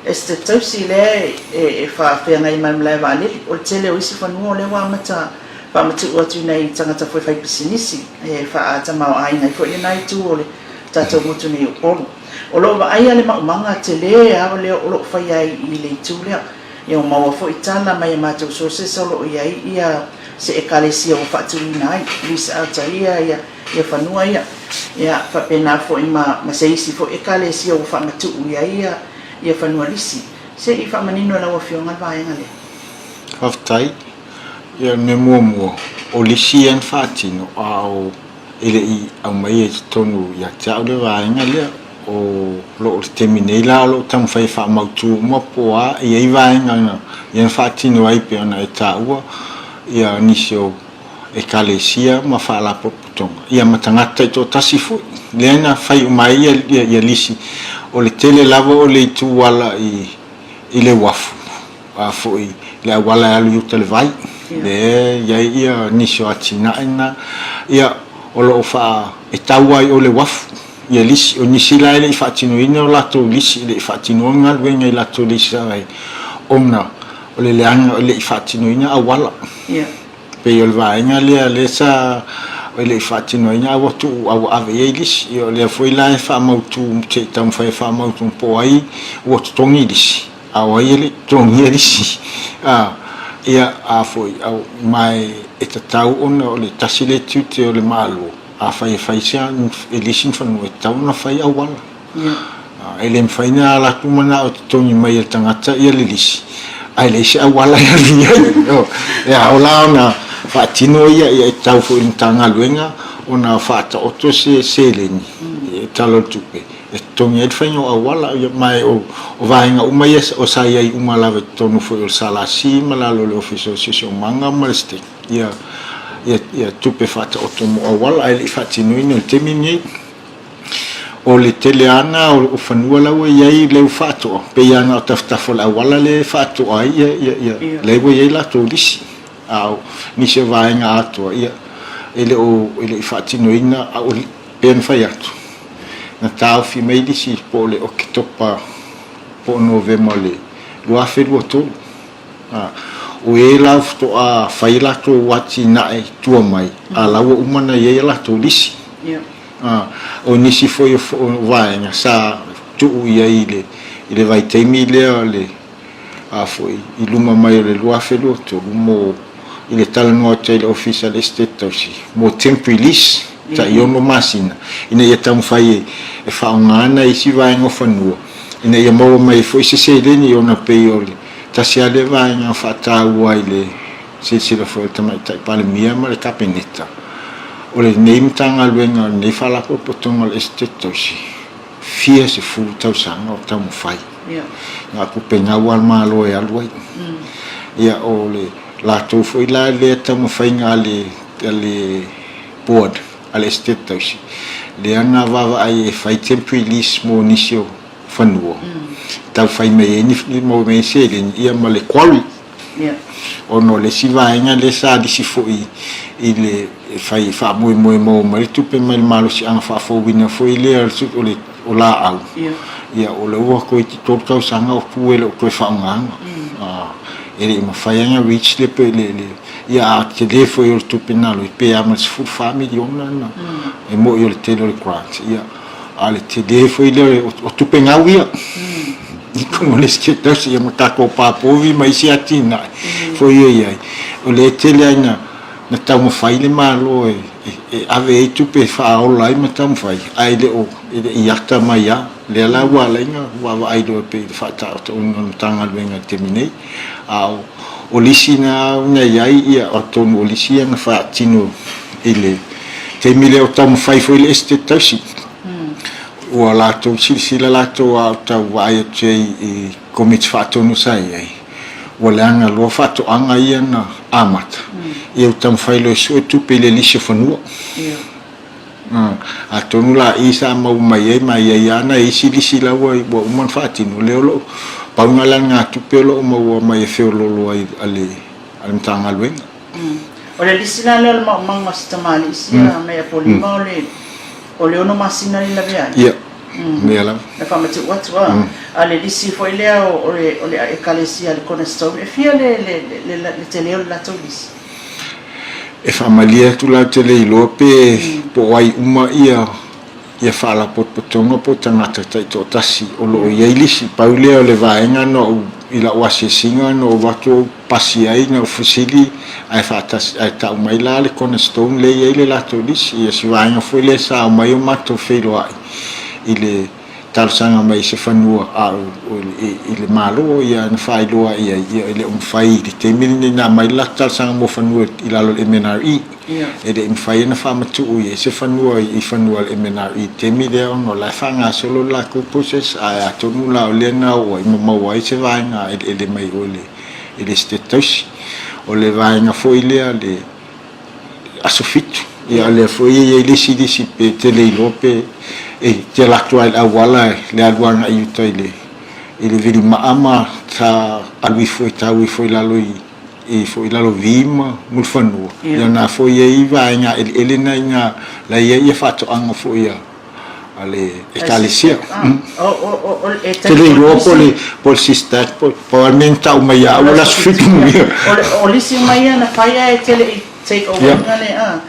Esetete Tausi lea e faafeagai ma le malae vaalele. O le tele o isi fanua o lea ua amata faamatuu atu i nai tagata foi faipisinisi e faatamaoaiga ai foi lena itu o le tatou motu nei o Upolu. O lo o vaaia le maumaga tele lava lea o lo o faia ai i le itu lea. Ia ua maua foi tala mai a matou sources o lo o i ai ia se ekalesia ua faatuina ai, lease out ai ia ia fanua ia. Ia faapena foi ma ma se isi foi ekalesia ua faamatuu i ai ia ia fanua lisi. Se i faamanino e lau Afioga le vaega lea. Faafetai. Ia o le mea muamua, o lisi ia na faatino a o e le i aumaia i totonu ia te au le vaega lea. O lo o le taimi nei la o lo o taumafai e faamautu uma po o a e i ai vaega na ia na faatino ai pei ona e taua ia nisi o Ekalesia ma Faalapotopotoga ia ma tagata taitoatasi foi lea na fai uma ai ia ia lisi. O le tele lava o le itu ala i i le uafu a foi le auala e alu i uta i le vai lea e i ai ia nisi o atinae na ia o lo o faa e tau ai o le uafu ia lisi. O nisi la e le i faatinoina o latou lisi, e le i faatinoina galuega i latou lisi ai ona o le leaga e le i faatinoina auala. E pei o le vaega lea lea sa e le i faatinoina a ua tuu a ua ave i ai lisi. Ia o lea foi la e faamautu se i taumafai e faamautu po o ai ua totogi lisi a o ai e le i totogia lisi. A, ia a foi ma e tatau ona o le tasi lea tiute o le Malo Afai e fai se e lisi ni fanua, e tatau ona fai auala. E le mafai ona ala atu manao e totogi mai e le tagata ia le lisi, ae leai se auala e alu i ai. E ao la ona faatino ia, ia e tatau foi i le Matagaluega ona faataoto se seleni i le Tala o le Tupe e totogi ai le faiga o auala. Ma o vaega uma ia o sa i ai uma lava i totonu foi o le SLC ma lalo o le Ofisa o le Siosiomaga ma le STEC. ia, ia, ia tupe faataoto mo auala ae le i faatinoina i le taimi lenei. O le tele lava na o fanua la ua i ai leu faatoa, pei lava na o tafatafa o le auala lea e faatoa ai ia, ia, ia, lea ua i ai latou lisi. A o nisi o vaega atoa, ia, e le o, e le i faatinoina, a o, pei ona fai atu, na taofi mai lisi po o le Oketopa po o Novema o le 2023. O e la faatoa fai a latou atinae i tua mai, a la ua uma ona i ai a latou lisi. O nisi foi o vaega sa tuu i ai i le vaitaimi lea o le, a foi, i luma mai o le 2023 mo, i le talanoa atu ai i le Ofisa o le Esetete Tausi mo temporary lease tai ono masina ina ia taumafai e faaaoga nai isi vaega o fanua ina ia maua mai ai foi se seleni ona pei o le tasi lava lea vaega faataua i le. silasila foi a le Tamaitai Palemia ma le Kapeneta, o lenei Matagaluega, o lenei Faalapotopotoga o le Esetete Tausi, fia sefulu tausaga o taumafai. Na o tupe gau a le Malo e alu ai. Ia, o le latou foi la lea taumafaiga a le, a le Board a le Esetete Tausi, lea na vaavaai e fai temporary lease mo nisi o fanua, tau fai mai ai ni, maua mai ai seleni, ia ma le quarry. Ona o le isi vaega lea sa lisi foi i le fai faamoemoe maua mai le tupe mai le malosiaga faafouina foi lea o le o laau. Ia o lea ua toeitiiti 3 tausaga o pu e le o toe faaaogaina. E le i mafai ona reach le le ia a tele foi o le tupe na alu ai pe a ma le 14 miliona na e moi o le tele o le grant. Ia A o le tele foi lea o tupe gau ia i totonu o le Esetete Tausi ia ma tatou pā povi ma isi atinae foi ia i ai. O lea e tele ai na taumafai le Malo e ave ai tupe e faaola ai ma taumafai, ae le o e le i ata mai lava. O lea la ua ala ai ona vaavaai loa pei i le faataotoina o le Matagaluega i le taimi nei. A o lisi na na i ai, ia atonu o lisi ia na faatino i le taimi lea o taumafai foi le Esetete Tausi. Ua latou silasila latou a o tau vaai atu i ai i Komiti Faatonu sa i ai, ua leaga loa faatoaga ia na amata, ia ua taumafai loa e sue tupe i le lisi o fanua. Atonu la i sa maua mai ai ma i ai lava nai isi lisi la ua uma ona faatino, lea o lo o pau na lana tupe o lo o maua mai e feoloolo ai a le Matagaluega. O le lisi la lea o le maumaga o si tamalii sia mai Apolima o le o le ono masina le lavea ai. Ia, mea lava. Na faamatuu atu a. A o le lisi foi lea o le o le Ekalesia a le Cornerstone, e fia le le le tele o le latou lisi? E faamalie atu la ou te le iloa pe po o ai uma ia ia faalapotopotoga po o tagata taitoatasi o lo o i ai lisi. Pau lea o le vaega na ou i lau asiasiga na ou avatu ou pasi ai na ou fesili ae faatasi ae tau mai la le Cornerstone lea e i ai le latou lisi. Ia si vaega foi lea sa aumai o matou feiloai i le talosaga mai i se fanua a o i le Malo, ia na faailoa i ai, ia e le o mafai i le taimi lenei na aumai le latou talosaga mo fanua i lalo o le MNRE. E le i mafai ona faamatuu i ai se fanua i fanua a le MNRE i le taimi lea ona o la e faagasolo le latou process, ae atonu la o lea na oo ai ma maua ai se vaega eleele mai o i le Esetete Tausi. O le vaega foi lea le aso 7. Ia o lea foi e i ai le isi lisi pe te le iloa pe e te alu atu lava i le auala le alu agai i uta i le i le vilimaa ma sa alu ifo e tau ifo i lalo i i ifo i lalo vi ma Mulifanua. Ia na foi e i ai vaega eleele na i ina la e i ai ia faatoaga foi a a le Ekalesia. Te le iloa po le po le sister po po le mea na tau mai ia au o le aso 7 ia. O lisi uma ia na fai ae te le i take over ina le a.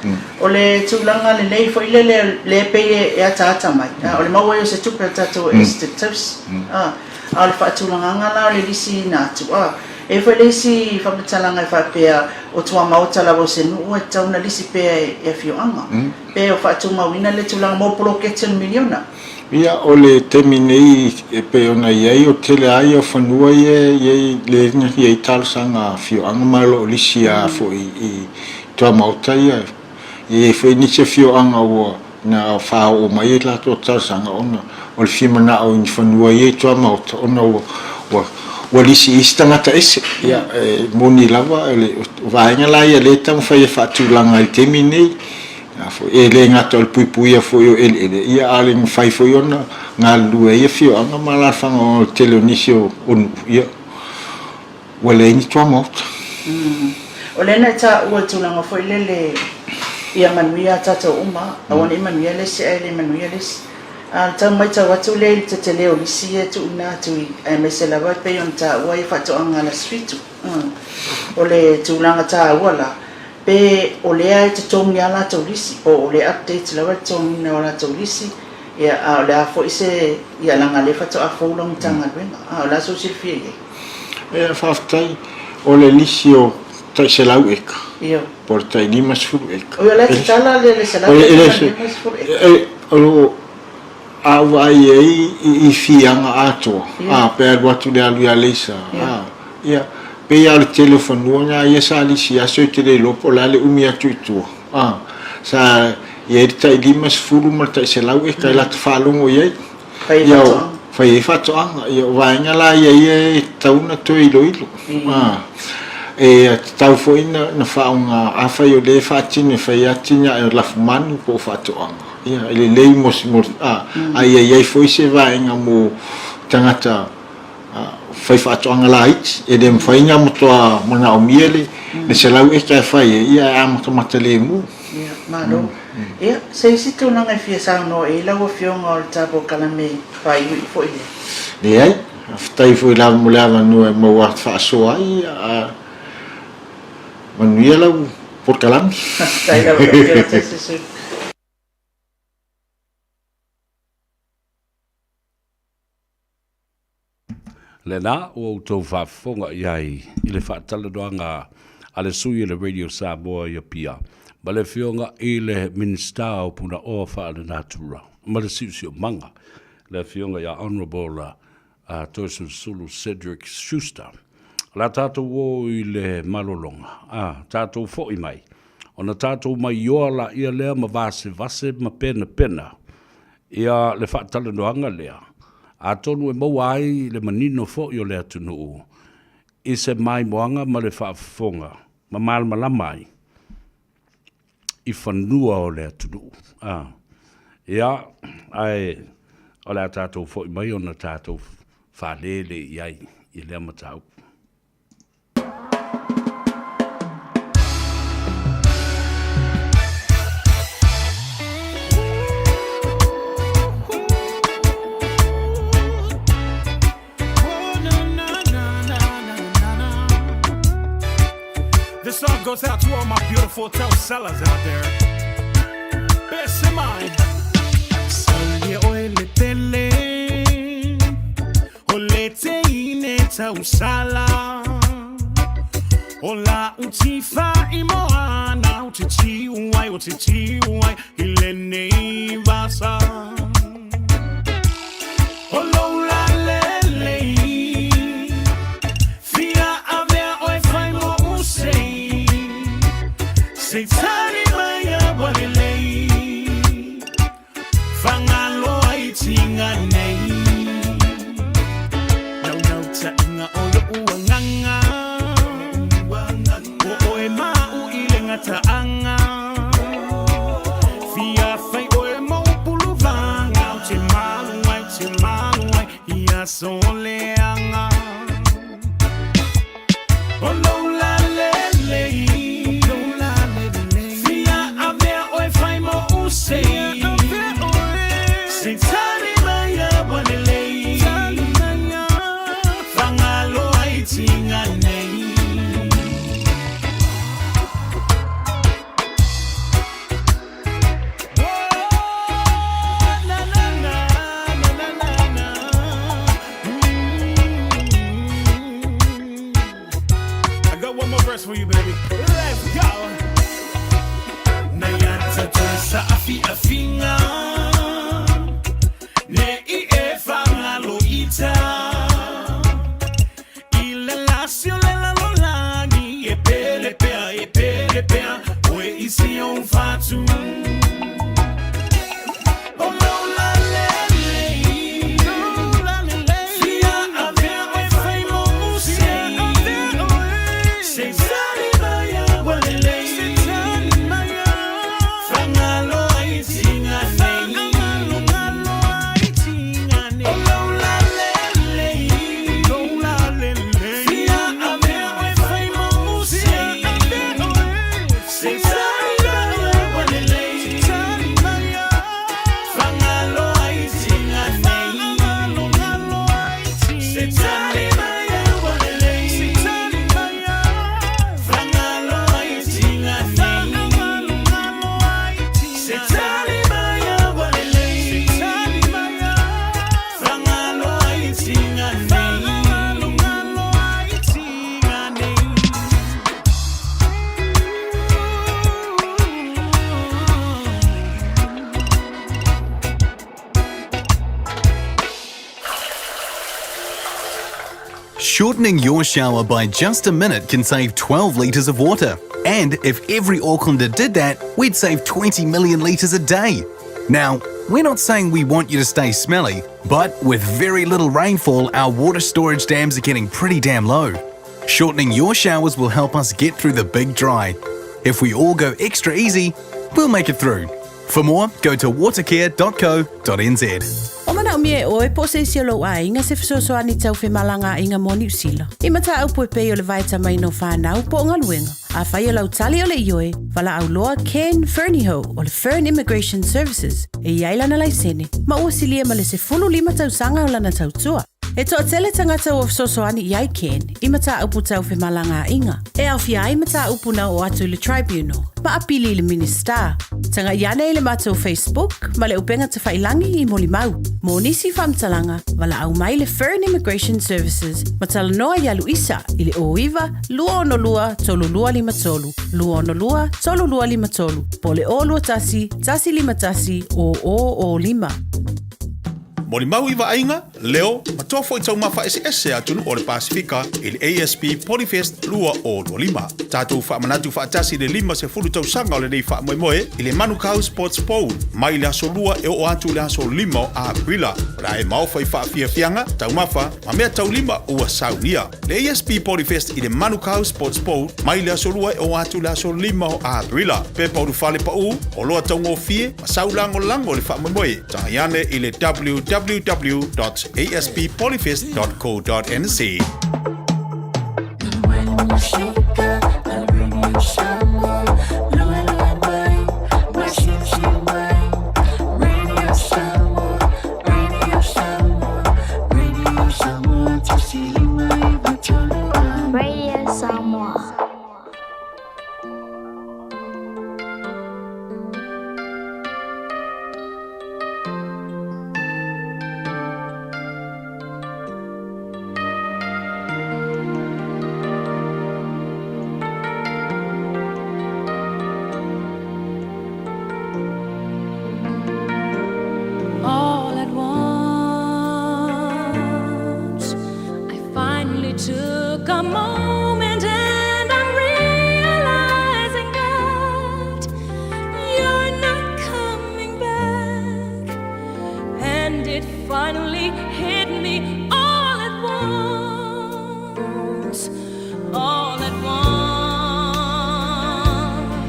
O le tulaga lelei foi lele lea e pei e ataata mai o le maua ai o se tupe a tatou Esetete Tausi a. A o le faatulagaga la o le lisiina atu a. E i ai foi le isi faamatalaga e faapea o tuamaota lava o se nuu e tatau ona lisi pea e afioaga. Pe o faatumauina le tulaga mo poloketi o le miliona. Ia, o le taimi nei e pei ona i ai, o le tele lava ia o fanua ia e i ai, lea na i ai talosaga a afioaga ma o lo o lisi lava foi i tuamaota ia. E i ai foi nisi afioaga ua na faaoo mai ai latou talosaga ona o le fia manao i ni fanua ia i tuamaota ona ua, ua, ua lisi i isi tagata ese. Ia, e moni lava, o le vaega la ia lea e taumafai e faatulaga i le taimi nei. E le gata o le puipuia foi o eleele, ia a o le mafai foi ona galulue ai afioaga ma alaalafaga ona o le tele o nisi o nuu, ia ua leai ni tuamaota. O lea na e taua i le tulaga foi lele ia manuia a tatou uma, aua ne i manuia le isi ae le manuia le isi. A o le tau matau atu lea i le tetele o lisi ia e tuuina atu i, aemaise lava e pei ona taua i faatoaga a le Aso Fitu. O le tulaga taua la, Pe o lea e totogi a latou lisi, po o lea e update lava le totogiina o latou lisi, ia, a o le a foi se, ia, leaga o lea faatoa fou lau Matagaluega, a o le a sou silafia i ai? Ia, faafetai. O le lisi o tai 100 eka, po o le tai 50 eka. Oi, o la e tatala le 100 eka ma le 50 eka. O lo a ou vaai i ai i fiaga atoa, a, pe alu atu i le alu i Aleisa, a, ia. Pei lava o le tele o fanua na ia sa lisi aso e te le iloa po o le a le umi atu i tua. A, sa i ai le tai 50 ma le tai 100 eka e lata faalogo i ai. Fai ai Ia, faatoaga. fai ai faatoaga. Ia, o vaega la ia ia e tatau ona toe iloilo. A, e tatau foi na, na faaaoga, afai o lea e faatino e fai atinae o lafumanu po o faatoaga. Ia, e lelei mo, mo, a, a ia i ai foi se vaega mo tagata faifaatoaga laiti, e le mafai ona matua manaomia le 100 eka e fai ai, ia ae amatamata lemu. Ia, malo. Ia, se isi tulaga e fia saunoa i ai lau Afioga o le tatou kalame faaiuiu foi lea? Leai, faafetai foi lava mo le avanoa e maua faasoa ai, a manuia lau polokalame. Faafetai lava lau Afioga Toesusu. Lena ua outou faafofoga i ai i le faatalanoaga a le sui o le Radio Samoa i Apia ma le Afioga i le Minisita o Punaoa Faalenatura ma le Siosiomaga, le Afioga ia Honourable Toeolesulusulu Cedric Schuster. O le a tatou o i le malologa, a tatou foi mai, ona tatou maioa laia lea ma vasevase ma penapena Ia le faatalanoaga lea, atonu e maua ai le manino foi o le atunuu i se maimoaga ma le faafofoga ma malamalama ai i fanua o le atunuu. A, ia, ae o le a tatou foi mai ona tatou faalele i ai i lea mataupu. This song goes out to all my beautiful sellers out there. Best in mind. O le teine tausala O la utifa i moana O te tiu ai, o te tiu ai I lenei vasa O loula lelei Fia avea oe fai mo usei Sei tali mai a walelei Fagaloa i tiga nei Naunautaiga o lo'u agaga Ua oe ma'u i le gataaga Fia fai oe mou puluvaga Ou te malu ai, te malu ai I aso leaga O lou lalelei Fia avea oe fai mo'u sei Sei tali mai a ua lelei Fagaloa i tiga nei. I got one more verse for you, baby. Let's go. Naiata toe saafiafiga Ne i e fagaloita I le lasi o le lalolagi E pele pea, e pele pea Oe i si ou fatu O lou lalelei Fia avea oe fai mo sei Sei tali mai a ua lelei Fagaloa i tiga nei O lou lalelei. Shortening your shower by just a minute can save 12 litres of water. And if every Aucklander did that, we'd save 20 million litres a day. Now, we're not saying we want you to stay smelly, but with very little rainfall, our water storage dams are getting pretty damn low. Shortening your showers will help us get through the big dry. If we all go extra easy, we'll make it through. For more, go to watercare.co.nz. O manaʻomia e ʻoe po o se isi o lou ʻaiga se fesoasoani tau femalagaaiga mo Niu Sila. I mataupu e pei o le vaetamaina o fanau po o galuega. Afai o lau tali o le ioe, valaau loa Ken Fernihough o le Fern Immigration Services e i ai lana laisene ma ua silia ma le 15 tausaga o lana tautua. E toatele tagata ua fesoasoani i ai Ken i mataupu tau femalagaaiga e aofia ai mataupu na oo atu i le Tribunal ma apili i le Minisita. Tagai ane i le matou Facebook ma le upega tafailangi i molimau. Mo nisi faamatalaga, valaau mai le Fern Immigration Services ma talanoa iā Luisa i le 09 262 3253, 262 3253, po o le 021 151 0005. Molimau i vaaiga, leo, ma toa foi taumafa eseese a atunuu o le Pasefika i le ASP Polyfest 2025. Tatou faamanatu faatasi le 50 tausaga o lenei faamoemoe i le Manukau Sports Bowl mai le aso Lua e oo atu i le aso 5 o Aperila. O le a e maofa i faafiafiaga, taumafa, ma mea taulima ua saunia. Le ASP Polyfest i le Manukau Sports Bowl mai le aso Lua e oo atu i le aso 5 o Aperila. Pepa ulufale paū, oloa taugofie, ma sau lagolago i le faamoemoe. Tagai ane i le www.asppolyfest.co.nz. Radio Samoa. All at once, I finally took a moment and I'm realizing that you're not coming back. And it finally hit me all at once. All at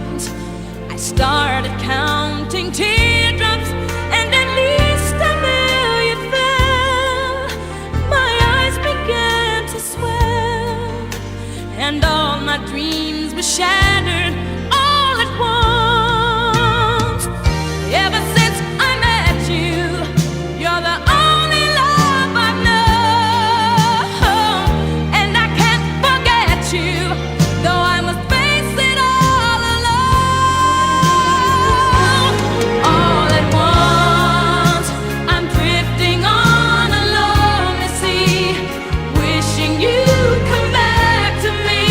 once. I started counting teardrops, and at least a million fell. My eyes began to swell, and all my dreams were shattered all at once. Ever since I met you, you're the only love I've known, and I can't forget you, though I must face it all alone. All at once, I'm drifting on a lonely sea, wishing you'd come back to me,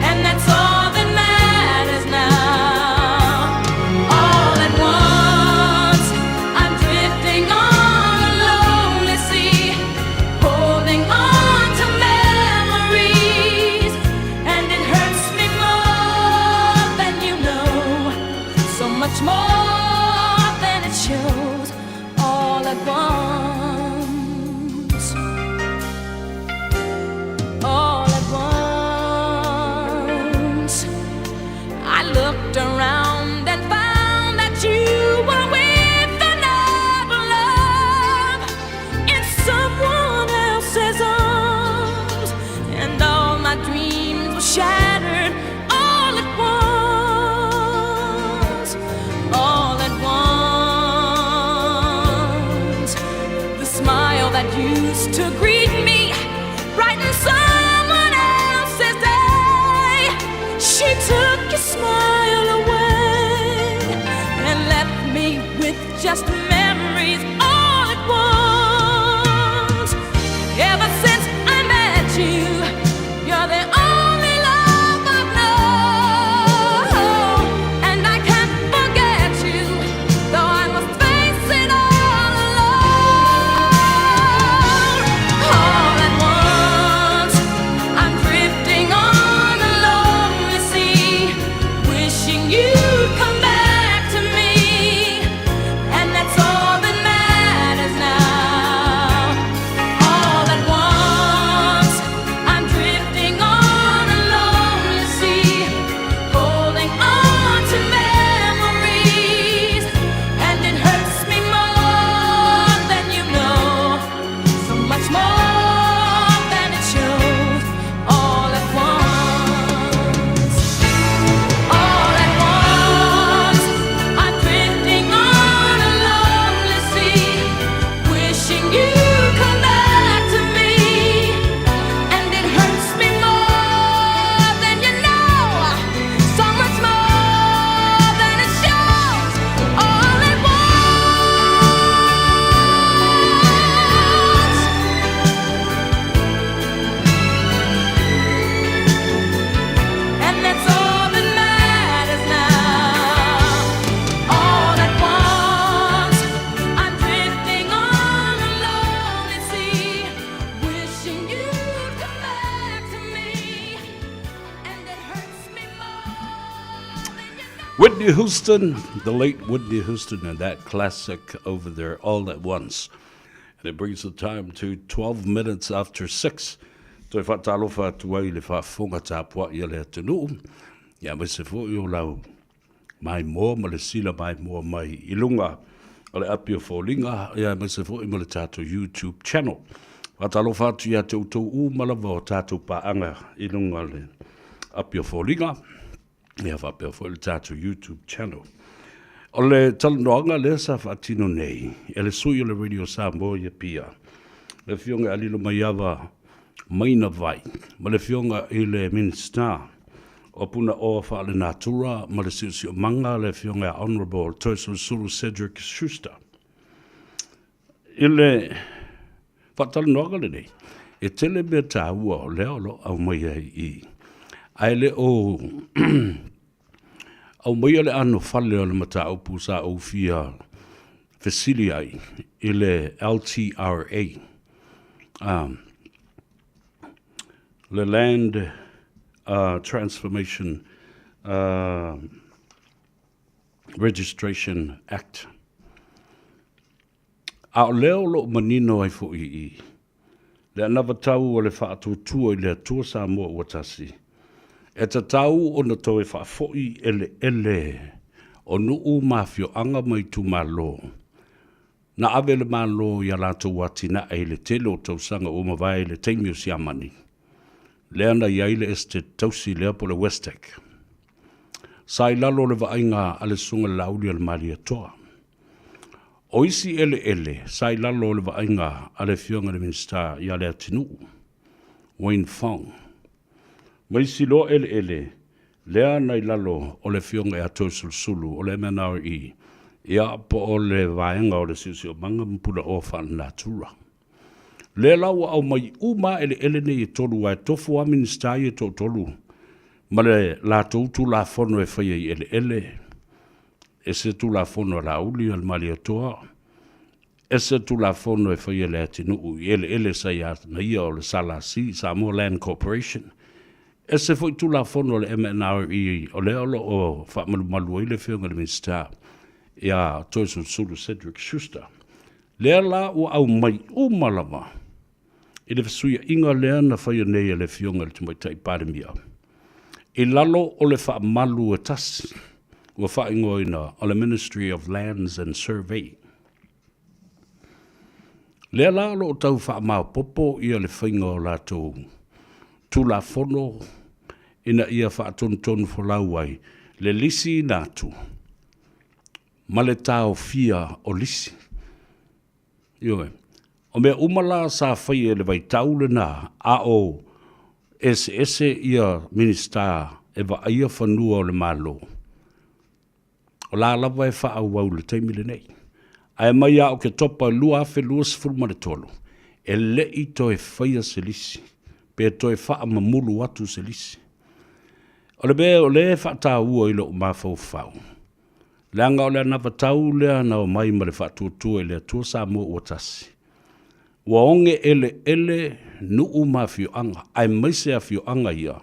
and that's all that matters now. All at once, I'm drifting on a lonely sea, holding on to memories, and it hurts me more than you know, so much more than it shows. All at once, all at once. I looked around and found that you were with another love in someone else's arms, and all my dreams were shattered all at once. All at once, the smile that used to greet me brightened someone else's day. She took your smile away and left me with just memories all at once. Ever since I met you, you're the only love I've known, and I can't forget you, though I must face it all alone. All at once. Whitney Houston, the late Whitney Houston, and that classic over there all at once. And it brings the time to 12 minutes after 6. Toe whaatalofa atu ai le faafofoga tapuai a le atunuu, ia aemaise foi o lau maimoa ma le sila maimoa mai i luga o le api o foliga, ia aemaise foi ma le tatou YouTube channel. Faatalofa atu ia te outou uma lava o tatou paaga i luga o le api o foliga, ia faapea foi le tatou YouTube channel. O le talanoaga lea sa faatino nei e le sui o le Radio Samoa i Apia, le Afioga ia Lilomaiava Maina Vai ma le Afioga i le Minisita o Punaoa Faalenatura ma le Siosiomaga, le Afioga ia Honourable Toeolesulusulu Cedric Schuster. I le faatalanoaga lenei, e tele mea taua o lea o lo o aumai ai i i, ae le o aumaia le anofale o le mataupu sa ou fia fesili ai i le LTRA, le Land Transformation Registration Act. A o lea o lo o manino ai foi i i, le anavatau o le faatuatua i le Atua Samoa ua tasi, e tatau ona toe faafoi eleele o nuu ma afioaga ma itumalo na ave le Malo i a latou atinae i le tele o tausaga ua mavae i le taimi o Siamani, lea na i ai le Esetete Tausi lea po o le Westec. Sa i lalo o le vaaiga a le Susuga i le Laauli a le Malietoa. O isi eleele sa i lalo o le vaaiga a le Afioga i le Minisita ia Leatinuu, Wayne Fong. Ma isi loa eleele lea na i lalo o le Afioga ia Toeolesulusulu o le MNRE, ia po o le Vaega o le Siosiomaga ma Punaoa Faalenatura. Lea la ua aumai uma lava eleele nei e tolu aua e tofu lava Minisita ia e toatolu ma le latou Tulafono e fai ai eleele. Ese Tulafono a Laauli a le Malietoa, ese Tulafono e fai e Leatinuu i eleele sa ia ia o le SLC, Samoa Land Corporation, ese foi Tulafono a le MNRE o lea o lo o faamalumalu ai le Afioga i le Minisita ia Toeolesulusulu Cedric Schuster. Lea la ua aumai uma lava i le fesuiaiga lea na faia nei e le Afioga i le Tamaitai Palemia i lalo o le faamalu e tasi ua faaigoaina o le Ministry of Lands and Survey. Lea la o lo o tau faamaopoopo ia le faiga o latou Tulafono ina ia faatonutonu folau ai le lisiina atu ma le taofia o lisi. Ioe. O mea uma la sa faia i le vaitau lena a o eseese ia Minisita e vaaia fanua o le Malo, o la lava e faaauau i le taimi lenei. Ae mai ia Oketopa 2023, e le i toe faia se lisi, pe toe faamamulu atu se lisi. O le mea o lea e faataua i lou mafaufau, Leaga o le anavatau lea na omai ma le faatuatua i le Atua Samoa ua tasi. Ua oge eleele nuu ma afioaga, aemaise afioaga ia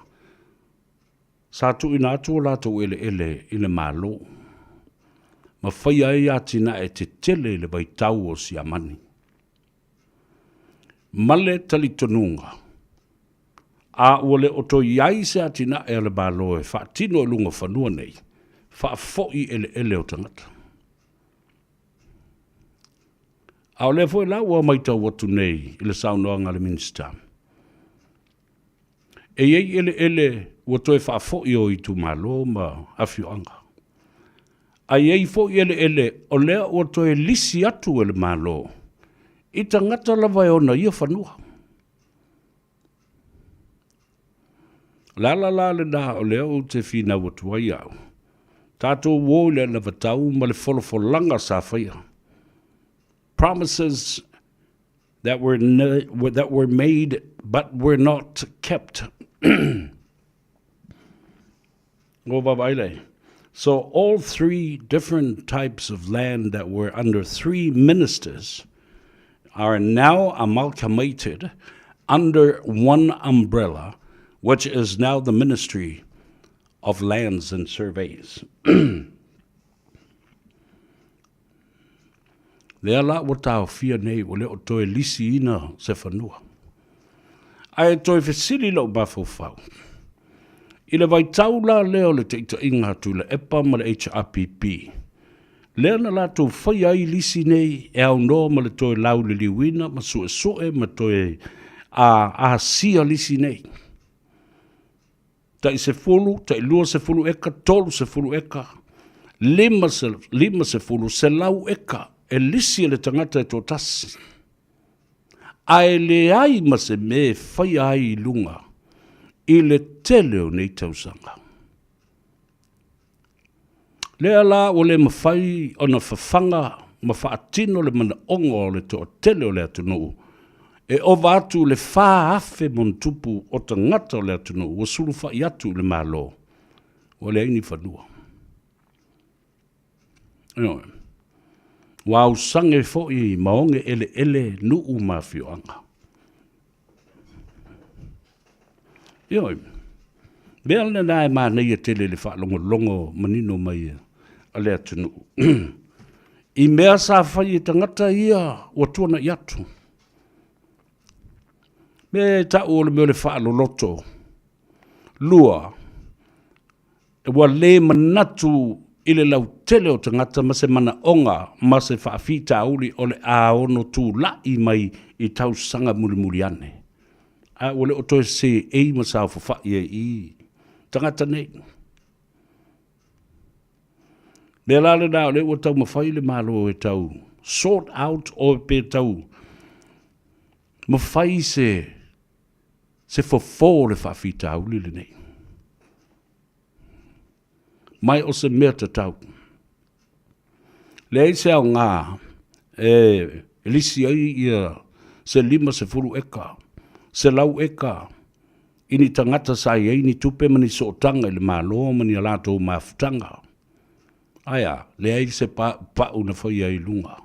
sa tuuina atu o latou eleele i le Malo ma faia ai atinae tetele i le vaitau o Siamani. Ma le talitonuga, a ua le o toe i ai se atinae a le Malo e faatino i luga o fanua nei, faafoi eleele o tagata. A o lea foi la ua matau atu nei i le saunoaga a le Minisita, e i ai eleele ua toe faafoi o itumalo ma afioaga. A i ai foi eleele o lea ua toe lisi atu e le Malo i tagata lava e ona ia fanua. O le ala la lena o lea ou te finau atu ai au, tatou o i le anavatau ma le folafolaga sa faia. Promises that were, that were made but were not kept. So all three different types of land that were under three ministers are now amalgamated under one umbrella, which is now the Ministry of Lands and Surveys. Lea la ua taofia nei ua le o toe lisiina se fanua. Ae toe fesili lou mafaufau, i le vaitau la lea o le taitaiga a Tuilaepa ma le HRPP, lea na latou faia ai lisi nei e aunoa ma le toe lauliliuina ma suesue ma toe asia lisi nei. Tai 10, tai 20 eka, 30 eka, 50, 100 eka e lisi e le tagata e toatasi. Ae leai ma se mea e faia ai i luga i le tele o nei tausaga. Lea la ua le mafai ona fafaga ma faatino le manaoga o le toatele o le atunuu e ova atu i le 4,000 montupu o tagata o le atunuu ua sulufai atu i le Malo, ua leai ni fanua. Ioe. Ua ausage foi ma oge eleele nuu ma afioaga. Ioe. Mea lena e manaia tele i le faalogologo manino mai a le atunuu. I mea sa fai e tagata ia ua tuanai atu. Me tau o le mea o le faaloloto. Lua, Ua le manatu i le lautele o tagata ma se manaoga ma se faafitauli o le a ono tulai mai i tausaga mulimuli ane. A ua le o toe seei ma saofafai ai i tagata nei. Mea la lena o lea ua taumafai le Malo e tau sort out or pe tau mafai se se fofo o le faafitauli lenei. Mai o se mea tatau. Leai se aoga e lisi ai ia se 50 eka, 100 eka i ni tagata sa i ai ni tupe ma ni sootaga i le Malo ma ni a latou mafutaga. Ae a, leai se pau na faia i luga.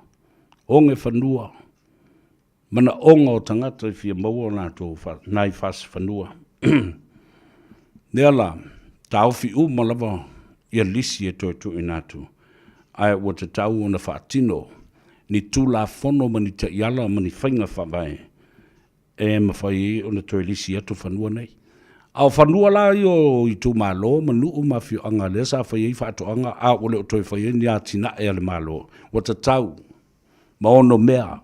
Oge fanua, manaoga o tagata e fia maua o latou nai fasi fanua. Lea la, taofi uma lava ia lisi e toe tuuina atu, ae ua tatau ona faatino ni Tulafono ma ni taiala ma ni faiga faavae e mafai ai ona toe lisi atu fanua nei. A o fanua la ia o itumalo ma nuu ma afioaga lea sa fai ai faatoaga a ua le o toe fai ai ni atinae a le Malo, ua tatau ma onomea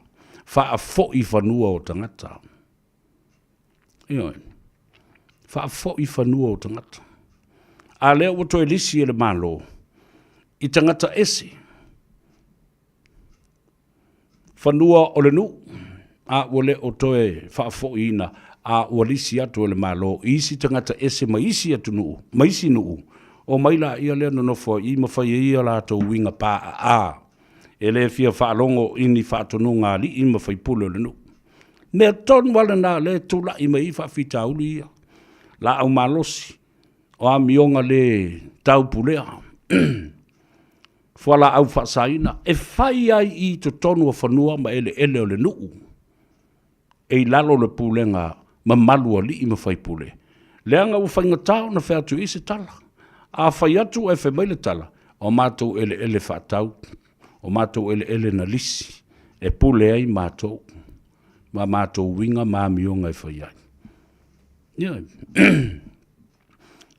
faafoi fanua o tagata. Ioe. Faafoi fanua o tagata. A lea ua toe lisi e le Malo i tagata ese fanua o le nuu, a ua le o toe faafoiina, a ua lisi atu e le Malo i isi tagata ese ma isi atunuu, ma isi nuu, omai laia lea nonofo ai i ma fai ai a latou uiga paaa. E le fia faalogo i ni faatonuga a alii ma faipule o le nuu. Mea tonu lava lena o lea e tulai mai ai faafitauli ia, laau malosi, o amioga le taupulea, fualaau faasaina, e fai ai i totonu o fanua ma eleele o le nuu. e i lalo o le pulega mamalu a alii ma faipule, leaga ua faigata ona fai atu i ai se tala. A fai atu ae fai mai le tala, o matou eleele faatau, o matou eleele na lisi, e pule ai matou ma matou uiga ma amioga e fai ai. Ioe.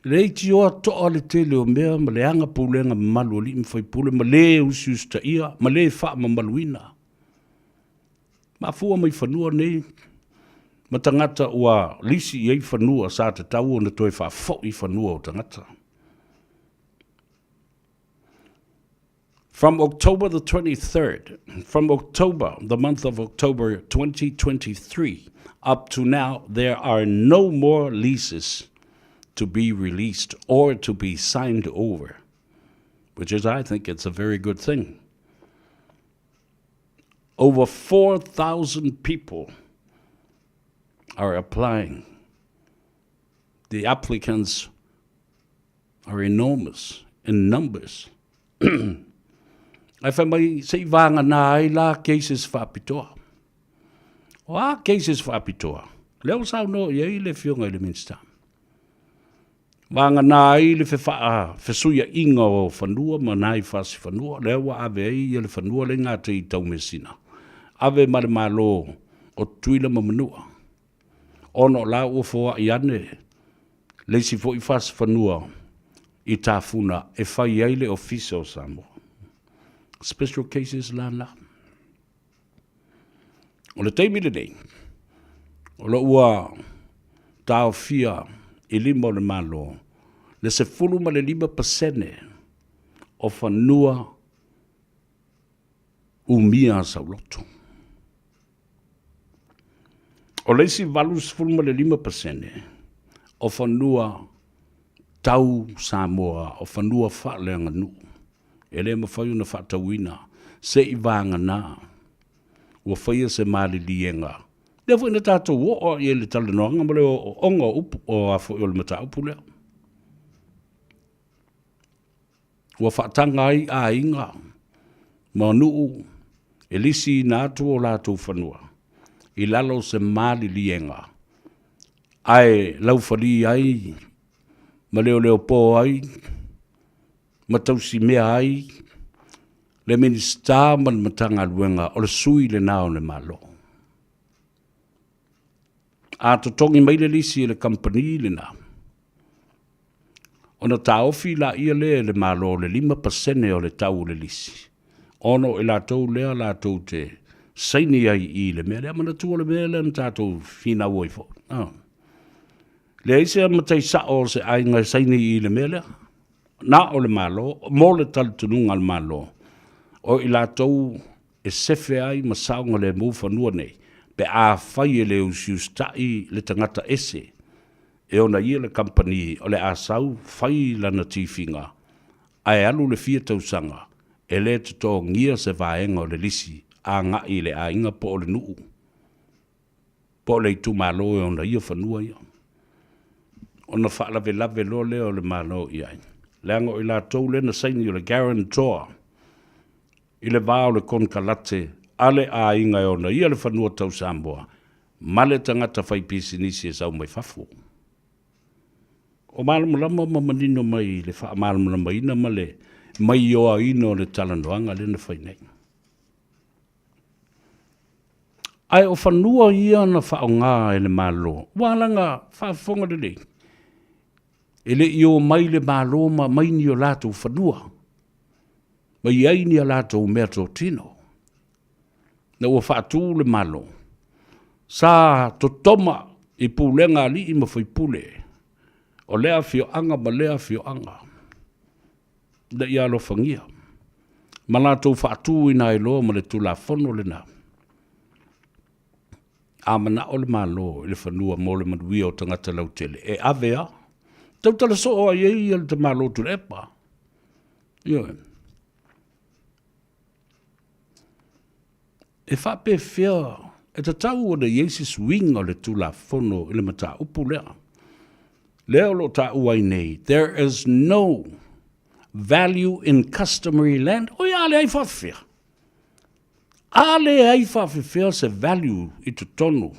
Leitioa toa le tele o mea ma leaga pulega mamalu a alii ma faipule ma le usiusitaia ma le faamamaluina. Mafua mai fanua nei ma tagata ua lisi i ai fanua sa tatau ona toe faafoi fanua o tagata. From October the 23rd, from October, the month of October 2023, up to now, there are no more leases to be released or to be signed over, which is, I think, it's a very good thing. Over 4,000 people are applying. The applicants are enormous in numbers. Ae fai mai se i vāngana ai la cases faapitoa. O a cases faapitoa? Lea ua saunoa i ai le Afioga i le Minisita. Vagana ai le fefaa fesuiaʻiga o fanua ma nai fasi fanua, lea ua ave ai ia le fanua le gatei i Taumeasina, ave ma le Malo o Tutuila ma Manua, ona o la ua foai ane le isi foi fasi fanua i Tafuna e fai ai le Ofisa o Samoa. Special cases la na. O le taimi lenei, o lo ua taofia i lima o le Malo le 15% o fanua umia a sauloto. O le isi 85% o fanua tau Samoa, o fanua faaleaganuu, e le mafai ona faatauina se i vagana ua faia se maliliega. Lea foi na tatou oo i ai i le talanoaga ma le ooooga o upu o a foi o le mataupu lea. Ua faataga ai aiga ma nuu e lisiina atu o latou fanua i lalo o se maliliega ae laufali ai ma leoleopo ai ma tausimea ai le Minisita ma le Matagaluega o le sui lena o le Malo. A totogi mai le lisi e le kamupani lena, ona taofi laia lea e le Malo le 5% o le tau o le lisi, ona o i latou lea latou te saini ai i le mea lea. Manatua le mea lea na tatou finau ai foi. Ah. Leai se matai sao o se aiga e saini i le mea lea. Na o le Malo, mo le talitonuga a le Malo, o i latou e sefe ai ma saogalemu fanua nei, pe afai e le usiusitaʻi le tagata ese e ona ia le kamupani o le a sau fai lana tifiga ae alu le fia tausaga e le totogia se vaega o le lisi agai i le aiga po o le nuu po o le itumalo e ona ia fanua ia. Ona faalavelave loa lea o le Malo i ai, leaga o i latou lea na saini o le guarantor i le va o le konekarate a le aiga e ona ia le fanua tau Samoa ma le tagata faipisinisi e sau mai fafo. O malamalama ma manino mai i le faamalamalamaina ma le maioaina o le talanoaga lea na fai nei. Ae o fanua ia na faaaoga e le Malo, ua alaga faafofoga lelei, e le i omai le Malo ma aumai ni o latou fanua, ma i ai ni a latou meatotino. Na ua faatu le Malo, sa totoma i pulega a alii ma faipule o lea afioaga ma lea afioaga, ina ia alofagia ma latou faatuina ai loa ma le Tulafono lena. A manao le Malo i le fanua mo le manuia o tagata lautele, e ave a tautala soo ai ai ia le Malo Tuilaepa. Ioe. E faapefea e tatau ona i ai se suiga o le Tulafono i le mataupu lea? Lea o lo o taua ai nei, there is no value in customary land. Oi, a leai faafefea? A leai faafefea se value i totonu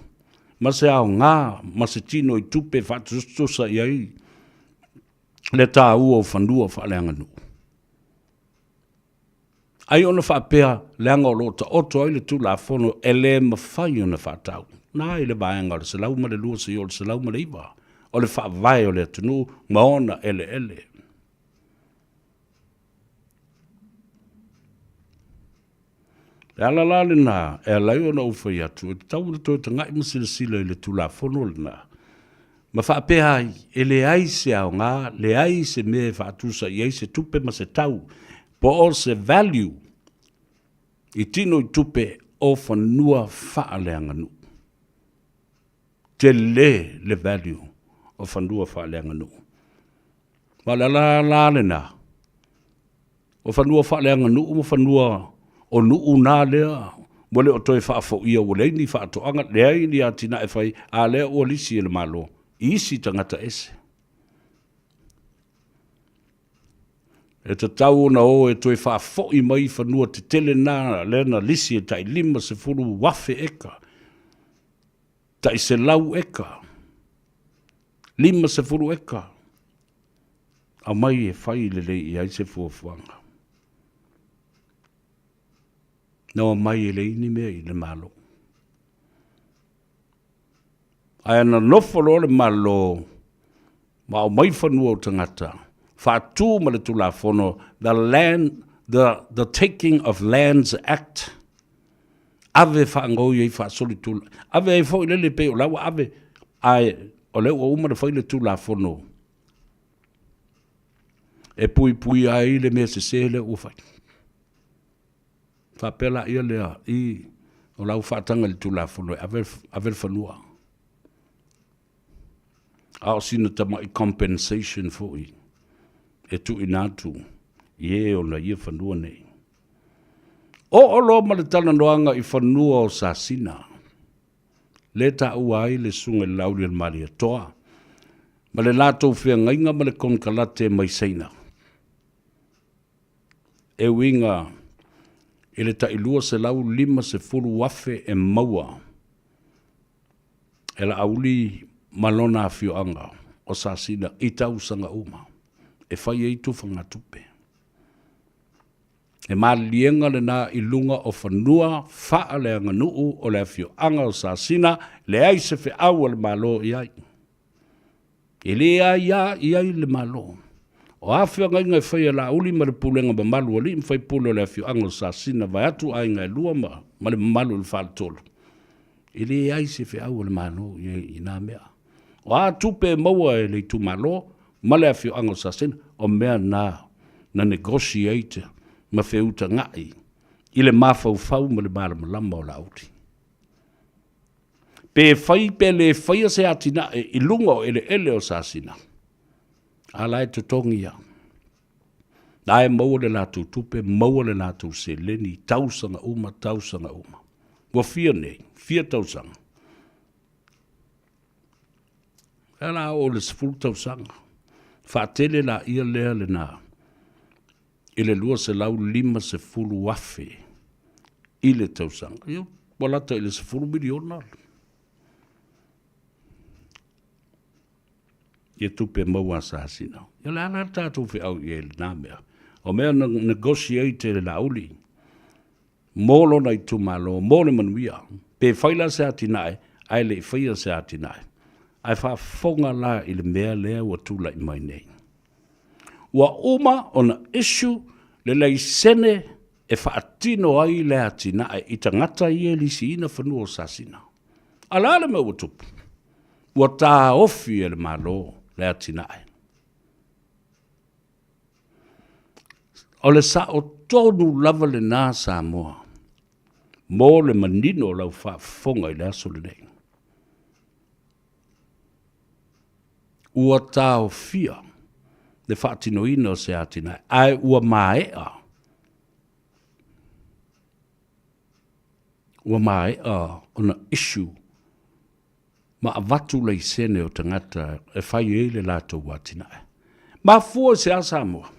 ma se aoga ma se tino i tupe e faatusatusa i ai le taua o fanua faaleaganuu? Ai ona faapea, leaga o lo o taoto ai le Tulafono e le mafai ona faatau. Na i le vaega o le 102 seia oo i le 109 o le Faavae o le atunuu ma ona eleele. Le ala la lena e ala ai ona ou fai atu, e tatau ona toe taga'i ma silasila i le Tulafono lena, ma faapea ai, e leai se aoga, leai se mea e faatusa i ai se tupe ma se tau, po o se value i tino i tupe o fanua faaleaganuu. Tele le value o fanua faaleaganuu. Ma o le ala la lena, o fanua faaleaganuu ma fanua o nuu na lea ua le o toe faafoia, ua leai ni faatoaga, leai ni atinae fai, a lea ua lisi e le Malo i isi tagata ese. E tatau ona o e toe faafoi mai fanua tetele na lea na lisi e tai 50,000 eka, tai 100 eka, 50 eka. Aumai e fai lelei i ai se fuafuaga. Na omai e leai ni mea i le Malo. Ae ana nofo loa le Malo ma aumai fanua o tagata, faatu ma le Tulafono, the Land, the, the Taking of Lands Act, ave faagaoi ai faasolitula, ave ai foi lele pei o la ua ave, ae o lea ua uma ona fai le Tulafono e puipuia ai le mea sese lea ua fai. Faapea laia lea i o la ua faataga i le Tulafono e ave, ave le fanua. A o sina tamai compensation foi e tuuina atu i e ona ia fanua nei. Oo loa ma le talanoaga i fanua o Sasina, le taua ai le Susuga i le Laauli o le Malietoa ma le latou feagaiga ma le konekarate mai Saina. E uiga i le tai $250,000 e maua e Laauli ma lona afioaga o Sasina i tausaga uma e fai ai tufagatupe. He maliliega lena i luga o fanua faaleaganuu o le afioaga o Sasina, leai se feau a le Malo i ai. E le aia i ai le Malo. O a feagaiga e fai e Laauli ma le pulega mamalu a alii ma faipule o le afioaga o Sasina vaeatu aiga e lua ma ma le mamalu o le faletolu, e leai se feau a le Malo i ai i na mea. O a tupe e maua e le itumalo ma le afioaga o Sasina, o mea na na negotiate ma feutaga'i i le mafaufau ma le malamalama o Laauli. Pe fai pe le faia se atinae i luga o eleele o Sasina, a la e totogi ia. La e maua le latou tupe, maua le latou seleni i tausaga uma, tausaga uma. Ua fia nei? Fia tausaga? E la oo i le 10 tausaga. Faatele laia lea lena i le $250,000 i le tausaga. Ia, ua lata i le $10 miliona ia tupe maua a Sasina. Ia o le a la le tatou feau i ai i lena mea? O mea na negotiate e le Laauli mo lona itumalo, mo le manuia. Pe fai la se atinae, ae le i faia se atinae. Ae faafofoga la i le mea lea ua tulai mai nei. Ua uma ona issue le laisene e faatino ai le atinae i tagata ia e lisiina fanua o Sasina. A o le a le mea ua tupu? Ua taofi e le Malo le atinae. O le sao tonu lava lena Samoa mo le manino o lau faafofoga i le aso lenei. Ua taofia le faatinoina o se atinae, ae ua maea, ua maea ona issue ma avatu laisene o tagata e fai ai le latou atinae. Mafua i se a Samoa?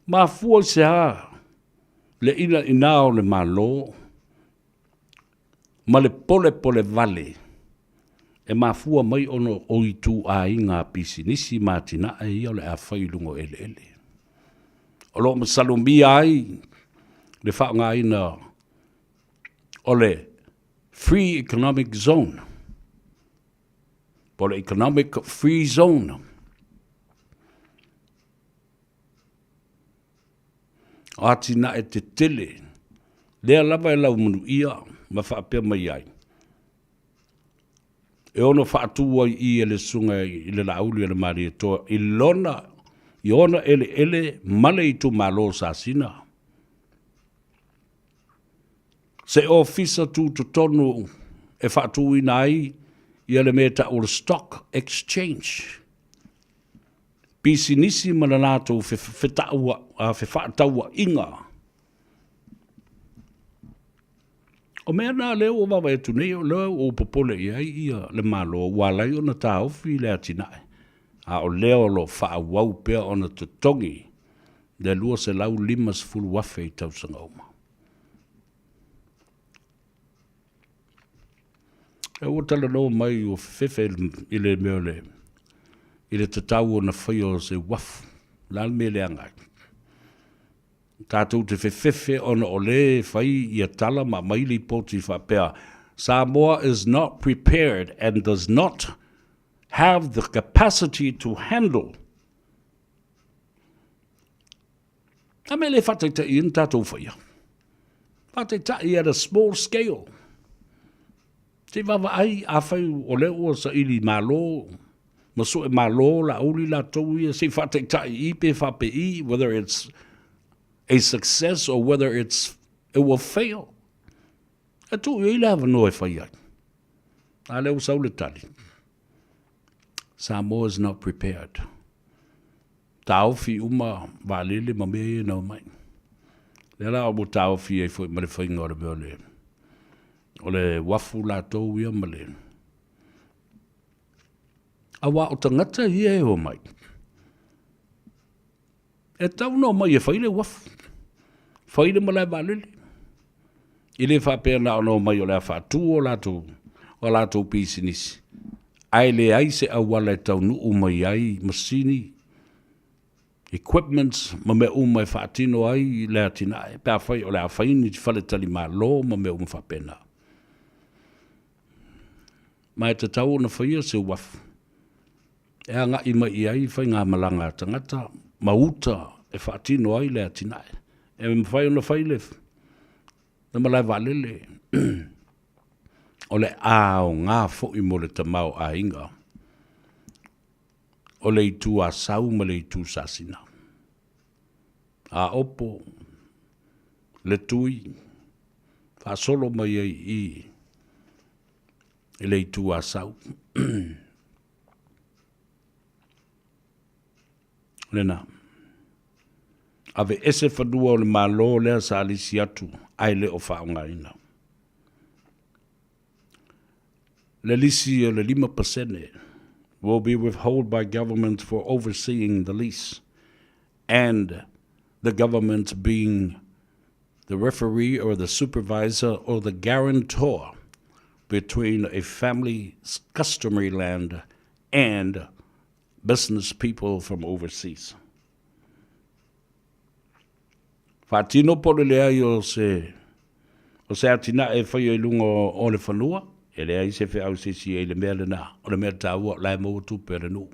Mafua i se a le inaina o le Malo ma le polepole vale e mafua mai ona o ituaiga pisinisi ma atinae ia o le a fai i luga o eleele. O lo o masalomia ai le faaaogaina o le Free Economic Zone, po o le Economic Free Zone. O atinae tetele, lea lava e laumanuia ma faapea mai ai, e ono faatu ai i e le Susuga i le Laauli o le Malietoa i lona, i ona eleele ma le itumalo o Sasina. Se ofisa tutotonu e faatuina ai ia le mea e tau o le stock exchange. Pisinisi ma le latou fefaatauaiga. O mea na lea ua vaavaai atu nei, o lea ua ou popole i ai ia le Malo ua ala ai ona taofi le atinae, a o lea o lo o faaauau pea ona totogi le $250,000 i tausaga uma. E ua talanoa mai ua fefefe i le mea o le I le tatau ona faia o se uafu. O le a le mea e leaga ai? Tatou te fefefe ona o lea e fai ia tala ma aumai lipoti faapea, Samoa is not prepared and does not have the capacity to handle. A mea le faataitai ai na tatou faia? Faataitai at a small scale. Se i vaavaai, afai o lea ua saili malo ma sue malo Laauli latou ia, se i faataitai i pe faapei, whether it's a success or whether it's, it will fail. E tuu i ai le avanoa e fai ai. A lea ua sau le tali. Samoa is not prepared. Taofi uma vaalele ma mea ia na omai. Lea la ua taofi ai foi ma le faiga o le mea o le o le uafu latou ia ma le Aua o tagata ia e omai, e tatau ona omai e fai le uafu, fai le malae vaalele. E le faapea na ona omai o le a faatu o latou, o latou pisinisi, ae leai se auala e taunuu mai ai masini, equipments ma mea uma e faatino ai le atinae, pe afai o le a fai ni faletalimalo ma mea uma faapena. Ma e tatau ona faia se uafu e agai mai i ai faigamalaga a tagata ma uta e faatino ai le atinae. E mafai ona fai le malae vaalele o le aoga foi mo le tamaoaiga o le Itu Asau ma le Itu Sasina. Aopo le tui faasolo mai ai i i le Itu Asau. Lena. Aveese fanua o le Malo lea sa lisi atu ae le o faaaogaina. Le lisi o le 5% will be withhold by government for overseeing the lease and the government being the referee or the supervisor or the guarantor between a family's customary land and business people from overseas. Faatino po o le leai o se o se atinae e faia i luga o le fanua, e leai se feau se isi i le mea lena. O le mea taua, o la e maua tupe a le nuu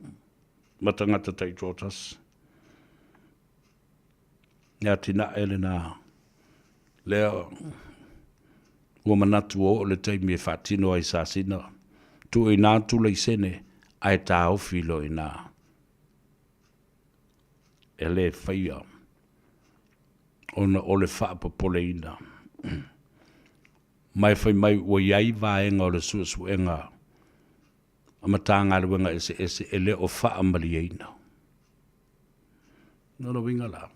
ma tagata taitoatasi. Le atinae lena lea ua manatu ua oo le taimi e faatino ai sasina, tuuina atu laisene ae taofi loa i ina. E le faia ona o le faapopoleina. Ma e fai mai ua i ai vaega o le suesuega a Matagaluega eseese e le o faamalieina. Lona uiga la,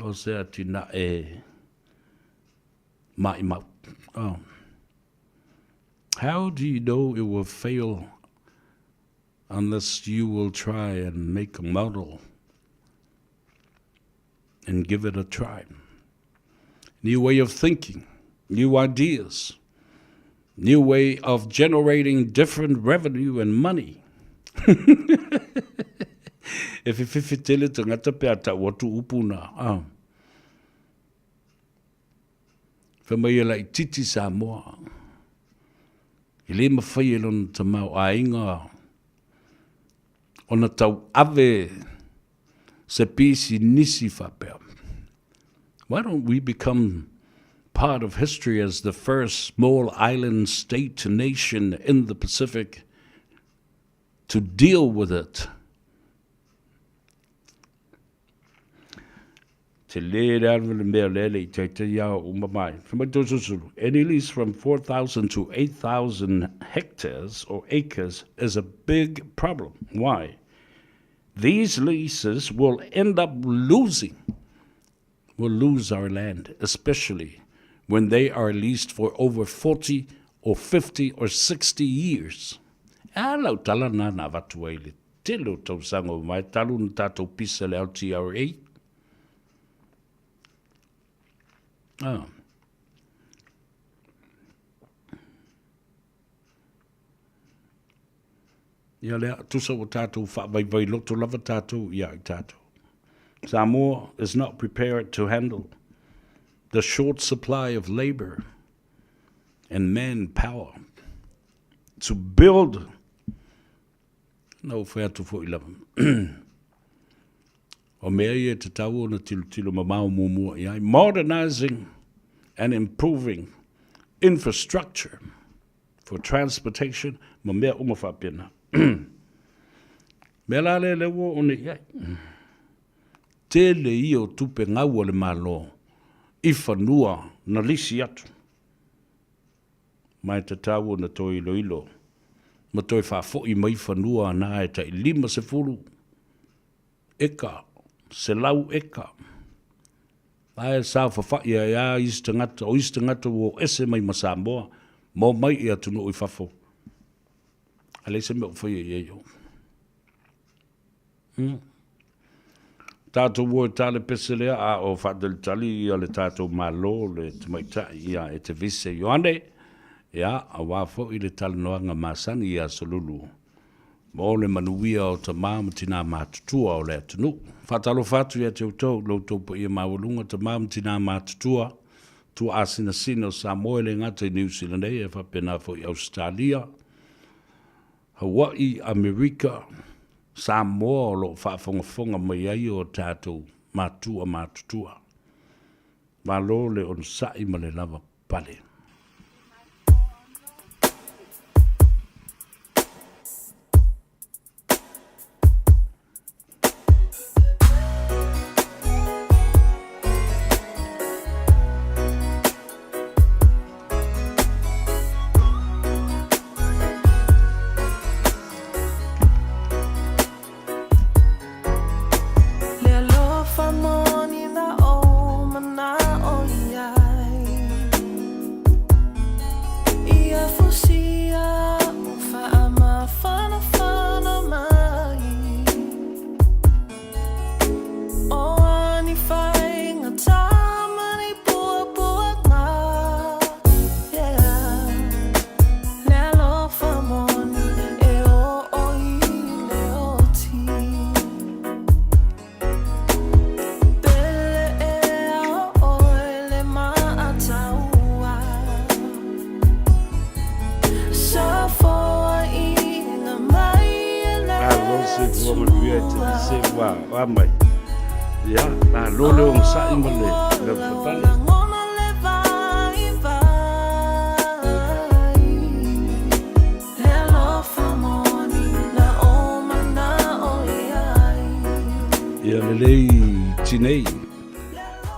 o se atinae maʻimau. Oh. How do you know it will fail unless you will try and make a model and give it a try? New way of thinking, new ideas, new way of generating different revenue and money. E whiwhiwhi tele tangata pe a tau atu upu na. Ah. Fai mai e laititi Samoa. E le mafai e lona tamaoaiga ona tauave se pisinisi faapea. Why don't we become part of history as the first small island state nation in the Pacific to deal with it? Tele le alu le mea lea le i taitai a o uma mai. Fai mai Toeolesulusulu, any lease from 4,000 to 8,000 hectares or acres is a big problem. Why? These leases will end up losing, will lose our land, especially when they are leased for over 40 or 50 or 60 years. A lau tala na na avatu ai le tele o tausaga ua mavae talu ona tatou pisa le LTRA. Ah. Ia lea, tusa ua tatou faavaivai loto lava tatou ia i tatou. Samoa is not prepared to handle the short supply of labour and man power to build Na ou fai atu foi lava, o mea ia e tatau ona tilotilo mamao muamua i ai, modernizing and improving infrastructure for transportation ma mea uma faapena. Mea la lea lea ua oo nei i ai. Tele ia o tupe gau a le Malo i fanua na lisi atu. Ma e tatau ona toe iloilo ma toe faafoi mai fanua na e tai 50 eka, 100 eka. Ae saofafai ai lava isi tagata, o isi tagata ua o ese mai ma Samoa ma omai i atunuu i fafo. A leai se mea o faia i ai o. Tatou o e tale pese lea a o faatalitali ia le tatou Malo le tamaitai ia Etevise Ioane, ia aua foi le talanoaga masani ia Solulu mo le manuia o tama ma tina matutua o le atunuu. Faatalofa atu ia te outou, lo outou paia maualuga, tama ma tina matutua, tuaasinasina o Samoa e le gata i Niu Sila nei ae faapena foi Ausetalia, Hawaii, Amerika, Samoa o lo o faafogafoga mai ai o tatou matua matutua. Malo le onosai ma le lava pale. Le alofa moni na ou manaʻo i ai Ia fusia aʻu faamafanafana mai O ani faigata ma ni puapuaga Yeah Le alofa moni e oo i le oti Pele ea oe le maʻataua Malo soifua manuia e te lise ua oa mai. Ia, malo le onosai ma le lavapapale. Ia lelei tinei.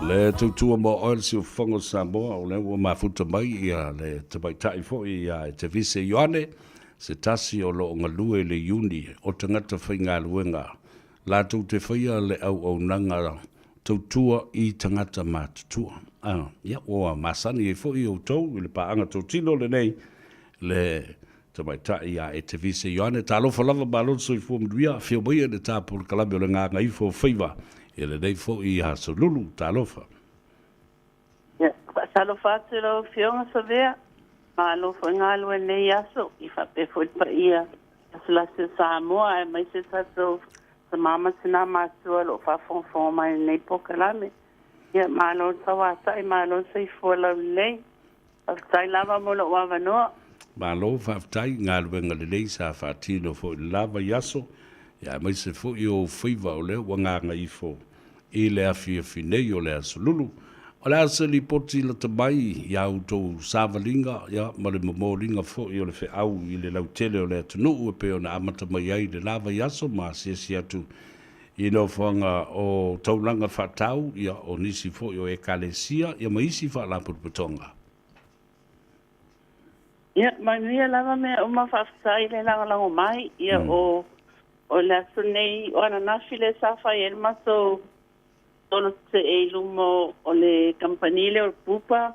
Le tautua mo oe le siufofoga o Samoa, o lea ua mafuta mai ia le tamaitai foi ia Etevise Ioane, se tasi o lo o galue i le iuni o tagata faigaluega latou te faia le auaunaga tautua i tagata matutua. Ia, ua masani ai foi outou i le paaga totino lenei, le Tamaitai ia Etevise Ioane, talofa lava malo le soifua manuia, afio maia i le ta polokalame o le Gagaifo o Faiva i lenei foi aso Lulu, talofa. Ia, faatalofa atu i lau Afioga Savea, malo foi galue i lenei aso, ia faapea foi le paia lasilasi o Samoa aemaise tatou tama ma tina matua o lo o faafogafoga mai i lenei polokalame. Ia, malo le tauatai, malo le soifua laulelei. Faafetai lava mo lou avanoa. Malo faafetai, galuega lelei sa faatino foi le la vaiaso, ia aemaise foi o ou faiva o lea ua gagaifo i le afiafi nei o le Aso Lulu. O le a se lipoti lata mai i a outou savaliga ia ma le momoliga foi o le feau i le lautele o le atunuu e pei ona amata mai ai le la vaiaso ma asiasi atu i nofoaga o taulaga faatau, ia, o nisi foi o Ekalesia, ia ma isi faalapotopotoga. Ia, manuia lava mea uma, faafetai i le lagolago mai. Ia, o, o le aso nei o ananafi lea sa fai ai le matou tolo tetee i luma o le kamupani lea o le Bupa,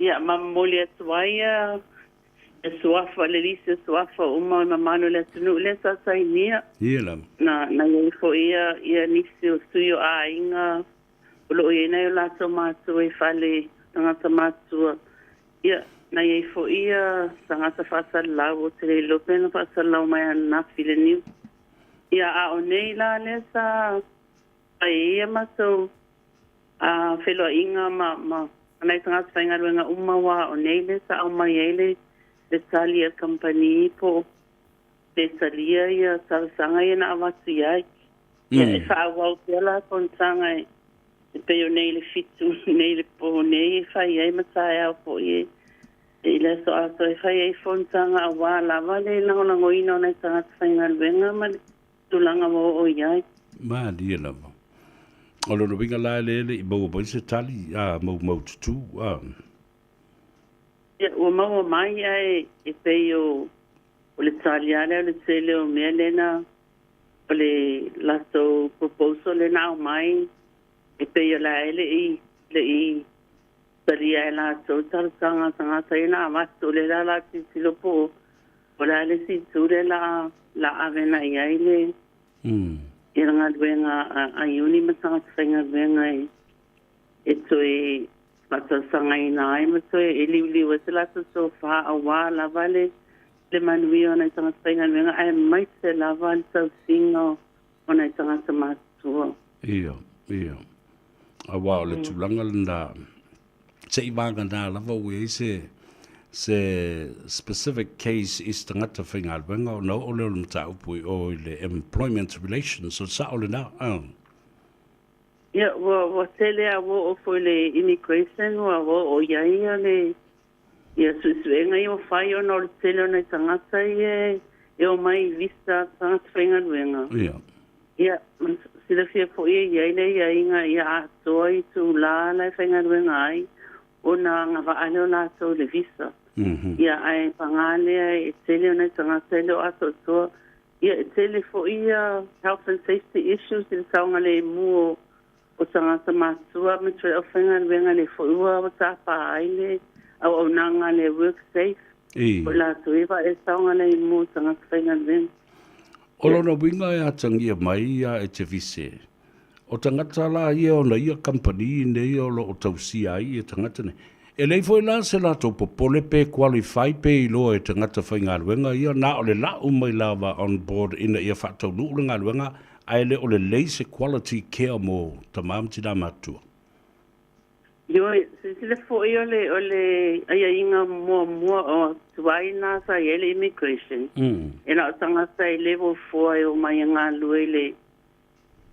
ia, ma momoli atu ai ia E suafa, le lisi o suafa uma o le mamalu o le atunuu lea sa sainia. Ia lava. Na, na i ai foi ia, ia nisi o sui o aiga o lo o i ai nai o latou matua i fale tagata matutua. Ia, Na i ai foi ia tagata faasalalau ou te le iloa pe na faasalalau mai ananafi i le news. Ia a o nei la lea sa fai ai ia matou feiloaiga ma ma nai tagata faigaluega uma aua o nei lea sa aumai ai le le tali a le kamupani po o pe talia ia talosaga ia na avatu i ai. Ia e faaauau pea la fonotaga e E pei o nei le fitu nei le po nei e fai ai ma taeao foi e i le aso atoa e fai ai fonotaga auā lava le lagolagoina o nai tagata faigaluega ma le tulaga ua oo i ai. Malie lava. O lona uiga la e le le i maua mai se tali a maumaututū a. Ia, ua maua mai ae e pei o o le tali lava lea o le tele o mea lea na o le latou proposal lea na aumai e pei o le a e le i le i talia e latou talosaga a tagata ia na avatu. O lea la o le a tilotilo po o le a le isi itu lea la la ave agai i ai le ia le galuega a Iuni ma tagata faigaluega e e toe faatalosagaina ai ma toe e liuliu ai se latou tofa auā lava le le manuia o nai tagata faigaluega aemaise lava le tausiga o nai tagata matutua. Ia, ia. Aua o le tulaga lena, se i vagana lava ua i ai se, se specific case i se tagata faigaluega ona oo lea o le mataupu i o i le Employment Relations, o le sao lena, a. Ia, ua, ua tele lava ua oo foi i le immigration ua oo i ai ia le ia suesuega ia ua fai ona o le tele o nai tagata ia e omai i visa tagata faigaluega. Ia. Ia, silafia foi e i ai le aiaiga ia atoa itulā la e faigaluega ai ona agavaa lea o latou i le visa. Ia, ae paga lea e tele o nai tagata e le o atoatoa. Ia, e tele foi ia health and safety issues i le saogalemu o o tagata matutua ma toe aufaigaluega lea foi ua tapa ai le auaunaga a le WorkSafe o i latou ia e saogalemu o tagata faigaluega. O lona uiga e atagia mai ia e te vise, o tagata la ia ona ia kamupani nei o lo o tausia ai ia tagata nei. E leai foi la se latou popole pe qualify pe iloa e tagata faigaluega ia, na o le lau mai lava on board ina ia faataunuu le galuega ae le o lelei se quality care mo tama ma tina matutua. Ioe, silasila foi o le, o le aiaiga muamua o tuai na sa i ai le immigration, e na o tagata e level four e omai e galulue i le,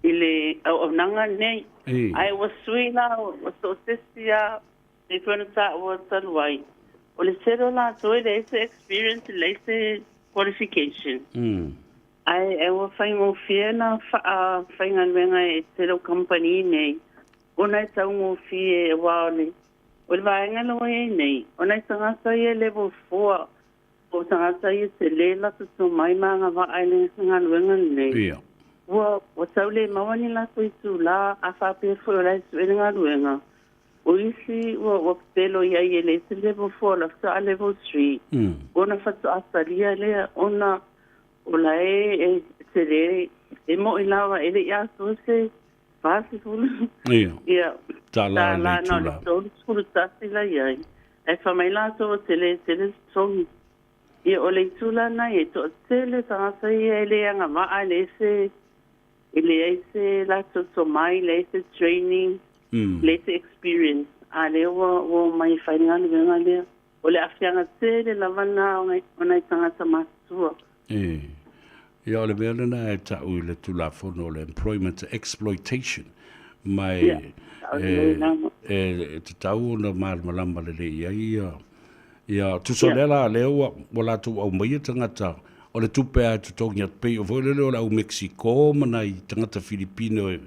i le auaunaga lenei. Ae ua sui la, ua so o se isi lava, pei foi ona taua talu ai, o le tele o latou e leai se experience, e leai se qualification. Ae ua faigofie ona faafaigaluega e tele o kamupani nei ona e taugofie aua o le o le vaega lea ua i ai nei, o nai tagata ia e level four po o tagata ia tele latou tomai ma agavaa i le galuega lenei, ua ua tau le maua ni latou itulā a faapea foi o la e sue le galuega. O isi ua ua pepelo i ai e leai se level four o la faatoa level three, ona faatoa talia lea ona O la e tele, e mo'i lava e le i atoa se 40 ia tālā na o le 31 la i ai. Ae fai mai latou ua tele tele le totogi. Ia o le itu la lena e toatele tagata ia e le agavaa, e leai se e leai se latou tomai, leai se training, leai se experience, a lea ua ua omai e fai le galuega lea. O le aafiaga tele lava lena o nai tagata matutua. E. Ia, o le mea lena e ta'u i le Tulafono o le Employment Exploitation, ma e, e, e, e tatau ona malamalama lelei i ai ia, ia, tusa o lea la, lea ua, ua latou aumaia tagata, o le tupe lava e totogi atu, pei o foi lele o le au Mexico ma nai tagata Filipino e,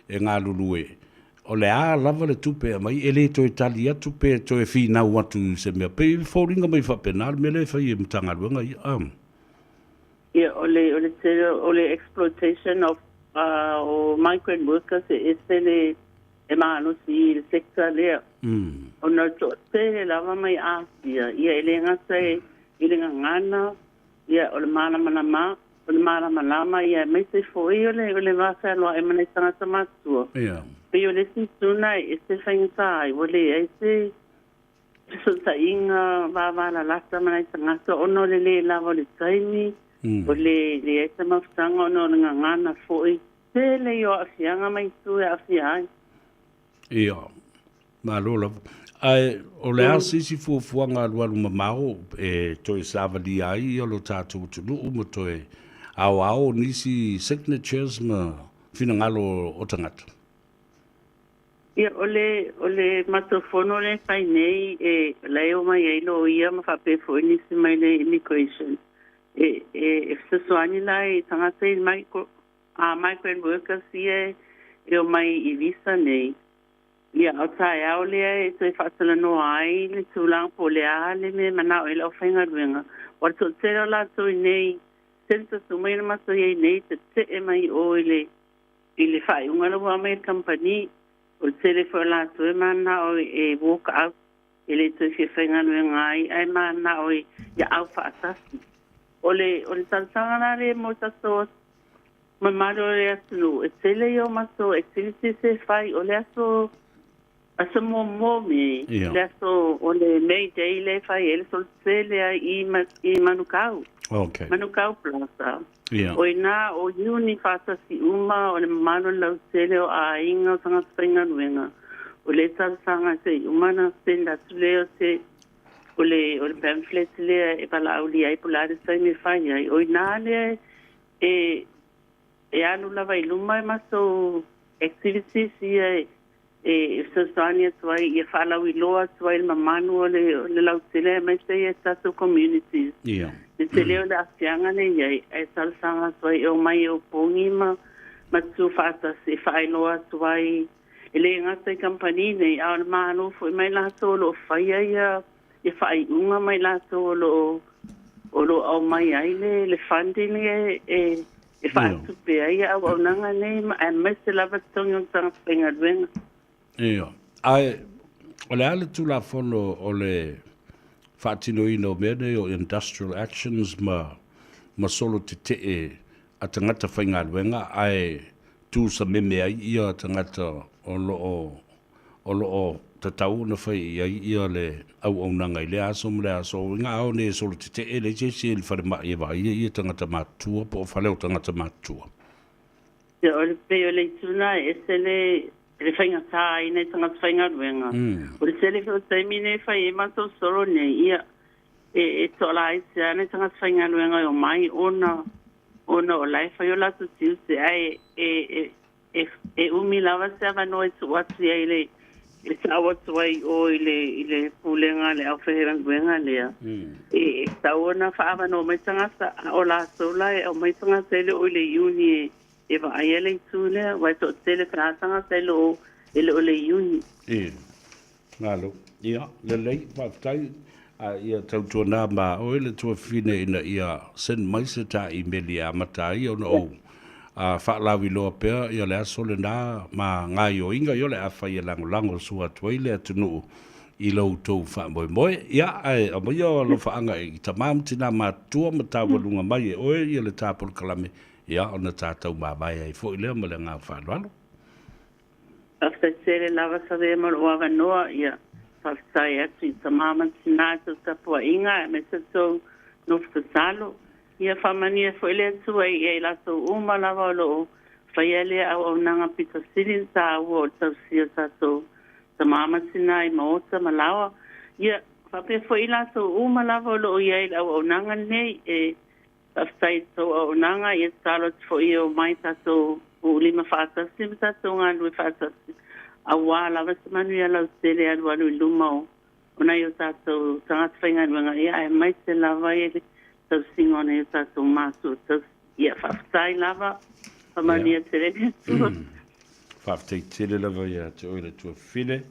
e galulue, O le a lava le tupe e aumai, e le toe tali atu pe toe finau atu i se mea. Pei e foliga mai faapena le mea lea e fai e Matagaluega ia. A. Ia, o le, o le tele o le exploitation of o migrant workers e ese le e malosi i le sector lea. Ona o le toatele lava mai Asia, ia e le gata i le gagana, Ia, o le malamalama, o le malamalama, ia, aemaise foi o le, o le va fealoai ma nai tagata matutua. Ia. Pei o le isi itu lena e ese faigata ai, ua leai se Fesootaiga vavalalata ma nai tagata ona o le lē lava o le taimi, o le leai se mafutaga ona o le gagana foi. Tele ia o aafiaga ma itu e aafia ai. Ia, malo lava. Ae o le a se isi fuafuaga alualu mamao e toe savalia ai ia lo tatou atunuu ma toe aoao nisi signatures ma finagalo o tagata? Ia, o le, o le matou fono lea e fai nei, e, la e omai ai loia ma faapea foi nisi mai le immigration, e, e, e fesoasoani la i tagata i micro, a migrant workers ia e, e omai i visa nei. Ia, o taeao lea e toe faatalanoa ai le tulaga po o le a le mea e manao ai le aufaigaluega. Aua o le toatele o latou i nei, census uma ia na matou i ai nei, tetee mai i o i le I le faaiuga la ua aumai e le kamupani, o le tele foi o latou e mananao e walk out, e le toe fia faigaluega ai, ae mananao ia au faatasi. O le, o le talosaga la lea mo tatou mamalu o le atunuu, e tele ia o matou activities e fai, o le aso, aso muamua o Me, le aso o le May Day lea e fai ai le solitele ai i, i Manukau. Okay. Manukau Plaza. O i ina o Iuni faatasi uma o le mamalu o le lautele o aiga o tagata faigaluega, o lea talosaga se i uma ona send atu lea o se o le o le pamphlet lea e valaaulia ai po o le a le taimi e fai ai. O i ina lea e e alu lava i luma e matou activities ia e e fesoasoani atu ai ia faalauiloa atu ai le mamalu o le o le lautele aemaise ia tatou communities. Ia. Le tele o le aafiaga lea e i ai, ae talosaga atu ai e omai e opogi ma ma tutu faatasi e faailoa atu ai e le gata i kamupani nei, a o le Malo foi ma i latou o lo o faia ia ia faaiuga ma i latou o lo o o lo o aumai ai le le funding e e e faatupe ai ia auaunaga nei ma aemaise lava totogi o tagata faigaluega. Ia. Ae o le a le Tulafono o le faatinoina o mea nei o industrial actions ma ma solo tetee a tagata faigaluega ae tu sameme ai ia tagata o lo o o lo o tatau ona fai i ai ia le auaunaga i lea aso ma lea aso. O uiga ao nei e solo tetee leai se isi e i le falemai e vaaia ia tagata matutua po o fale o tagata matutua. Ia, o le pei o le itu lena e ese le le faigata ai nai tagata faigaluega. O le tele foi o taimi nei e fai ai matou solo nei, ia, e, e toalaiti lava nai tagata faigaluega e omai ona ona o la e fai o latou tiute, ae e, e, E, e umi lava se avanoa e tuu atu i ai le, e tau atu ai i o i le, i le pulega a le aufaigaluega lea. E, e tatau ona faaavanoa mai tagata, a o latou la e aumai tagata e le o i le iuni e, e vaaia le itu lea, aua e toatele pe a tagata e le o, e le o le iuni. E, malo. Ia, lelei, faafetai. A ia tautuana ma oe le tuafafine ina ia send mai se ta imeli e amata ai ona ou faalauiloa pea ia le aso lena ma gaioiga ia o le a fai e lagolago sua atu ai le atunuu i lo outou faamoemoe. Ia, ae aumaia o alofaaga i tama ma tina matutua ma taualuga mai e oe ia le ta polokalame, ia ona tatou mavae ai foi lea ma le agaga faaaloalo. Faafetai tele lava Savea mo lou avanoa, ia faafetai atu i tama ma tina i tou tapuaiga aemaise tou nofo tatalo. Ia faamanuia foi le Atua i ai latou uma lava o lo o faia lea auaunaga pito sili ona taua o le tausia o tatou tama ma tina i maota ma laoa. Ia faapea foi i latou uma lava o lo o i ai i le auaunaga lenei e Faafetai i le tou auaunaga, ia tatalo atu foi e omai tatou uulima faatasi ma tatou galulue faatasi aua lava se manuia lautele e alualu i luma o nai o tatou tagata faigaluega, ia aemaise lava i le tausiga o nai o tatou matua tausi. Ia faafetai lava, faamanuia tele le Atua. Faafetai tele lava ia te oe le tuafafine.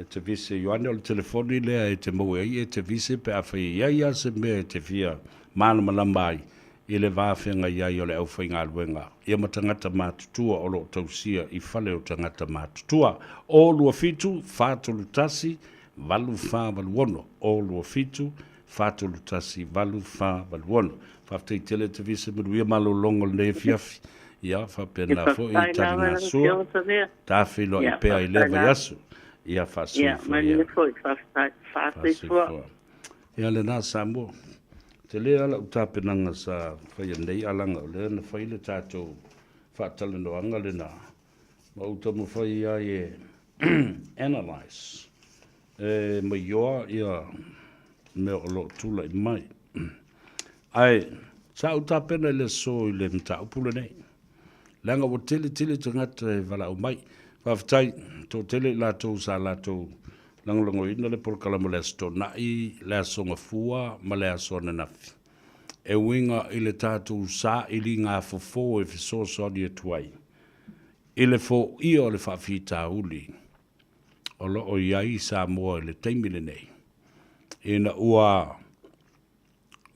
E te vise Ioane, o le telefoni lea e te maua ai e te vise pe afai e i ai lava se mea e te fia malamalama ai i le va feagai ai o le aufaigaluega ia ma tagata matutua o lo o tausia i fale o tagata matutua. O 27 431 8486 O 27 431 8486. Faafetai tele te vise manuia malologa o lenei afiafi. Ia, faapena foi i taligasua. Ta feiloai pea i lea vaiaso. Ia Ia, faasoifua ia. manuia foi, faafetai. Faasoifua. Faasoifua. Ia lena Samoa. Tele lava lau tapenaga sa faia nei alaga o lea na fai le tatou faatalanoaga lena ma ou taumafai ai e analyse e maioa ia mea o lo o tulai mai. Ae sa ou tapena i le aso i le mataupu lenei, leaga ua tele tele tagata e valaau mai. Faafetai, toatele i latou sa latou lagolagoina le polokalame o le Aso Toonai, le Aso Gafua ma le Aso Ananafi e uiga i le tatou sailiga fofo e fesoasoani atu ai i le foia o le faafitauli o lo o i ai Samoa i le taimi lenei, ina ua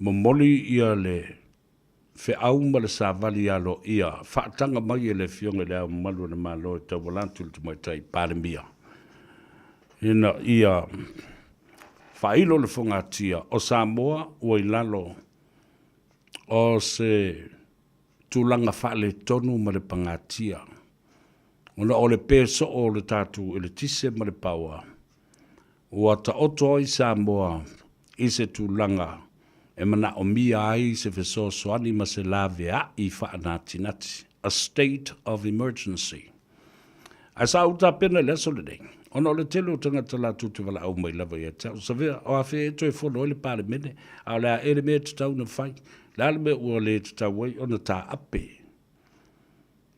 momoli ia le feau ma le savali aloaia faataga mai e le Afioga i Le Ao Mamalu o le Malo e tauala atu i le Tamaitai Palemia, ina ia faailo le fogatia o Samoa ua i lalo o se tulaga faaletonu ma le pagatia, ona o le pe soo o le tatou eletise ma le paoa, ua taoto ai Samoa i se tulaga e manaomia ai se fesoasoani ma se laveai faanatinati, a state of emergency. Ae sa ou tapena i le aso lenei, ona o le tele o tagata latou te valaau mai lava ia te au, Savea, o afea e toe fono ai le Palemene, a o le a ea le mea e tatau ona fai? Le a le mea ua le tatau ai ona taape?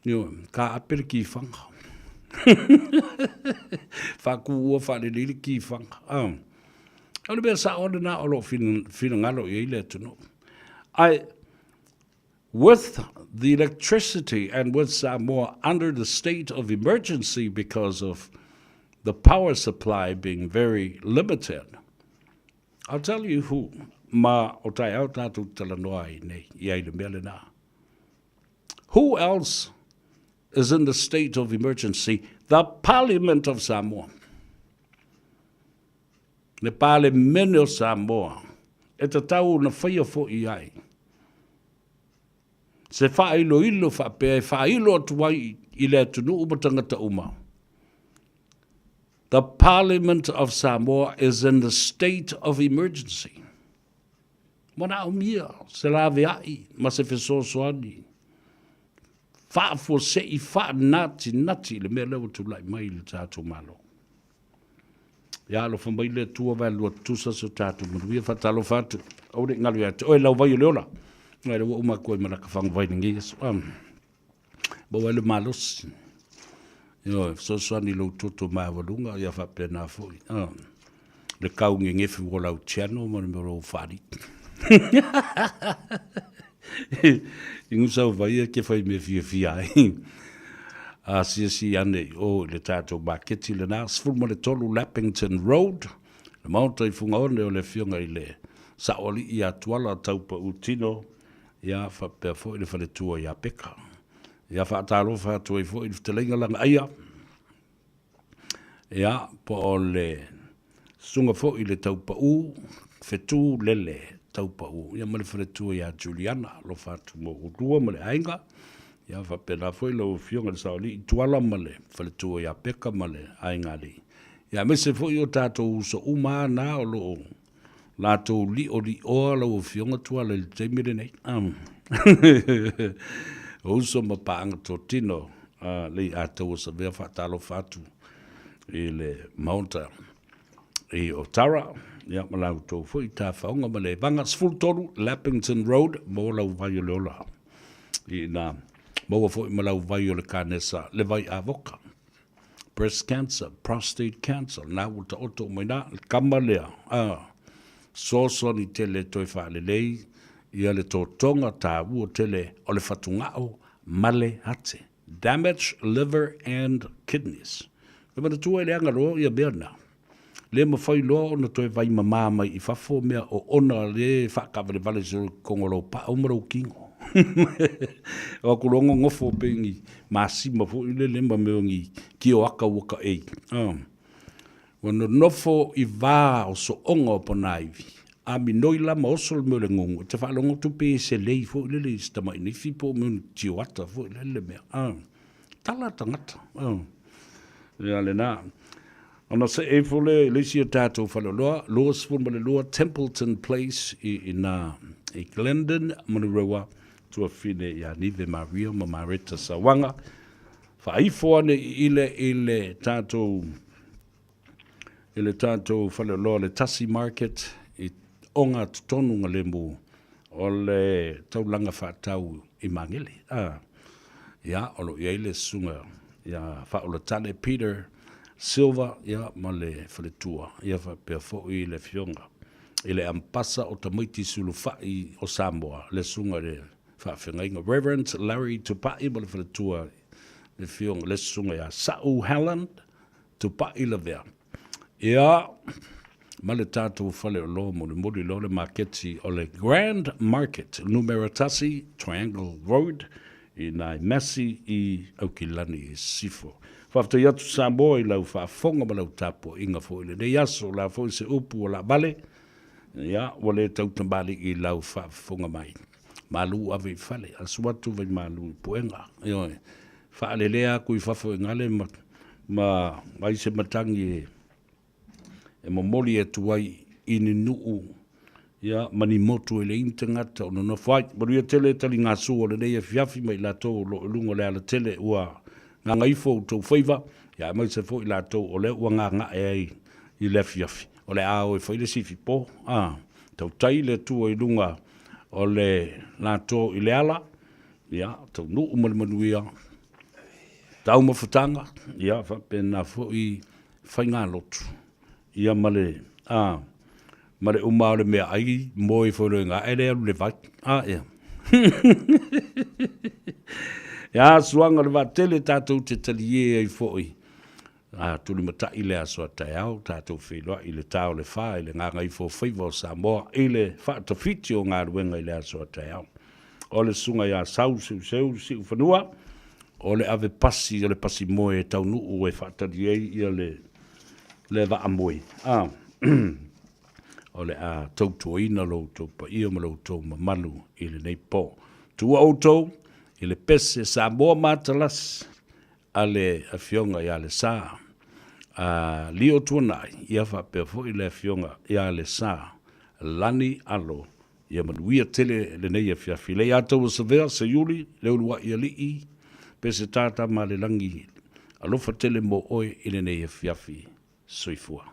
Ioe, taape le kifaga. Faatuua faalelei le kifaga. O le mea sao lena o lo o finagalo i ai le atunuu. Ae with the electricity and with Samoa under the state of emergency because of the power supply being very limited, I'll tell you who, ma o taeao tatou te talanoa ai nei i ai le mea lena. Who else is in the state of emergency? The Parliament of Samoa. Le Palemene o Samoa e tatau ona faia foi ai se faailoilo faapea e faailo atu ai i le atunuu ma tagata uma. The Parliament of Samoa is in the state of emergency. Manaomia se laveai ma se fesoasoani faafuasei faanatinati i le mea lea ua tulai mai i le tatou Malo. Ia alofa mai le Atua vaelua tutusa so tatou manuia. Faatalofa atu, aua ne i galu ia te oe lau vai o le ola. Ngai le ua uma atu ai ma laka faguvai lenei aso. Maua ai le malosi. Ioe, fesoasoani i lou toto maualuga, ia faapena foi. Le kau gegefu o lau channel ma le mea o lou faalii. I gusa o vai e ke whai me fiafia ai. Asiasi ane i o i le tātou maketi lena, 13 Lappington Road, le maota i Fugaone o le afioga i le Saoalii ia Tuala Taupautino, ia faapea foi le faletua ia Peka. Ia faatalofa atu ai foi i le fetalaiga Lagaaia, ia po o le susuga foi i le Taupau, Fetu Lele Taupau, ia ma le faletua ia Juliana, alofa atu mo ulua ma le aiga. Ia faapena foi lau Afioga i le Saoalii Tuala ma le faletua ia Peka ma le aiga alii. Ia aemaise foi o tatou uso uma na o lo o latou li'oli'oa lau Afioga Tuala i le taimi lenei. O uso ma paaga totino le Iataua Savea faatalofa atu i le Maota i Otara, ia ma la outou foi tafaoga ma le Vaga 13 Lappington Road mo lau vai o le ola. I ina maua foi ma lau vai o le kanesa le vai avoka. Breast cancer, prostate cancer, na ua taoto uma i ina, le kama lea, a, fesoasoani tele e toe faalelei ia le totoga taua tele o le fatugao ma le ate, damage liver and kidneys. E manatua e leaga loa ia mea na, le mafai loa ona toe vaimama mai i fafo mea oona le faakaavalevale solo i totonu o lou pau ma lou tino. O atu loa nonofo pei ni masima foi lele ma mea o ni kioaka ua taei. Ua nonofo i va o sooga o ponaivi, a minoi la ma oso le mea o le gugu, e te faalogo atu pei e selei foi lele i se tamai nifi po o mea o ni tioata foi lele mea. Tala tagata. Ia lena. Ona se'e ifo lea i le isi o tatou faleoloa, 22 Templeton Place i ina i Glendon, Manurewa, tuafine ia Nive Maria ma Mareta Sauaga. Faaifo ane i ile i le tatou i le tatou faleoloa le Tasi Market i ogatotonu galemu o le taulaga faatau i Magele. A, ia, o lo o i ai le susuga ia Faaolatale Peter Silva ia, ma le faletua, ia faapea foi le afioga i le Ampasa o Tamaiti Sulufai o Samoa, le susuga i le faafeagaiga Reverend Larry Tupai ma le faletua le afioga le susuga ia Sa'u Helen Tupai Lavea. Ia, ma le tatou faleoloa mulimuli loa le maketi o le Grand Market, numera 1, Triangle Road, i nai Massey i Aukilani i Sisifo. Faafetai atu Samoa i lau faafofoga ma lau tapuaiga foi i lenei aso. O le a foi se upu ua laavale, ia, ua le tautamalii i lau faafofoga mai. Malu ave i fale, asu atu vai malu i puega. Ioe, faalelea atu i fafo i gale ma, ma ai se matagi e, e momoli atu ai i ni nuu ia, ma ni motu e leai ni tagata o nonofo ai. Manuia tele taligasua o lenei afiafi ma i latou o lo o i luga o le alatele ua gagaifo outou faiva, ia aemaise foi i latou o lea ua gaga'e ai i le afiafi. O le a o e fai le sifi po, a, tautai le Atua i luga o le latou i le ala, ia, taunuu ma le manuia, taumafataga, ia, faapena foi faigalotu, ia ma le, a, ma le uma o le meaai, moe foi loa i ina, ae le alu i le vai, a, ea. Ia, suaga o le vaatele tatou te talie ai foi A tulimatai le aso a taeao, tatou feiloai i le ta o le fa i le gagaifofaiva o Samoa i le faatafiti o galuega i le aso a taeao. O le susuga ia Sau Seuseu Siufanua, o le ave pasi o le pasi moe e taunuu e faatali ai ia le, le vaa moe. A, o le a tautuaina lo outou paia ma lo outou mamalu i lenei po. Tuua outou i le pese Samoa Matalasi a le Afioga ia Lesa a Lio Tuanai, ia faapea foi le Afioga ia Lesa Lani Alo. Ia manuia tele lenei afiafi. Leiataua Savea, Seiuli, Leuluai Alii, Peseta Tamalelagi, alofa tele mo oe i lenei afiafi. Soifua.